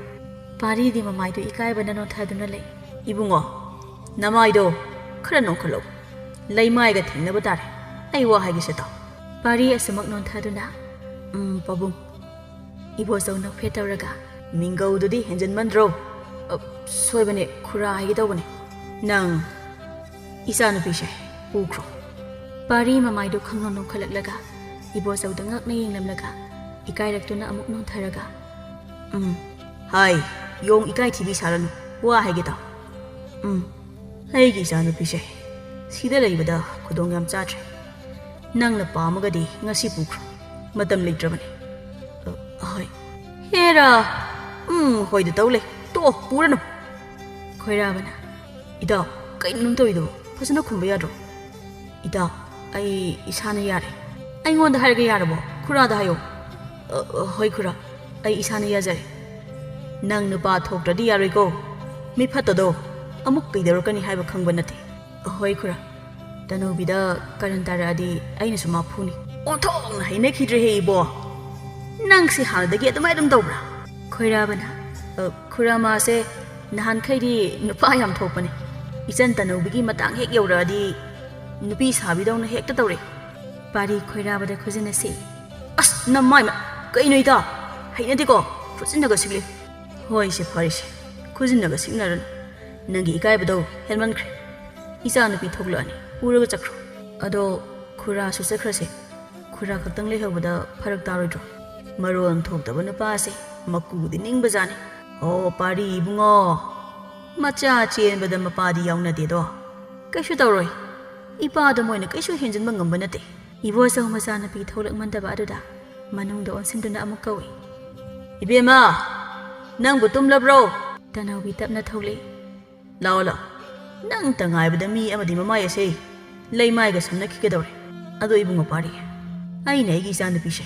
ꯄꯥꯔꯤꯗꯤ ꯃꯃꯥꯏꯗꯨ ꯏꯀꯥꯏꯕꯅ ꯅꯣꯟꯊꯗꯨꯅ ꯂꯩ꯫ "ꯏꯕꯨꯡꯉꯣ, ꯅꯃꯥꯏꯗꯣ ꯈꯔ ꯅꯣꯟꯈꯠꯂꯣ꯫ ꯂꯩꯃꯥꯏꯒ ꯊꯦꯡꯅꯕ ꯇꯥꯔꯦ꯫ ꯑꯩ ꯋꯥ ꯍꯥꯏꯒꯦꯁꯦ ꯇꯥꯎ꯫" ꯄꯥꯔꯤ ꯑꯁꯨꯃꯛ ꯅꯣꯟꯊꯗꯨꯅ, "ꯎꯝ, ꯄꯥꯕꯨꯡ꯫" ꯏꯕꯣꯆꯧ ꯅꯣꯛꯐꯦꯠ ꯇꯧꯔꯒ, "ꯃꯤꯡꯒꯧꯗꯨꯗꯤ ꯍꯦꯟꯖꯟꯃꯟꯗ꯭ꯔꯣ?" "ꯑ, ꯁꯣꯏꯕꯅꯦ, ꯈꯨꯔꯥ ꯍꯥꯏꯒꯦ ꯇꯧꯕꯅꯦ꯫ ꯅꯪ ꯏꯆꯥꯅꯨꯄꯤꯁꯦ ꯄꯨꯈ꯭ꯔꯣ꯫" ꯄꯥꯔꯤ ꯃꯃꯥꯏꯗꯨ ꯈꯪꯅꯣ ꯅꯣꯛꯈꯠꯂꯛꯂꯒ ꯏꯕꯣꯆꯧꯗ ꯉꯛꯅ ꯌꯦꯡꯂꯝꯂꯒ ꯏꯀꯥꯏꯔꯛꯇꯨꯅ ꯑꯃꯨꯛ ꯅꯣꯟꯊꯔꯒ, "ꯎꯝ, ꯍꯥꯏ, ꯌꯣꯡ ꯏꯀꯥꯏ ꯊꯤꯕꯤ ꯁꯥꯔꯅꯨ꯫ ꯋꯥ ꯍꯥꯏꯒꯦ ꯇꯥꯎ꯫ ꯎꯝ, ꯑꯩꯒꯤ ꯏꯆꯥꯅꯨꯄꯤꯁꯦ ꯁꯤꯗ ꯂꯩꯕꯗ ꯈꯨꯗꯣꯡ ꯌꯥꯝ ꯆꯥꯗ꯭ꯔꯦ꯫ ꯅꯪꯅ ꯄꯥꯝꯃꯒꯗꯤ ꯉꯁꯤ ꯄꯨꯈ꯭ꯔꯣ꯫ ꯃꯇꯝ ꯂꯩꯇ꯭ꯔꯕꯅꯤ꯫ ꯑ, ꯍꯣꯏ꯫ ꯍꯦꯔꯥ! ꯎꯝ, ꯍꯣꯏꯗ ꯇꯧ ꯂꯩ꯫ ꯇꯣꯛꯑꯣ, ꯄꯨꯔꯅꯨ꯫ ꯈꯣꯏꯔꯥꯕꯅ, "ꯏꯇꯥꯎ, ꯀꯩꯅꯣ ꯅꯪ ꯇꯧꯔꯤꯗꯨꯕꯣ? ꯐꯖꯅ ꯈꯨꯝꯕ ꯌꯥꯗ꯭ꯔꯣ?" "ꯏꯇꯥꯎ, ꯑꯩ ꯏꯁꯥꯅ ꯌꯥꯔꯦ꯫" "ꯑꯩꯉꯣꯟꯗ ꯍꯥꯏꯔꯒ ꯌꯥꯔꯕꯣ? ꯈꯨꯔꯥꯗ ꯍꯥꯏꯌꯣ꯫" "ꯑ, ꯑ, ꯍꯣꯏ ꯈꯨꯔꯥ, ꯑꯩ ꯏꯁꯥꯅ ꯌꯥꯖꯔꯦ꯫ ꯅꯪ ꯅꯨꯄꯥ ꯊꯣꯛꯇ꯭ꯔꯗꯤ ꯌꯥꯔꯣꯏꯀꯣ꯫ ꯃꯤ ꯐꯠꯇꯗꯣ ꯑꯃꯨꯛ ꯀꯩꯗꯧꯔꯛꯀꯅꯤ ꯍꯥꯏꯕ ꯈꯪꯕ ꯅꯠꯇꯦ꯫" "ꯍꯣꯏ ꯈꯨꯔꯥ, ꯇꯅꯧꯕꯤꯗ ꯀꯔꯟ ꯇꯥꯔꯛꯑꯗꯤ ꯑꯩꯅꯁꯨ ꯃꯥ ꯐꯨꯅꯤ꯫" "ꯑꯣꯟꯊꯣꯛꯅ ꯍꯩꯅꯈꯤꯗ꯭ꯔꯦꯍꯦ ꯏꯕꯣ꯫ ꯅꯪꯁꯦ ꯍꯥꯟꯅꯗꯒꯤ ꯑꯗꯨꯃꯥꯏ ꯑꯗꯨꯝ ꯇꯧꯕ꯭ꯔꯥ?" ꯈꯣꯏꯔꯥꯕꯅ, "ꯑ, ꯈꯨꯔꯥ, ꯃꯥꯁꯦ ꯅꯍꯥꯟꯈꯩꯗꯤ ꯅꯨꯄꯥ ꯌꯥꯝ ꯊꯣꯛꯄꯅꯦ꯫ ꯏꯆꯟ ꯇꯅꯧꯕꯤꯒꯤ ꯃꯇꯥꯡ ꯍꯦꯛ ꯌꯧꯔꯛꯑꯗꯤ ꯅꯨꯄꯤ ꯁꯥꯕꯤꯗꯧꯅ ꯍꯦꯛꯇ ꯇꯧꯔꯦ꯫" ꯄꯥꯔꯤ ꯈꯣꯏꯔꯥꯕꯗ ꯈꯨꯖꯤꯟꯅ ꯁꯤ꯫ "ꯑꯁ, ꯅꯃꯥꯏꯃꯠ! ꯀꯩꯅꯣ ꯏꯇꯥ? ꯍꯩꯅꯗꯦꯀꯣ꯫ ꯈꯨꯖꯤꯟꯅꯒ ꯁꯤꯛꯂꯤ꯫" "ꯍꯣꯏꯁꯦ, ꯐꯔꯦꯁꯦ꯫ ꯈꯨꯖꯤꯟꯅꯒ ꯁꯤꯛꯅꯔꯅꯨ꯫ ꯅꯪꯒꯤ ꯏꯀꯥꯏꯕꯗꯣ ꯍꯦꯟꯃꯟꯈ꯭ꯔꯦ꯫ ꯏꯆꯥ ꯅꯨꯄꯤ ꯊꯣꯛꯂꯛꯑꯅꯤ, ꯄꯨꯔꯒ ꯆꯠꯈ꯭ꯔꯣ꯫ ꯑꯗꯣ ꯈꯨꯔꯥꯁꯨ ꯆꯠꯈ꯭ꯔꯁꯦ꯫ ꯈꯨꯔꯥ ꯈꯛꯇꯪ ꯂꯩꯍꯧꯕꯗ ꯐꯔꯛ ꯇꯥꯔꯣꯏꯗ꯭ꯔꯣ? ꯃꯔꯣꯟ ꯊꯣꯛꯇꯕ ꯅꯨꯄꯥꯁꯦ ꯃꯀꯨꯗꯤ ꯅꯤꯡꯕꯖꯥꯠꯅꯤ꯫ ꯑꯣ, ꯄꯥꯔꯤ ꯏꯕꯨꯡꯉꯣ, ꯃꯆꯥ ꯆꯦꯟꯕꯗ ꯃꯄꯥꯗꯤ ꯌꯥꯎꯅꯗꯦꯗꯣ꯫ ꯀꯩꯁꯨ ꯇꯧꯔꯣꯏ꯫ ꯏꯄꯥꯗ ꯃꯣꯏꯅ ꯀꯩꯁꯨ ꯍꯦꯟꯖꯤꯟꯕ ꯉꯝꯕ ꯅꯠꯇꯦ꯫" ꯏꯕꯣꯆꯧ ꯃꯆꯥꯅꯨꯄꯤ ꯊꯣꯛꯂꯛꯃꯟꯗꯕ ꯑꯗꯨꯗ ꯃꯅꯨꯡꯗ ꯑꯣꯟꯁꯤꯟꯗꯨꯅ ꯑꯃꯨꯛ ꯀꯧꯏ꯫ "ꯏꯕꯦꯝꯃ, ꯅꯪꯕꯨ ꯇꯨꯝꯂꯕ꯭ꯔꯣ?" ꯇꯅꯧꯕꯤ ꯇꯞꯅ ꯊꯣꯛꯂꯛꯏ꯫ "ꯂꯥꯛꯑꯣ, ꯂꯥꯛꯑꯣ꯫ ꯅꯪꯇ ꯉꯥꯏꯕꯗ ꯃꯤ ꯑꯃꯗꯤ ꯃꯃꯥꯏ ꯑꯁꯦ ꯂꯩꯃꯥꯏꯒ ꯁꯝꯅꯈꯤꯒꯗꯧꯔꯦ꯫ ꯑꯗꯣ ꯏꯕꯨꯡꯉꯣ ꯄꯥꯔꯤ, ꯑꯩꯅ ꯑꯩꯒꯤ ꯏꯆꯥꯅꯨꯄꯤꯁꯦ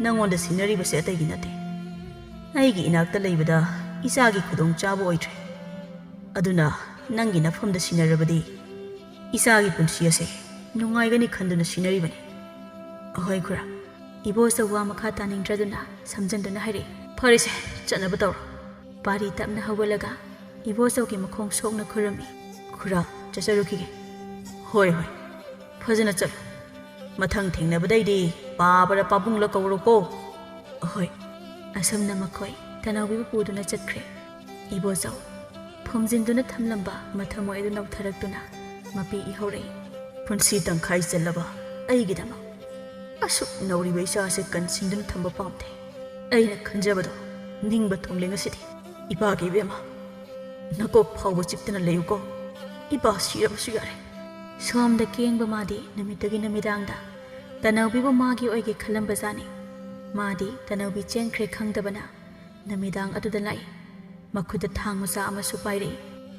ꯅꯪꯉꯣꯟꯗ ꯁꯤꯟꯅꯔꯤꯕꯁꯦ ꯑꯇꯩꯒꯤ ꯅꯠꯇꯦ꯫ ꯑꯩꯒꯤ ꯏꯅꯥꯛꯇ ꯂꯩꯕꯗ ꯏꯆꯥꯒꯤ ꯈꯨꯗꯣꯡꯆꯥꯕ ꯑꯣꯏꯗ꯭ꯔꯦ꯫ ꯑꯗꯨꯅ ꯅꯪꯒꯤ ꯅꯐꯝꯗ ꯁꯤꯟꯅꯔꯕꯗꯤ ꯏꯆꯥꯒꯤ ꯄꯨꯟꯁꯤ ꯑꯁꯦ ꯅꯨꯡꯉꯥꯏꯒꯅꯤ ꯈꯟꯗꯨꯅ ꯁꯤꯟꯅꯔꯤꯕꯅꯤ꯫" "ꯑꯍꯣꯏ ꯈꯨꯔꯥ꯫" ꯏꯕꯣꯆꯧ ꯋꯥ ꯃꯈꯥ ꯇꯥꯅꯤꯡꯗ꯭ꯔꯗꯨꯅ ꯁꯝꯖꯟꯗꯨꯅ ꯍꯥꯏꯔꯛꯏ꯫ "ꯐꯔꯦꯁꯦ, ꯆꯠꯅꯕ ꯇꯧꯔꯣ꯫" ꯄꯥꯔꯤ ꯇꯞꯅ ꯍꯧꯒꯠꯂꯒ ꯏꯕꯣꯆꯧꯒꯤ ꯃꯈꯣꯡ ꯁꯣꯛꯅ ꯈꯨꯔꯨꯝꯃꯤ꯫ "ꯈꯨꯔꯥ, ꯆꯠꯆꯔꯨꯈꯤꯒꯦ꯫" "ꯍꯣꯏ, ꯍꯣꯏ, ꯐꯖꯅ ꯆꯠꯂꯨ꯫ ꯃꯊꯪ ꯊꯦꯡꯅꯕꯗꯩꯗꯤ ꯄꯥꯕꯔ ꯄꯥꯕꯨꯡꯂ ꯀꯧꯔꯣꯀꯣ꯫" "ꯍꯣꯏ꯫" ꯑꯁꯨꯝꯅ ꯃꯈꯣꯏ ꯇꯅꯧꯕꯤꯕꯨ ꯄꯨꯗꯨꯅ ꯆꯠꯈ꯭ꯔꯦ꯫ ꯏꯕꯣꯆꯧ ꯐꯨꯝꯖꯤꯟꯗꯨꯅ ꯊꯝꯂꯝꯕ ꯃꯊꯃꯣꯏ ꯑꯗꯨ ꯅꯧꯊꯔꯛꯇꯨꯅ ꯃꯄꯤ ꯏꯍꯧꯔꯛꯏ꯫ "ꯄꯨꯟꯁꯤ ꯇꯪꯈꯥꯏ ꯆꯜꯂꯕ ꯑꯩꯒꯤꯗꯃꯛ ꯑꯁꯨꯛ ꯅꯧꯔꯤꯕ ꯏꯆꯥꯁꯦ ꯀꯟꯁꯤꯟꯗꯨꯅ ꯊꯝꯕ ꯄꯥꯝꯗꯦ꯫ ꯑꯩꯅ ꯈꯟꯖꯕꯗꯣ ꯅꯤꯡꯕ ꯊꯨꯡꯂꯦ ꯉꯁꯤꯗꯤ꯫ ꯏꯄꯥꯒꯤ ꯏꯕꯦꯝꯃ, ꯅꯀꯣꯛ ꯐꯥꯎꯕ ꯆꯤꯛꯇꯅ ꯂꯩꯌꯨꯀꯣ꯫ ꯏꯄꯥ ꯁꯤꯔꯕꯁꯨ ꯌꯥꯔꯦ꯫ ꯁꯣꯝꯗ ꯀꯦꯡꯕ ꯃꯥꯗꯤ ꯅꯨꯃꯤꯠꯇꯨꯒꯤ ꯅꯨꯃꯤꯗꯥꯡꯗ ꯇꯅꯧꯕꯤꯕꯨ ꯃꯥꯒꯤ ꯑꯣꯏꯒꯦ ꯈꯜꯂꯝꯕꯖꯥꯠꯅꯤ꯫ ꯃꯥꯗꯤ ꯇꯅꯧꯕꯤ ꯆꯦꯟꯈ꯭ꯔꯦ ꯈꯪꯗꯕꯅ ꯅꯨꯃꯤꯗꯥꯡ ꯑꯗꯨꯗ ꯂꯥꯛꯏ꯫ ꯃꯈꯨꯠꯇ ꯊꯥꯡ ꯃꯆꯥ ꯑꯃꯁꯨ ꯄꯥꯏꯔꯛꯏ꯫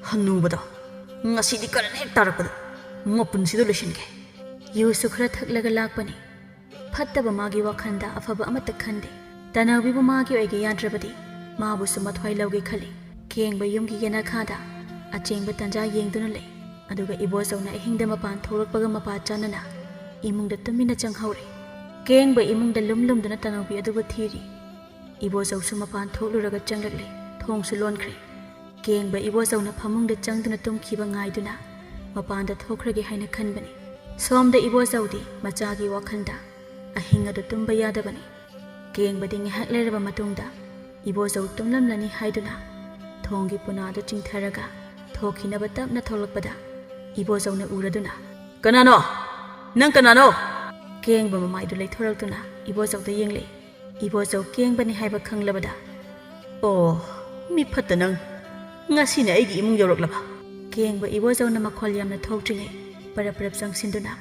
"ꯍꯅꯨꯕꯗꯣ, ꯉꯁꯤꯗꯤ ꯀꯔꯟ ꯍꯦꯛ ꯇꯥꯔꯛꯄꯗ ꯃꯄꯨꯟꯁꯤꯗꯣ ꯂꯣꯏꯁꯤꯟꯒꯦ"꯫ ꯌꯨꯁꯨ ꯈꯔ ꯊꯛꯂꯒ ꯂꯥꯛꯄꯅꯤ꯫ ꯐꯠꯇꯕ ꯃꯥꯒꯤ ꯋꯥꯈꯜꯗ ꯑꯐꯕ ꯑꯃꯠꯇ ꯈꯟꯗꯦ꯫ ꯇꯅꯧꯕꯤꯕꯨ ꯃꯥꯒꯤ ꯑꯣꯏꯒꯦ ꯌꯥꯗ꯭ꯔꯕꯗꯤ ꯃꯥꯕꯨꯁꯨ ꯃꯊ꯭ꯋꯥꯏ ꯂꯧꯒꯦ ꯈꯜꯂꯤ꯫ ꯀꯦꯡꯕ ꯌꯨꯝꯒꯤ ꯌꯦꯅꯈꯥꯗ ꯑꯆꯦꯡꯕ ꯇꯟꯖꯥ ꯌꯦꯡꯗꯨꯅ ꯂꯩ꯫ ꯑꯗꯨꯒ ꯏꯕꯣꯆꯧꯅ ꯑꯍꯤꯡꯗ ꯃꯄꯥꯟ ꯊꯣꯛꯂꯛꯄꯒ ꯃꯄꯥ ꯆꯥꯅꯅ ꯏꯃꯨꯡꯗ ꯇꯨꯃꯤꯟꯅ ꯆꯪꯍꯧꯔꯦ꯫ ꯀꯦꯡꯕ ꯏꯃꯨꯡꯗ ꯂꯨꯝ ꯂꯨꯝꯗꯨꯅ ꯇꯅꯧꯕꯤ ꯑꯗꯨꯕꯨ ꯊꯤꯔꯤ꯫ ꯏꯕꯣꯆꯧꯁꯨ ꯃꯄꯥꯟ ꯊꯣꯛꯂꯨꯔꯒ ꯆꯪꯂꯛꯂꯦ꯫ ꯊꯣꯡꯁꯨ ꯂꯣꯟꯈ꯭ꯔꯦ꯫ ꯀꯦꯡꯕ ꯏꯕꯣꯆꯧꯅ ꯐꯃꯨꯡꯗ ꯆꯪꯗꯨꯅ ꯇꯨꯝꯈꯤꯕ ꯉꯥꯏꯗꯨꯅ ꯃꯄꯥꯟꯗ ꯊꯣꯛꯈ꯭ꯔꯒꯦ ꯍꯥꯏꯅ ꯈꯟꯕꯅꯤ꯫ ꯁꯣꯝꯗ ꯏꯕꯣꯆꯧꯗꯤ ꯃꯆꯥꯒꯤ ꯋꯥꯈꯜꯗ ꯑꯍꯤꯡ ꯑꯗꯨ ꯇꯨꯝꯕ ꯌꯥꯗꯕꯅꯤ꯫ ꯀꯦꯡꯕꯗꯤ ꯉꯥꯏꯍꯥꯛ ꯂꯩꯔꯕ ꯃꯇꯨꯡꯗ ꯏꯕꯣꯆꯧ ꯇꯨꯝꯂꯝꯂꯅꯤ ꯍꯥꯏꯗꯨꯅ ꯊꯣꯡꯒꯤ ꯄꯨꯅꯥꯗꯨ ꯆꯤꯡꯊꯔꯒ ꯊꯣꯛꯈꯤꯅꯕ ꯇꯞꯅ ꯊꯣꯛꯂꯛꯄꯗ ꯏꯕꯣꯆꯧꯅ ꯎꯔꯗꯨꯅ, "ꯀꯅꯥꯅꯣ? ꯅꯪ ꯀꯅꯥꯅꯣ?" ꯀꯦꯡꯕ ꯃꯃꯥꯏꯗꯨ ꯂꯩꯊꯣꯔꯛꯇꯨꯅ ꯏꯕꯣꯆꯧꯗ ꯌꯦꯡꯂꯛꯏ꯫ ꯏꯕꯣꯆꯧ ꯀꯦꯡꯕꯅꯤ ꯍꯥꯏꯕ ꯈꯪꯂꯕꯗ, "ꯑꯣ, ꯃꯤ ꯐꯠꯇ ꯅꯪ, ꯉꯁꯤꯅ ꯑꯩꯒꯤ ꯏꯃꯨꯡ ꯌꯧꯔꯛꯂꯕ?" ꯀꯦꯡꯕ ꯏꯕꯣꯆꯧꯅ ꯃꯈꯣꯜ ꯌꯥꯝꯅ ꯊꯣꯛꯇ꯭ꯔꯤꯉꯩ ꯄꯔꯞ ꯄꯔꯞ ꯆꯪꯁꯤꯟꯗꯨꯅ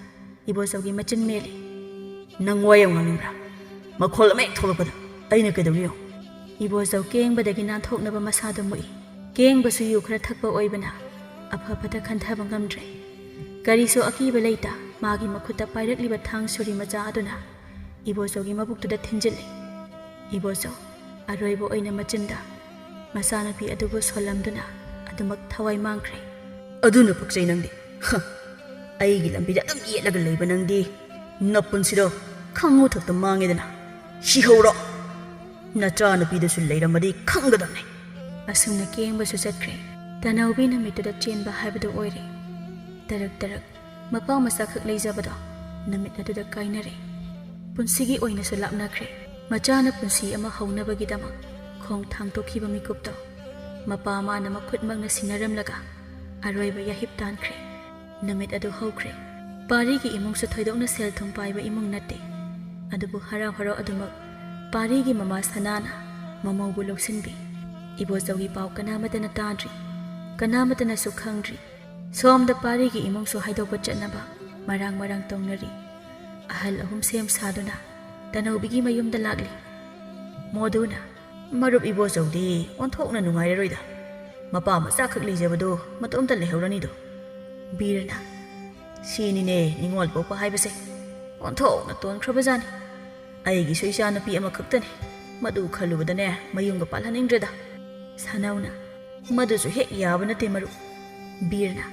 ꯏꯕꯣꯆꯧꯒꯤ ꯃꯆꯤꯟ ꯃꯦꯜꯂꯤ꯫ "ꯅꯪ ꯋꯥ ꯌꯥꯝ ꯉꯥꯡꯅꯤꯡꯕ꯭ꯔꯥ? ꯃꯈꯣꯜ ꯑꯃ ꯍꯦꯛ ꯊꯣꯛꯂꯛꯄꯗ ꯑꯩꯅ ꯀꯩꯗꯧꯔꯤ ꯌꯦꯡꯉꯨ"꯫ ꯏꯕꯣꯆꯧ ꯀꯦꯡꯕꯗꯒꯤ ꯅꯥꯟꯊꯣꯛꯅꯕ ꯃꯁꯥꯗꯨ ꯃꯨꯛꯏ꯫ ꯀꯦꯡꯕꯁꯨ ꯌꯨ ꯈꯔ ꯊꯛꯄ ꯑꯣꯏꯕꯅ ꯑꯐ ꯐꯠꯇ ꯈꯟꯊꯕ ꯉꯝꯗ꯭ꯔꯦ꯫ ꯀꯔꯤꯁꯨ ꯑꯀꯤꯕ ꯂꯩꯇ ꯃꯥꯒꯤ ꯃꯈꯨꯠꯇ ꯄꯥꯏꯔꯛꯂꯤꯕ ꯊꯥꯡ ꯁꯨꯔꯤ ꯃꯆꯥ ꯑꯗꯨꯅ ꯏꯕꯣꯆꯧꯒꯤ ꯃꯕꯨꯛꯇꯨꯗ ꯊꯤꯟꯖꯤꯜꯂꯤ꯫ ꯏꯕꯣꯆꯧ ꯑꯔꯣꯏꯕ ꯑꯣꯏꯅ ꯃꯆꯤꯟꯗ ꯃꯆꯥꯅꯨꯄꯤ ꯑꯗꯨꯕꯨ ꯁꯣꯜꯂꯝꯗꯨꯅ ꯑꯗꯨꯃꯛ ꯊꯋꯥꯏ ꯃꯥꯡꯈ꯭ꯔꯦ꯫ "ꯑꯗꯨꯅ ꯄꯛꯆꯩ ꯅꯪꯗꯤ꯫ ꯍ, ꯑꯩꯒꯤ ꯂꯝꯕꯤꯗ ꯑꯗꯨꯝ ꯌꯦꯠꯂꯒ ꯂꯩꯕ ꯅꯪꯗꯤ ꯅꯄꯨꯟꯁꯤꯗꯣ ꯈꯪꯉꯨ ꯊꯛꯇ ꯃꯥꯡꯉꯦꯗꯅ꯫ ꯁꯤꯍꯧꯔꯣ꯫ ꯅꯆꯥꯅꯨꯄꯤꯗꯨꯁꯨ ꯂꯩꯔꯝꯃꯗꯤ ꯈꯪꯒꯗꯕꯅꯦ"꯫ ꯑꯁꯨꯝꯅ ꯀꯦꯡꯕꯁꯨ ꯆꯠꯈ꯭ꯔꯦ꯫ ꯇꯅꯧꯕꯤ ꯅꯨꯃꯤꯠꯇꯨꯗ ꯆꯦꯟꯕ ꯍꯥꯏꯕꯗꯨ ꯑꯣꯏꯔꯦ꯫ ꯇꯔꯛ ꯇꯔꯛ ꯃꯄꯥ ꯃꯆꯥꯈꯛ ꯂꯩꯖꯕꯗꯣ ꯅꯨꯃꯤꯠ ꯑꯗꯨꯗ ꯀꯥꯏꯅꯔꯦ꯫ ꯄꯨꯟꯁꯤꯒꯤ ꯑꯣꯏꯅꯁꯨ ꯂꯥꯞꯅꯈ꯭ꯔꯦ꯫ ꯃꯆꯥꯅ ꯄꯨꯟꯁꯤ ꯑꯃ ꯍꯧꯅꯕꯒꯤꯗꯃꯛ ꯈꯣꯡ ꯊꯥꯡꯗꯣꯛꯈꯤꯕ ꯃꯤꯀꯨꯞꯇꯣ ꯃꯄꯥ ꯃꯥꯅ ꯃꯈꯨꯠꯃꯛꯅ ꯁꯤꯟꯅꯔꯝꯂꯒ ꯑꯔꯣꯏꯕ ꯌꯥꯍꯤꯞ ꯇꯥꯟꯈ꯭ꯔꯦ꯫ ꯅꯨꯃꯤꯠ ꯑꯗꯨ ꯍꯧꯈ꯭ꯔꯦ꯫ ꯄꯥꯔꯤꯒꯤ ꯏꯃꯨꯡꯁꯨ ꯊꯣꯏꯗꯣꯛꯅ ꯁꯦꯜ ꯊꯨꯝ ꯄꯥꯏꯕ ꯏꯃꯨꯡ ꯅꯠꯇꯦ꯫ ꯑꯗꯨꯕꯨ ꯍꯔꯥꯎ ꯍꯔꯥꯎ ꯑꯗꯨꯃꯛ ꯄꯥꯔꯤꯒꯤ ꯃꯃꯥ ꯁꯅꯥꯅ ꯃꯃꯧꯕꯨ ꯂꯧꯁꯤꯟꯕꯤ꯫ ꯏꯕꯣꯆꯧꯒꯤ ꯄꯥꯎ ꯀꯅꯥꯃꯠꯇꯅ ꯇꯥꯗ꯭ꯔꯤ, ꯀꯅꯥꯃꯠꯇꯅꯁꯨ ꯈꯪꯗ꯭ꯔꯤ꯫ ꯁꯣꯝꯗ ꯄꯥꯔꯤꯒꯤ ꯏꯃꯨꯡꯁꯨ ꯍꯥꯏꯗꯣꯛꯄ ꯆꯠꯅꯕ ꯃꯔꯥꯡ ꯃꯔꯥꯡ ꯇꯧꯅꯔꯤ꯫ ꯑꯍꯜ ꯑꯍꯨꯝ ꯁꯦꯝ ꯁꯥꯗꯨꯅ ꯇꯅꯧꯕꯤꯒꯤ ꯃꯌꯨꯝꯗ ꯂꯥꯛꯂꯤ꯫ ꯃꯣꯗꯨꯅ, "ꯃꯔꯨꯞ, ꯏꯕꯣꯆꯧꯗꯤ ꯑꯣꯟꯊꯣꯛꯅ ꯅꯨꯡꯉꯥꯏꯔꯔꯣꯏꯗ꯫ ꯃꯄꯥ ꯃꯆꯥꯈꯛ ꯂꯩꯖꯕꯗꯣ ꯃꯇꯣꯝꯇ ꯂꯩꯍꯧꯔꯅꯤꯗꯣ꯫" ꯕꯤꯔꯅ, "ꯁꯤꯅꯤꯅꯦ ꯅꯤꯉꯣꯜ ꯄꯣꯛꯄ ꯍꯥꯏꯕꯁꯦ꯫ ꯑꯣꯟꯊꯣꯛꯅ ꯇꯣꯟꯈ꯭ꯔꯕꯖꯥꯠꯅꯤ꯫ ꯑꯩꯒꯤꯁꯨ ꯏꯆꯥ ꯅꯨꯄꯤ ꯑꯃꯈꯛꯇꯅꯤ꯫ ꯃꯗꯨ ꯈꯜꯂꯨꯕꯗꯅꯦ ꯃꯌꯨꯝꯒ ꯄꯥꯜꯍꯟꯅꯤꯡꯗ꯭ꯔꯦꯗ꯫" ꯁꯥꯅꯧꯅ, "ꯃꯗꯨꯁꯨ ꯍꯦꯛ ꯌꯥꯕ ꯅꯠꯇꯦ ꯃꯔꯨꯞ꯫" ꯕꯤꯔꯅ,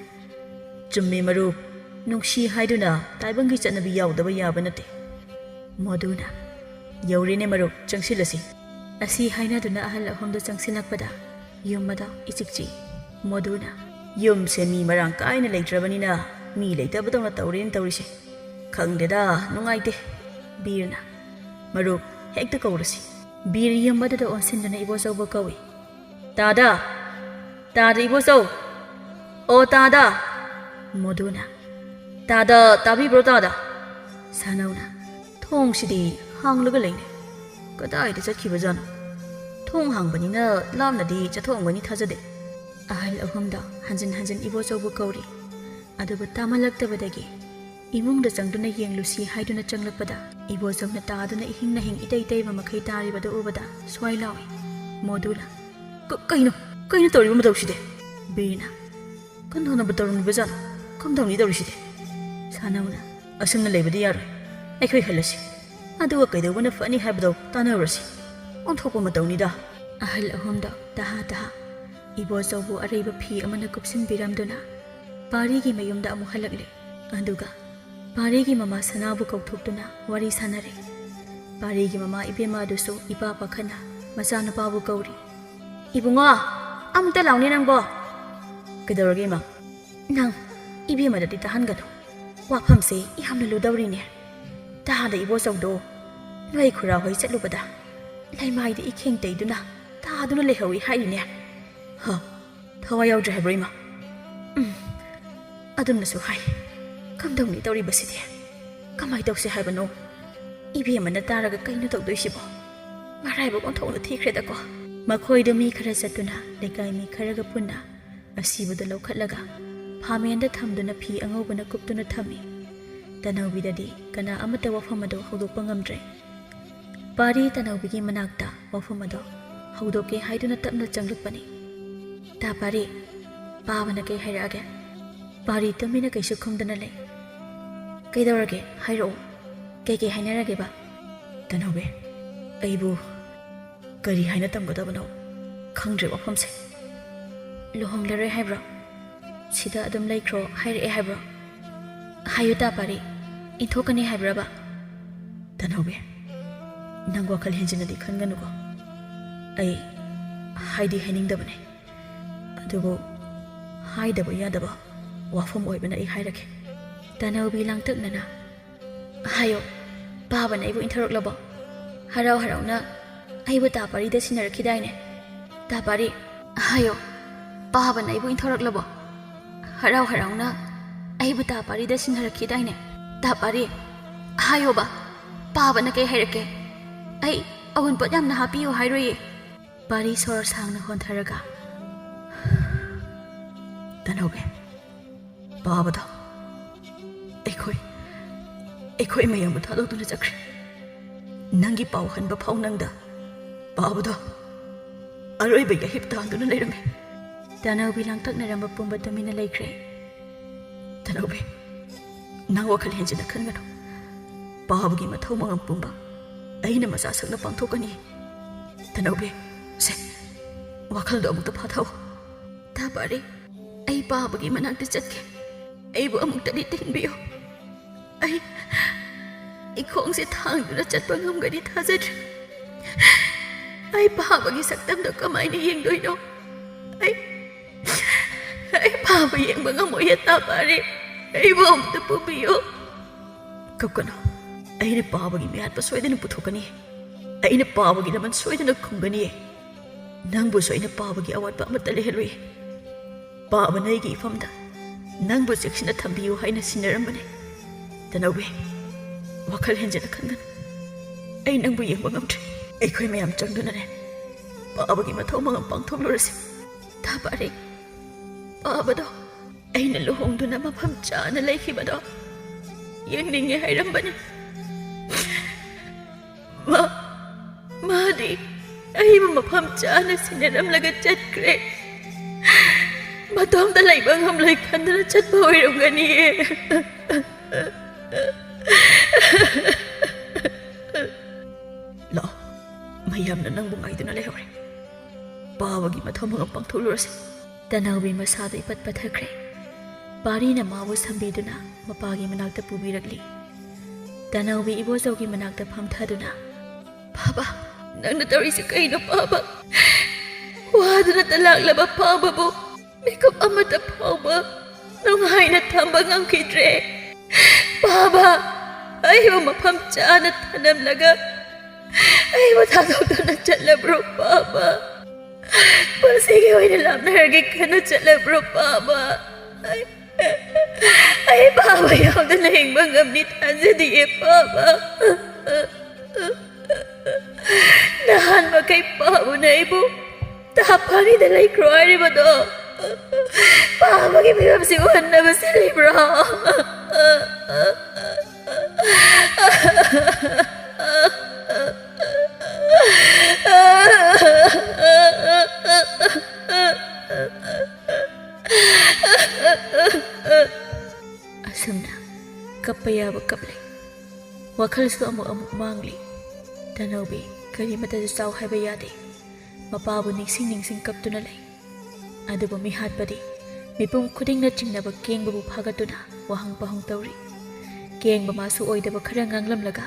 "ꯆꯨꯝꯃꯤ ꯃꯔꯨꯞ, ꯅꯨꯡꯁꯤ ꯍꯥꯏꯗꯨꯅ ꯇꯥꯏꯕꯪꯒꯤ ꯆꯠꯅꯕꯤ ꯌꯥꯎꯗꯕ ꯌꯥꯕ ꯅꯠꯇꯦ꯫" ꯃꯣꯗꯨꯅ, "ꯌꯧꯔꯦꯅꯦ ꯃꯔꯨꯞ, ꯆꯪꯁꯤꯜꯂꯁꯤ꯫" ꯑꯁꯤ ꯍꯥꯏꯅꯗꯨꯅ ꯑꯍꯜ ꯑꯍꯨꯝꯗꯨ ꯆꯪꯁꯤꯜꯂꯛꯄꯗ ꯌꯨꯝ ꯑꯗꯨ ꯏꯆꯤꯛ ꯆꯤꯛꯏ꯫ ꯃꯣꯗꯨꯅ, "ꯌꯨꯝꯁꯦ ꯃꯤ ꯃꯔꯥꯡ ꯀꯥꯏꯅ ꯂꯩꯇ꯭ꯔꯕꯅꯤꯅ ꯃꯤ ꯂꯩꯇꯕꯗꯧꯅ ꯇꯧꯔꯦꯅ ꯇꯧꯔꯤꯁꯦ꯫ ꯈꯪꯗꯦꯗ, ꯅꯨꯡꯉꯥꯏꯇꯦ꯫" ꯕꯤꯔꯅ, "ꯃꯔꯨꯞ, ꯍꯦꯛꯇ ꯀꯧꯔꯁꯤ꯫" ꯕꯤꯔ ꯌꯨꯝ ꯑꯗꯨꯗ ꯑꯣꯟꯁꯤꯟꯗꯨꯅ ꯏꯕꯣꯆꯧꯕꯨ ꯀꯧꯏ꯫ "ꯇꯥꯗ! ꯇꯥꯗ ꯏꯕꯣꯆꯧ! ꯑꯣ ꯇꯥꯗ!" ꯃꯣꯗꯨꯅ, "ꯇꯥꯗ, ꯇꯥꯕꯤꯕ꯭ꯔꯣ ꯇꯥꯗ?" ꯁꯥꯅꯧꯅ, "ꯊꯣꯡꯁꯤꯗꯤ ꯍꯥꯡꯂꯒ ꯂꯩꯅꯦ꯫ ꯀꯗꯥꯏꯗ ꯆꯠꯈꯤꯕꯖꯥꯠꯅꯣ? ꯊꯣꯡ ꯍꯥꯡꯕꯅꯤꯅ ꯂꯥꯞꯅꯗꯤ ꯆꯠꯊꯣꯛꯑꯝꯒꯅꯤ ꯊꯥꯖꯗꯦ꯫" ꯑꯍꯜ ꯑꯍꯨꯝꯗ ꯍꯟꯖꯤꯟ ꯍꯟꯖꯤꯟ ꯏꯕꯣꯆꯧꯕꯨ ꯀꯧꯔꯤ꯫ ꯑꯗꯨꯕꯨ ꯇꯥꯃꯜꯂꯛꯇꯕꯗꯒꯤ ꯏꯃꯨꯡꯗ ꯆꯪꯗꯨꯅ ꯌꯦꯡꯂꯨꯁꯤ ꯍꯥꯏꯗꯨꯅ ꯆꯪꯂꯛꯄꯗ ꯏꯕꯣꯆꯧꯅ ꯇꯥꯗꯨꯅ ꯏꯍꯤꯡ ꯅꯥꯍꯤꯡ ꯏꯇꯩ ꯇꯩꯕ ꯃꯈꯩ ꯇꯥꯔꯤꯕꯗꯨ ꯎꯕꯗ ꯁ꯭ꯋꯥꯏ ꯂꯥꯎꯏ꯫ ꯃꯣꯗꯨꯅ, "ꯀ-, ꯀꯩꯅꯣ? ꯀꯩꯅꯣ ꯇꯧꯔꯤꯕ ꯃꯇꯧꯁꯤꯗꯤ?" ꯕꯤꯔꯅ, "ꯀꯅꯥꯅꯕꯨ ꯇꯧꯔꯝꯂꯤꯕꯖꯥꯠꯅꯣ? ꯀꯝꯗꯧꯅꯤ ꯇꯧꯔꯤꯁꯤꯗꯤ?" ꯁꯥꯅꯧꯅ, "ꯑꯁꯨꯝꯅ ꯂꯩꯕꯗꯤ ꯌꯥꯔꯣꯏ꯫ ꯑꯩꯈꯣꯏ ꯍꯜꯂꯁꯤ꯫ ꯑꯗꯨꯒ ꯀꯩꯗꯧꯕꯅ ꯐꯅꯤ ꯍꯥꯏꯕꯗꯣ ꯇꯥꯟꯅꯔꯨꯔꯁꯤ꯫ ꯑꯣꯟꯊꯣꯛꯄ ꯃꯇꯧꯅꯤꯗ꯫" ꯑꯍꯜ ꯑꯍꯨꯝꯗ ꯇꯍꯥ ꯇꯍꯥ ꯏꯕꯣꯆꯧꯕꯨ ꯑꯔꯩꯕ ꯐꯤ ꯑꯃꯅ ꯀꯨꯞꯁꯤꯟꯕꯤꯔꯝꯗꯨꯅ ꯄꯥꯔꯤꯒꯤ ꯃꯌꯨꯝꯗ ꯑꯃꯨꯛ ꯍꯜꯂꯛꯂꯦ꯫ ꯑꯗꯨꯒ ꯄꯥꯔꯤꯒꯤ ꯃꯃꯥ ꯁꯅꯥꯕꯨ ꯀꯧꯊꯣꯛꯇꯨꯅ ꯋꯥꯔꯤ ꯁꯥꯟꯅꯔꯦ꯫ ꯄꯥꯔꯤꯒꯤ ꯃꯃꯥ ꯏꯕꯦꯝꯃ ꯑꯗꯨꯁꯨ ꯏꯄꯥ ꯄꯥꯈꯠꯅ ꯃꯆꯥꯅꯨꯄꯥꯕꯨ ꯀꯧꯔꯤ꯫ "ꯏꯕꯨꯡꯉꯣ, ꯑꯃꯨꯛꯇ ꯂꯥꯎꯅꯦ ꯅꯪꯕꯣ꯫" "ꯀꯩꯗꯧꯔꯒꯦ ꯏꯃꯥ?" "ꯅꯪ ꯏꯕꯦꯝꯃꯗꯗꯤ ꯇꯥꯍꯟꯒꯅꯨ꯫ ꯋꯥꯐꯝꯁꯦ ꯌꯥꯝꯅ ꯂꯨꯗꯧꯔꯤꯅꯦ꯫ ꯇꯥꯗ ꯏꯕꯣꯆꯧꯗꯣ ꯅꯣꯏ ꯈꯨꯔꯥ ꯍꯣꯏ ꯆꯠꯂꯨꯕꯗ ꯂꯩꯃꯥꯏꯗ ꯏꯈꯦꯡ ꯇꯩꯗꯨꯅ ꯇꯥꯗꯨꯅ ꯂꯩꯍꯧꯏ ꯍꯥꯏꯔꯤꯅꯦ꯫" "ꯍ, ꯊꯋꯥꯏ ꯌꯥꯎꯗ꯭ꯔꯦ ꯍꯥꯏꯕ꯭ꯔꯣ ꯏꯃꯥ?" "ꯎꯝ, ꯑꯗꯨꯝꯅꯁꯨ ꯍꯥꯏ꯫ ꯀꯝꯗꯧꯅꯤ ꯇꯧꯔꯤꯕꯁꯤꯗꯤ? ꯀꯃꯥꯏ ꯇꯧꯁꯦ ꯍꯥꯏꯕꯅꯣ? ꯏꯕꯦꯝꯃꯅ ꯇꯥꯔꯒ ꯀꯩꯅꯣ ꯇꯧꯗꯣꯏꯁꯤꯕꯣ?" ꯃꯔꯥꯏꯕꯛ ꯑꯣꯟꯊꯣꯛꯅ ꯊꯤꯈ꯭ꯔꯦꯗꯀꯣ꯫ ꯃꯈꯣꯏꯗꯨ ꯃꯤ ꯈꯔ ꯆꯠꯇꯨꯅ ꯂꯩꯀꯥꯏ ꯃꯤ ꯈꯔꯒ ꯄꯨꯟꯅ ꯑꯁꯤꯕꯗꯨ ꯂꯧꯈꯠꯂꯒ ꯐꯥꯃꯦꯟꯗ ꯊꯝꯗꯨꯅ ꯐꯤ ꯑꯉꯧꯕꯅ ꯀꯨꯞꯇꯨꯅ ꯊꯝꯃꯤ꯫ ꯇꯅꯧꯕꯤꯗꯗꯤ ꯀꯅꯥ ꯑꯃꯠꯇ ꯋꯥꯐꯝ ꯑꯗꯨ ꯍꯧꯗꯣꯛꯄ ꯉꯝꯗ꯭ꯔꯦ꯫ ꯄꯥꯔꯤ ꯇꯅꯧꯕꯤꯒꯤ ꯃꯅꯥꯛꯇ ꯋꯥꯐꯝ ꯑꯗꯨ ꯍꯧꯗꯣꯛꯀꯦ ꯍꯥꯏꯗꯨꯅ ꯇꯞꯅ ꯆꯪꯂꯛꯄꯅꯤ꯫ "ꯇꯥ ꯄꯥꯔꯤ, ꯄꯥꯕꯅ ꯀꯩ ꯍꯥꯏꯔꯛꯑꯒꯦ?" ꯄꯥꯔꯤ ꯇꯨꯃꯤꯟꯅ ꯀꯩꯁꯨ ꯈꯨꯝꯗꯅ ꯂꯩ꯫ "ꯀꯩꯗꯧꯔꯒꯦ? ꯍꯥꯏꯔꯛꯑꯣ꯫ ꯀꯩꯀꯩ ꯍꯥꯏꯅꯔꯒꯦꯕ?" "ꯇꯅꯧꯕꯤ, ꯑꯩꯕꯨ ꯀꯔꯤ ꯍꯥꯏꯅ ꯇꯝꯒꯗꯕꯅꯣ? ꯈꯪꯗ꯭ꯔꯦ ꯋꯥꯐꯝꯁꯦ꯫" "ꯂꯨꯍꯣꯡꯂꯔꯣꯏ ꯍꯥꯏꯕ꯭ꯔꯣ? ꯁꯤꯗ ꯑꯗꯨꯝ ꯂꯩꯈ꯭ꯔꯣ ꯍꯥꯏꯔꯛꯑꯦ ꯍꯥꯏꯕ꯭ꯔꯣ? ꯍꯥꯏꯌꯨ ꯇꯥ ꯄꯥꯔꯤ, ꯏꯟꯊꯣꯛꯀꯅꯤ ꯍꯥꯏꯕ꯭ꯔꯕ?" "ꯇꯅꯧꯕꯤ, ꯅꯪ ꯋꯥꯈꯜ ꯍꯦꯟꯖꯤꯟꯅꯗꯤ ꯈꯟꯒꯅꯨꯀꯣ꯫ ꯑꯩ ꯍꯥꯏꯗꯤ ꯍꯥꯏꯅꯤꯡꯗꯕꯅꯦ, ꯑꯗꯨꯕꯨ ꯍꯥꯏꯗꯕ ꯌꯥꯗꯕ ꯋꯥꯐꯝ ꯑꯣꯏꯕꯅ ꯑꯩ ꯍꯥꯏꯔꯒꯦ꯫" ꯇꯅꯧꯕꯤ ꯂꯥꯡꯇꯛꯅꯅ, "ꯍꯥꯏꯌꯣ, ꯄꯥꯕꯅ ꯑꯩꯕꯨ ꯏꯟꯊꯣꯔꯛꯂꯕꯣ? ꯍꯔꯥꯎ ꯍꯔꯥꯎꯅ ꯑꯩꯕꯨ ꯇꯥ ꯄꯥꯔꯤꯗ ꯁꯤꯟꯅꯔꯛꯈꯤꯗꯥꯏꯅꯦ? ꯇꯥ ꯄꯥꯔꯤ, ꯍꯥꯏꯌꯣ, ꯄꯥꯕꯅ ꯑꯩꯕꯨ ꯏꯟꯊꯣꯔꯛꯂꯕꯣ? ꯍꯔꯥꯎ ꯍꯔꯥꯎꯅ ꯑꯩꯕꯨ ꯇꯥ ꯄꯥꯔꯤꯗ ꯁꯤꯟꯅꯔꯛꯈꯤꯗꯥꯏꯅꯦ? ꯇꯥ ꯄꯥꯔꯤ, ꯍꯥꯏꯌꯣꯕ, ꯄꯥꯕꯅ ꯀꯩ ꯍꯥꯏꯔꯛꯀꯦ? ꯑꯩ ꯑꯎꯟꯄꯣꯠ ꯌꯥꯝꯅ ꯍꯥꯞꯄꯤꯌꯨ ꯍꯥꯏꯔꯣꯏꯌꯦ꯫" ꯄꯥꯔꯤ ꯁꯣꯔ ꯁꯥꯡꯅ ꯍꯣꯟꯊꯔꯒ, "ꯇꯅꯧꯕꯤ, ꯄꯥꯕꯗꯣ ꯑꯩꯈꯣꯏ, ꯑꯩꯈꯣꯏ ꯃꯌꯥꯝꯕꯨ ꯊꯥꯗꯣꯛꯇꯨꯅ ꯆꯠꯈ꯭ꯔꯦ꯫ ꯅꯪꯒꯤ ꯄꯥꯎ ꯍꯟꯕ ꯐꯥꯎ ꯅꯪꯗ ꯄꯥꯕꯗꯣ ꯑꯔꯣꯏꯕ ꯌꯥꯍꯤꯞ ꯇꯥꯡꯗꯨꯅ ꯂꯩꯔꯝꯃꯦ꯫" ꯇꯅꯧꯕꯤ ꯂꯥꯡꯇꯛꯅꯔꯝꯕ ꯄꯨꯝꯕ ꯇꯨꯃꯤꯟꯅ ꯂꯩꯈ꯭ꯔꯦ꯫ "ꯇꯅꯧꯕꯤ, ꯅꯪ ꯋꯥꯈꯜ ꯍꯦꯟꯖꯤꯟꯅ ꯈꯟꯒꯅꯨ꯫ ꯄꯥꯕꯒꯤ ꯃꯊꯧ ꯃꯉꯝ ꯄꯨꯝꯕ ꯑꯩꯅ ꯃꯆꯥ ꯁꯛꯅ ꯄꯥꯡꯊꯣꯛꯀꯅꯤ꯫ ꯇꯅꯧꯕꯤ, ꯁꯦ, ꯋꯥꯈꯜꯗꯣ ꯑꯃꯨꯛꯇ ꯐꯥꯊꯧ꯫" "ꯇꯥ ꯄꯥꯔꯤ, ꯑꯩ ꯄꯥꯕꯒꯤ ꯃꯅꯥꯛꯇ ꯆꯠꯀꯦ꯫ ꯑꯩꯕꯨ ꯑꯃꯨꯛꯇꯗꯤ ꯊꯤꯟꯕꯤꯌꯨ꯫ ꯑꯩ, ꯑꯩ ꯈꯣꯡꯁꯦ ꯊꯥꯡꯗꯨꯅ ꯆꯠꯄ ꯉꯝꯒꯅꯤ ꯊꯥꯖꯗ꯭ꯔꯦ꯫ ꯑꯩ ꯄꯥꯕꯒꯤ ꯁꯛꯇꯝꯗꯣ ꯀꯃꯥꯏꯅ ꯌꯦꯡꯗꯣꯏꯅꯣ? ꯑꯩ, ꯑꯩ ꯄꯥꯕ ꯌꯦꯡꯕ ꯉꯝꯃꯣꯏꯌꯦ ꯇꯥ ꯄꯥꯔꯤ꯫ ꯑꯩꯕꯨ ꯑꯃꯨꯛꯇ ꯄꯨꯕꯤꯌꯨ꯫" "ꯀꯞꯀꯅꯨ꯫ ꯑꯩꯅ ꯄꯥꯕꯒꯤ ꯃꯤꯍꯥꯠꯄ ꯁꯣꯏꯗꯅ ꯄꯨꯊꯣꯛꯀꯅꯤ꯫ ꯑꯩꯅ ꯄꯥꯕꯒꯤ ꯂꯃꯟ ꯁꯣꯏꯗꯅ ꯈꯨꯝꯒꯅꯤ꯫ ꯅꯪꯕꯨꯁꯨ ꯑꯩꯅ ꯄꯥꯕꯒꯤ ꯑꯋꯥꯠꯄ ꯑꯃꯠꯇ ꯂꯩꯍꯜꯂꯣꯏ꯫ ꯄꯥꯕꯅ ꯑꯩꯒꯤ ꯏꯐꯝꯗ ꯅꯪꯕꯨ ꯆꯦꯛꯁꯤꯟꯅ ꯊꯝꯕꯤꯌꯨ ꯍꯥꯏꯅ ꯁꯤꯟꯅꯔꯝꯕꯅꯤ꯫ ꯇꯅꯧꯕꯤ, ꯋꯥꯈꯜ ꯍꯦꯟꯖꯤꯟꯅ ꯈꯟꯒꯅꯨ꯫ ꯑꯩ ꯅꯪꯕꯨ ꯌꯦꯡꯕ ꯉꯝꯗ꯭ꯔꯦ꯫" ꯑꯩꯈꯣꯏ ꯃꯌꯥꯝ ꯆꯪꯗꯨꯅꯅꯦ ꯄꯥꯕꯒꯤ ꯃꯊꯧ ꯃꯉꯝ ꯄꯥꯡꯊꯣꯛꯂꯨꯔꯁꯤ꯫ ꯊꯥꯕꯥꯔꯤ, ꯄꯥꯕꯗꯣ ꯑꯩꯅ ꯂꯨꯍꯣꯡꯗꯨꯅ ꯃꯐꯝ ꯆꯥꯅ ꯂꯩꯈꯤꯕꯗꯣ ꯌꯦꯡꯅꯤꯡꯉꯦ ꯍꯥꯏꯔꯝꯕꯅꯤ꯫ ꯃꯥ, ꯃꯥꯗꯤ ꯑꯩꯕꯨ ꯃꯐꯝ ꯆꯥꯅ ꯁꯤꯟꯅꯔꯝꯂꯒ ꯆꯠꯈ꯭ꯔꯦ꯫ ꯃꯇꯣꯝꯇ ꯂꯩꯕ ꯉꯝꯂꯣꯏ ꯈꯟꯗꯨꯅ ꯆꯠꯄ ꯑꯣꯏꯔꯝꯒꯅꯤꯌꯦ꯫ ꯂꯥꯛꯑꯣ, ꯃꯌꯥꯝꯅ ꯅꯪꯕꯨ ꯉꯥꯏꯗꯨꯅ ꯂꯩꯍꯧꯔꯦ꯫ ꯄꯥꯕꯒꯤ ꯃꯊꯧ ꯃꯉꯝ ꯄꯥꯡꯊꯣꯛꯂꯨꯔꯁꯤ꯫ ꯇꯅꯧꯕꯤ ꯃꯁꯥꯗꯨ ꯏꯄꯠ ꯄꯠꯊꯈ꯭ꯔꯦ꯫ ꯄꯥꯔꯤꯅ ꯃꯥꯕꯨ ꯁꯝꯕꯤꯗꯨꯅ ꯃꯄꯥꯒꯤ ꯃꯅꯥꯛꯇ ꯄꯨꯕꯤꯔꯛꯂꯤ꯫ ꯇꯅꯧꯕꯤ ꯏꯕꯣꯆꯧꯒꯤ ꯃꯅꯥꯛꯇ ꯐꯝꯊꯗꯨꯅ, "ꯄꯥꯕ, ꯅꯪꯅ ꯇꯧꯔꯤꯁꯤ ꯀꯩꯅꯣ ꯄꯥꯕ? ꯋꯥꯗꯨꯅꯇ ꯂꯥꯛꯂꯕ ꯄꯥꯕꯕꯨ ꯃꯤꯀꯨꯞ ꯑꯃꯠꯇ ꯐꯥꯎꯕ ꯅꯨꯡꯉꯥꯏꯅ ꯊꯝꯕ ꯉꯝꯈꯤꯗ꯭ꯔꯦ꯫ ꯄꯥꯕ, ꯑꯩꯕꯨ ꯃꯐꯝ ꯆꯥꯅ ꯊꯅꯝꯂꯒ ꯑꯩꯕꯨ ꯊꯥꯗꯣꯛꯇꯨꯅ ꯆꯠꯂꯕ꯭ꯔꯣ ꯄꯥꯕ? ꯄꯨꯟꯁꯤꯒꯤ ꯑꯣꯏꯅ ꯂꯥꯞꯅꯔꯒꯦ ꯈꯟꯅ ꯆꯠꯂꯕ꯭ꯔꯣ ꯄꯥꯕ? ꯑꯩ, ꯑꯩ ꯄꯥꯕ ꯌꯥꯎꯗꯅ ꯍꯤꯡꯕ ꯉꯝꯅꯤ ꯊꯥꯖꯗꯤꯌꯦ ꯄꯥꯕ꯫ ꯅꯍꯥꯟ ꯃꯈꯩ ꯄꯥꯕꯅ ꯑꯩꯕꯨ ꯊꯥ ꯐꯥꯔꯤꯗ ꯂꯩꯈ꯭ꯔꯣ ꯍꯥꯏꯔꯤꯕꯗꯣ ꯄꯥꯕꯒꯤ ꯐꯤꯕꯝꯁꯤ ꯎꯍꯟꯅꯕ ꯁꯤꯜꯂꯤꯕ꯭ꯔꯣ?" ꯑꯁꯨꯝꯅ ꯀꯞꯄ ꯌꯥꯕ ꯀꯞꯂꯦ꯫ ꯋꯥꯈꯜꯁꯨ ꯑꯃꯨꯛ ꯑꯃꯨꯛ ꯃꯥꯡꯂꯤ꯫ ꯇꯅꯧꯕꯤ ꯀꯔꯤꯃꯇꯁꯨ ꯆꯥꯎ ꯍꯥꯏꯕ ꯌꯥꯗꯦ꯫ ꯃꯄꯥꯕꯨ ꯅꯤꯡꯁꯤꯡ ꯅꯤꯡꯁꯤꯡ ꯀꯞꯇꯨꯅ ꯂꯩ꯫ ꯑꯗꯨꯕꯨ ꯃꯤꯍꯥꯠꯄꯗꯤ ꯃꯤꯄꯨꯝ ꯈꯨꯗꯤꯡꯅ ꯆꯤꯡꯅꯕ ꯀꯦꯡꯕꯕꯨ ꯐꯥꯒꯠꯇꯨꯅ ꯋꯥꯍꯪ ꯄꯥꯎꯍꯪ ꯇꯧꯔꯤ꯫ ꯀꯦꯡꯕ ꯃꯥꯁꯨ ꯑꯣꯏꯗꯕ ꯈꯔ ꯉꯥꯡꯂꯝꯂꯒ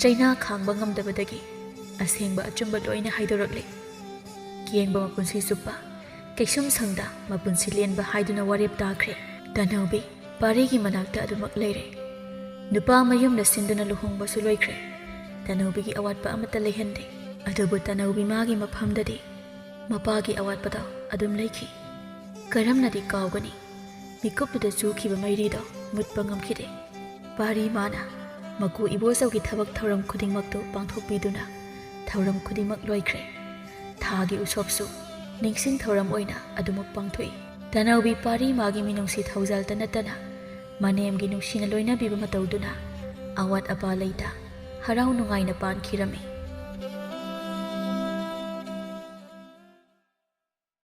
ꯆꯩꯅꯥ ꯈꯥꯡꯕ ꯉꯝꯗꯕꯗꯒꯤ ꯑꯁꯦꯡꯕ ꯑꯆꯨꯝꯕ ꯂꯣꯏꯅ ꯍꯥꯏꯗꯣꯔꯛꯂꯤ꯫ ꯀꯦꯡꯕ ꯃꯄꯨꯟꯁꯤ ꯆꯨꯞꯄ ꯀꯩꯁꯨꯝ ꯁꯪꯗ ꯃꯄꯨꯟꯁꯤ ꯂꯦꯟꯕ ꯍꯥꯏꯗꯨꯅ ꯋꯥꯔꯦꯞ ꯇꯥꯈ꯭ꯔꯦ꯫ ꯇꯅꯧꯕꯤ ꯄꯥꯔꯤꯒꯤ ꯃꯅꯥꯛꯇ ꯑꯗꯨꯃꯛ ꯂꯩꯔꯦ꯫ ꯅꯨꯄꯥ ꯃꯌꯨꯝꯗ ꯁꯤꯟꯗꯨꯅ ꯂꯨꯍꯣꯡꯕꯁꯨ ꯂꯣꯏꯈ꯭ꯔꯦ꯫ ꯇꯅꯧꯕꯤꯒꯤ ꯑꯋꯥꯠꯄ ꯑꯃꯠꯇ ꯂꯩꯍꯟꯗꯦ꯫ ꯑꯗꯨꯕꯨ ꯇꯅꯧꯕꯤ ꯃꯥꯒꯤ ꯃꯐꯝꯗꯗꯤ ꯃꯄꯥꯒꯤ ꯑꯋꯥꯠꯄꯗꯣ ꯑꯗꯨꯝ ꯂꯩꯈꯤ꯫ ꯀꯔꯝꯅꯗꯤ ꯀꯥꯎꯒꯅꯤ? ꯃꯤꯀꯨꯞꯇꯨꯗ ꯆꯨꯈꯤꯕ ꯃꯩꯔꯤꯗꯣ ꯃꯨꯠꯄ ꯉꯝꯈꯤꯗꯦ꯫ ꯄꯥꯔꯤ ꯃꯥꯅ ꯃꯀꯨ ꯏꯕꯣꯆꯧꯒꯤ ꯊꯕꯛ ꯊꯧꯔꯝ ꯈꯨꯗꯤꯡꯃꯛꯇꯨ ꯄꯥꯡꯊꯣꯛꯄꯤꯗꯨꯅ ꯊꯧꯔꯝ ꯈꯨꯗꯤꯡꯃꯛ ꯂꯣꯏꯈ꯭ꯔꯦ꯫ ꯊꯥꯒꯤ ꯎꯁꯣꯞꯁꯨ ꯅꯤꯡꯁꯤꯡ ꯊꯧꯔꯝ ꯑꯣꯏꯅ ꯑꯗꯨꯃꯛ ꯄꯥꯡꯊꯣꯛꯏ꯫ ꯇꯅꯧꯕꯤ ꯄꯥꯔꯤ ꯃꯥꯒꯤ ꯃꯤꯅꯨꯡꯁꯤ ꯊꯧꯖꯥꯜꯇ ꯅꯠꯇꯅ ꯃꯅꯦꯝꯒꯤ ꯅꯨꯡꯁꯤꯅ ꯂꯣꯏꯅꯕꯤꯕ ꯃꯇꯧꯗꯨꯅ ꯑꯋꯥꯠ ꯑꯄꯥ ꯂꯩꯇ ꯍꯔꯥꯎ ꯅꯨꯡꯉꯥꯏꯅ ꯄꯥꯟꯈꯤꯔꯝꯃꯤ꯫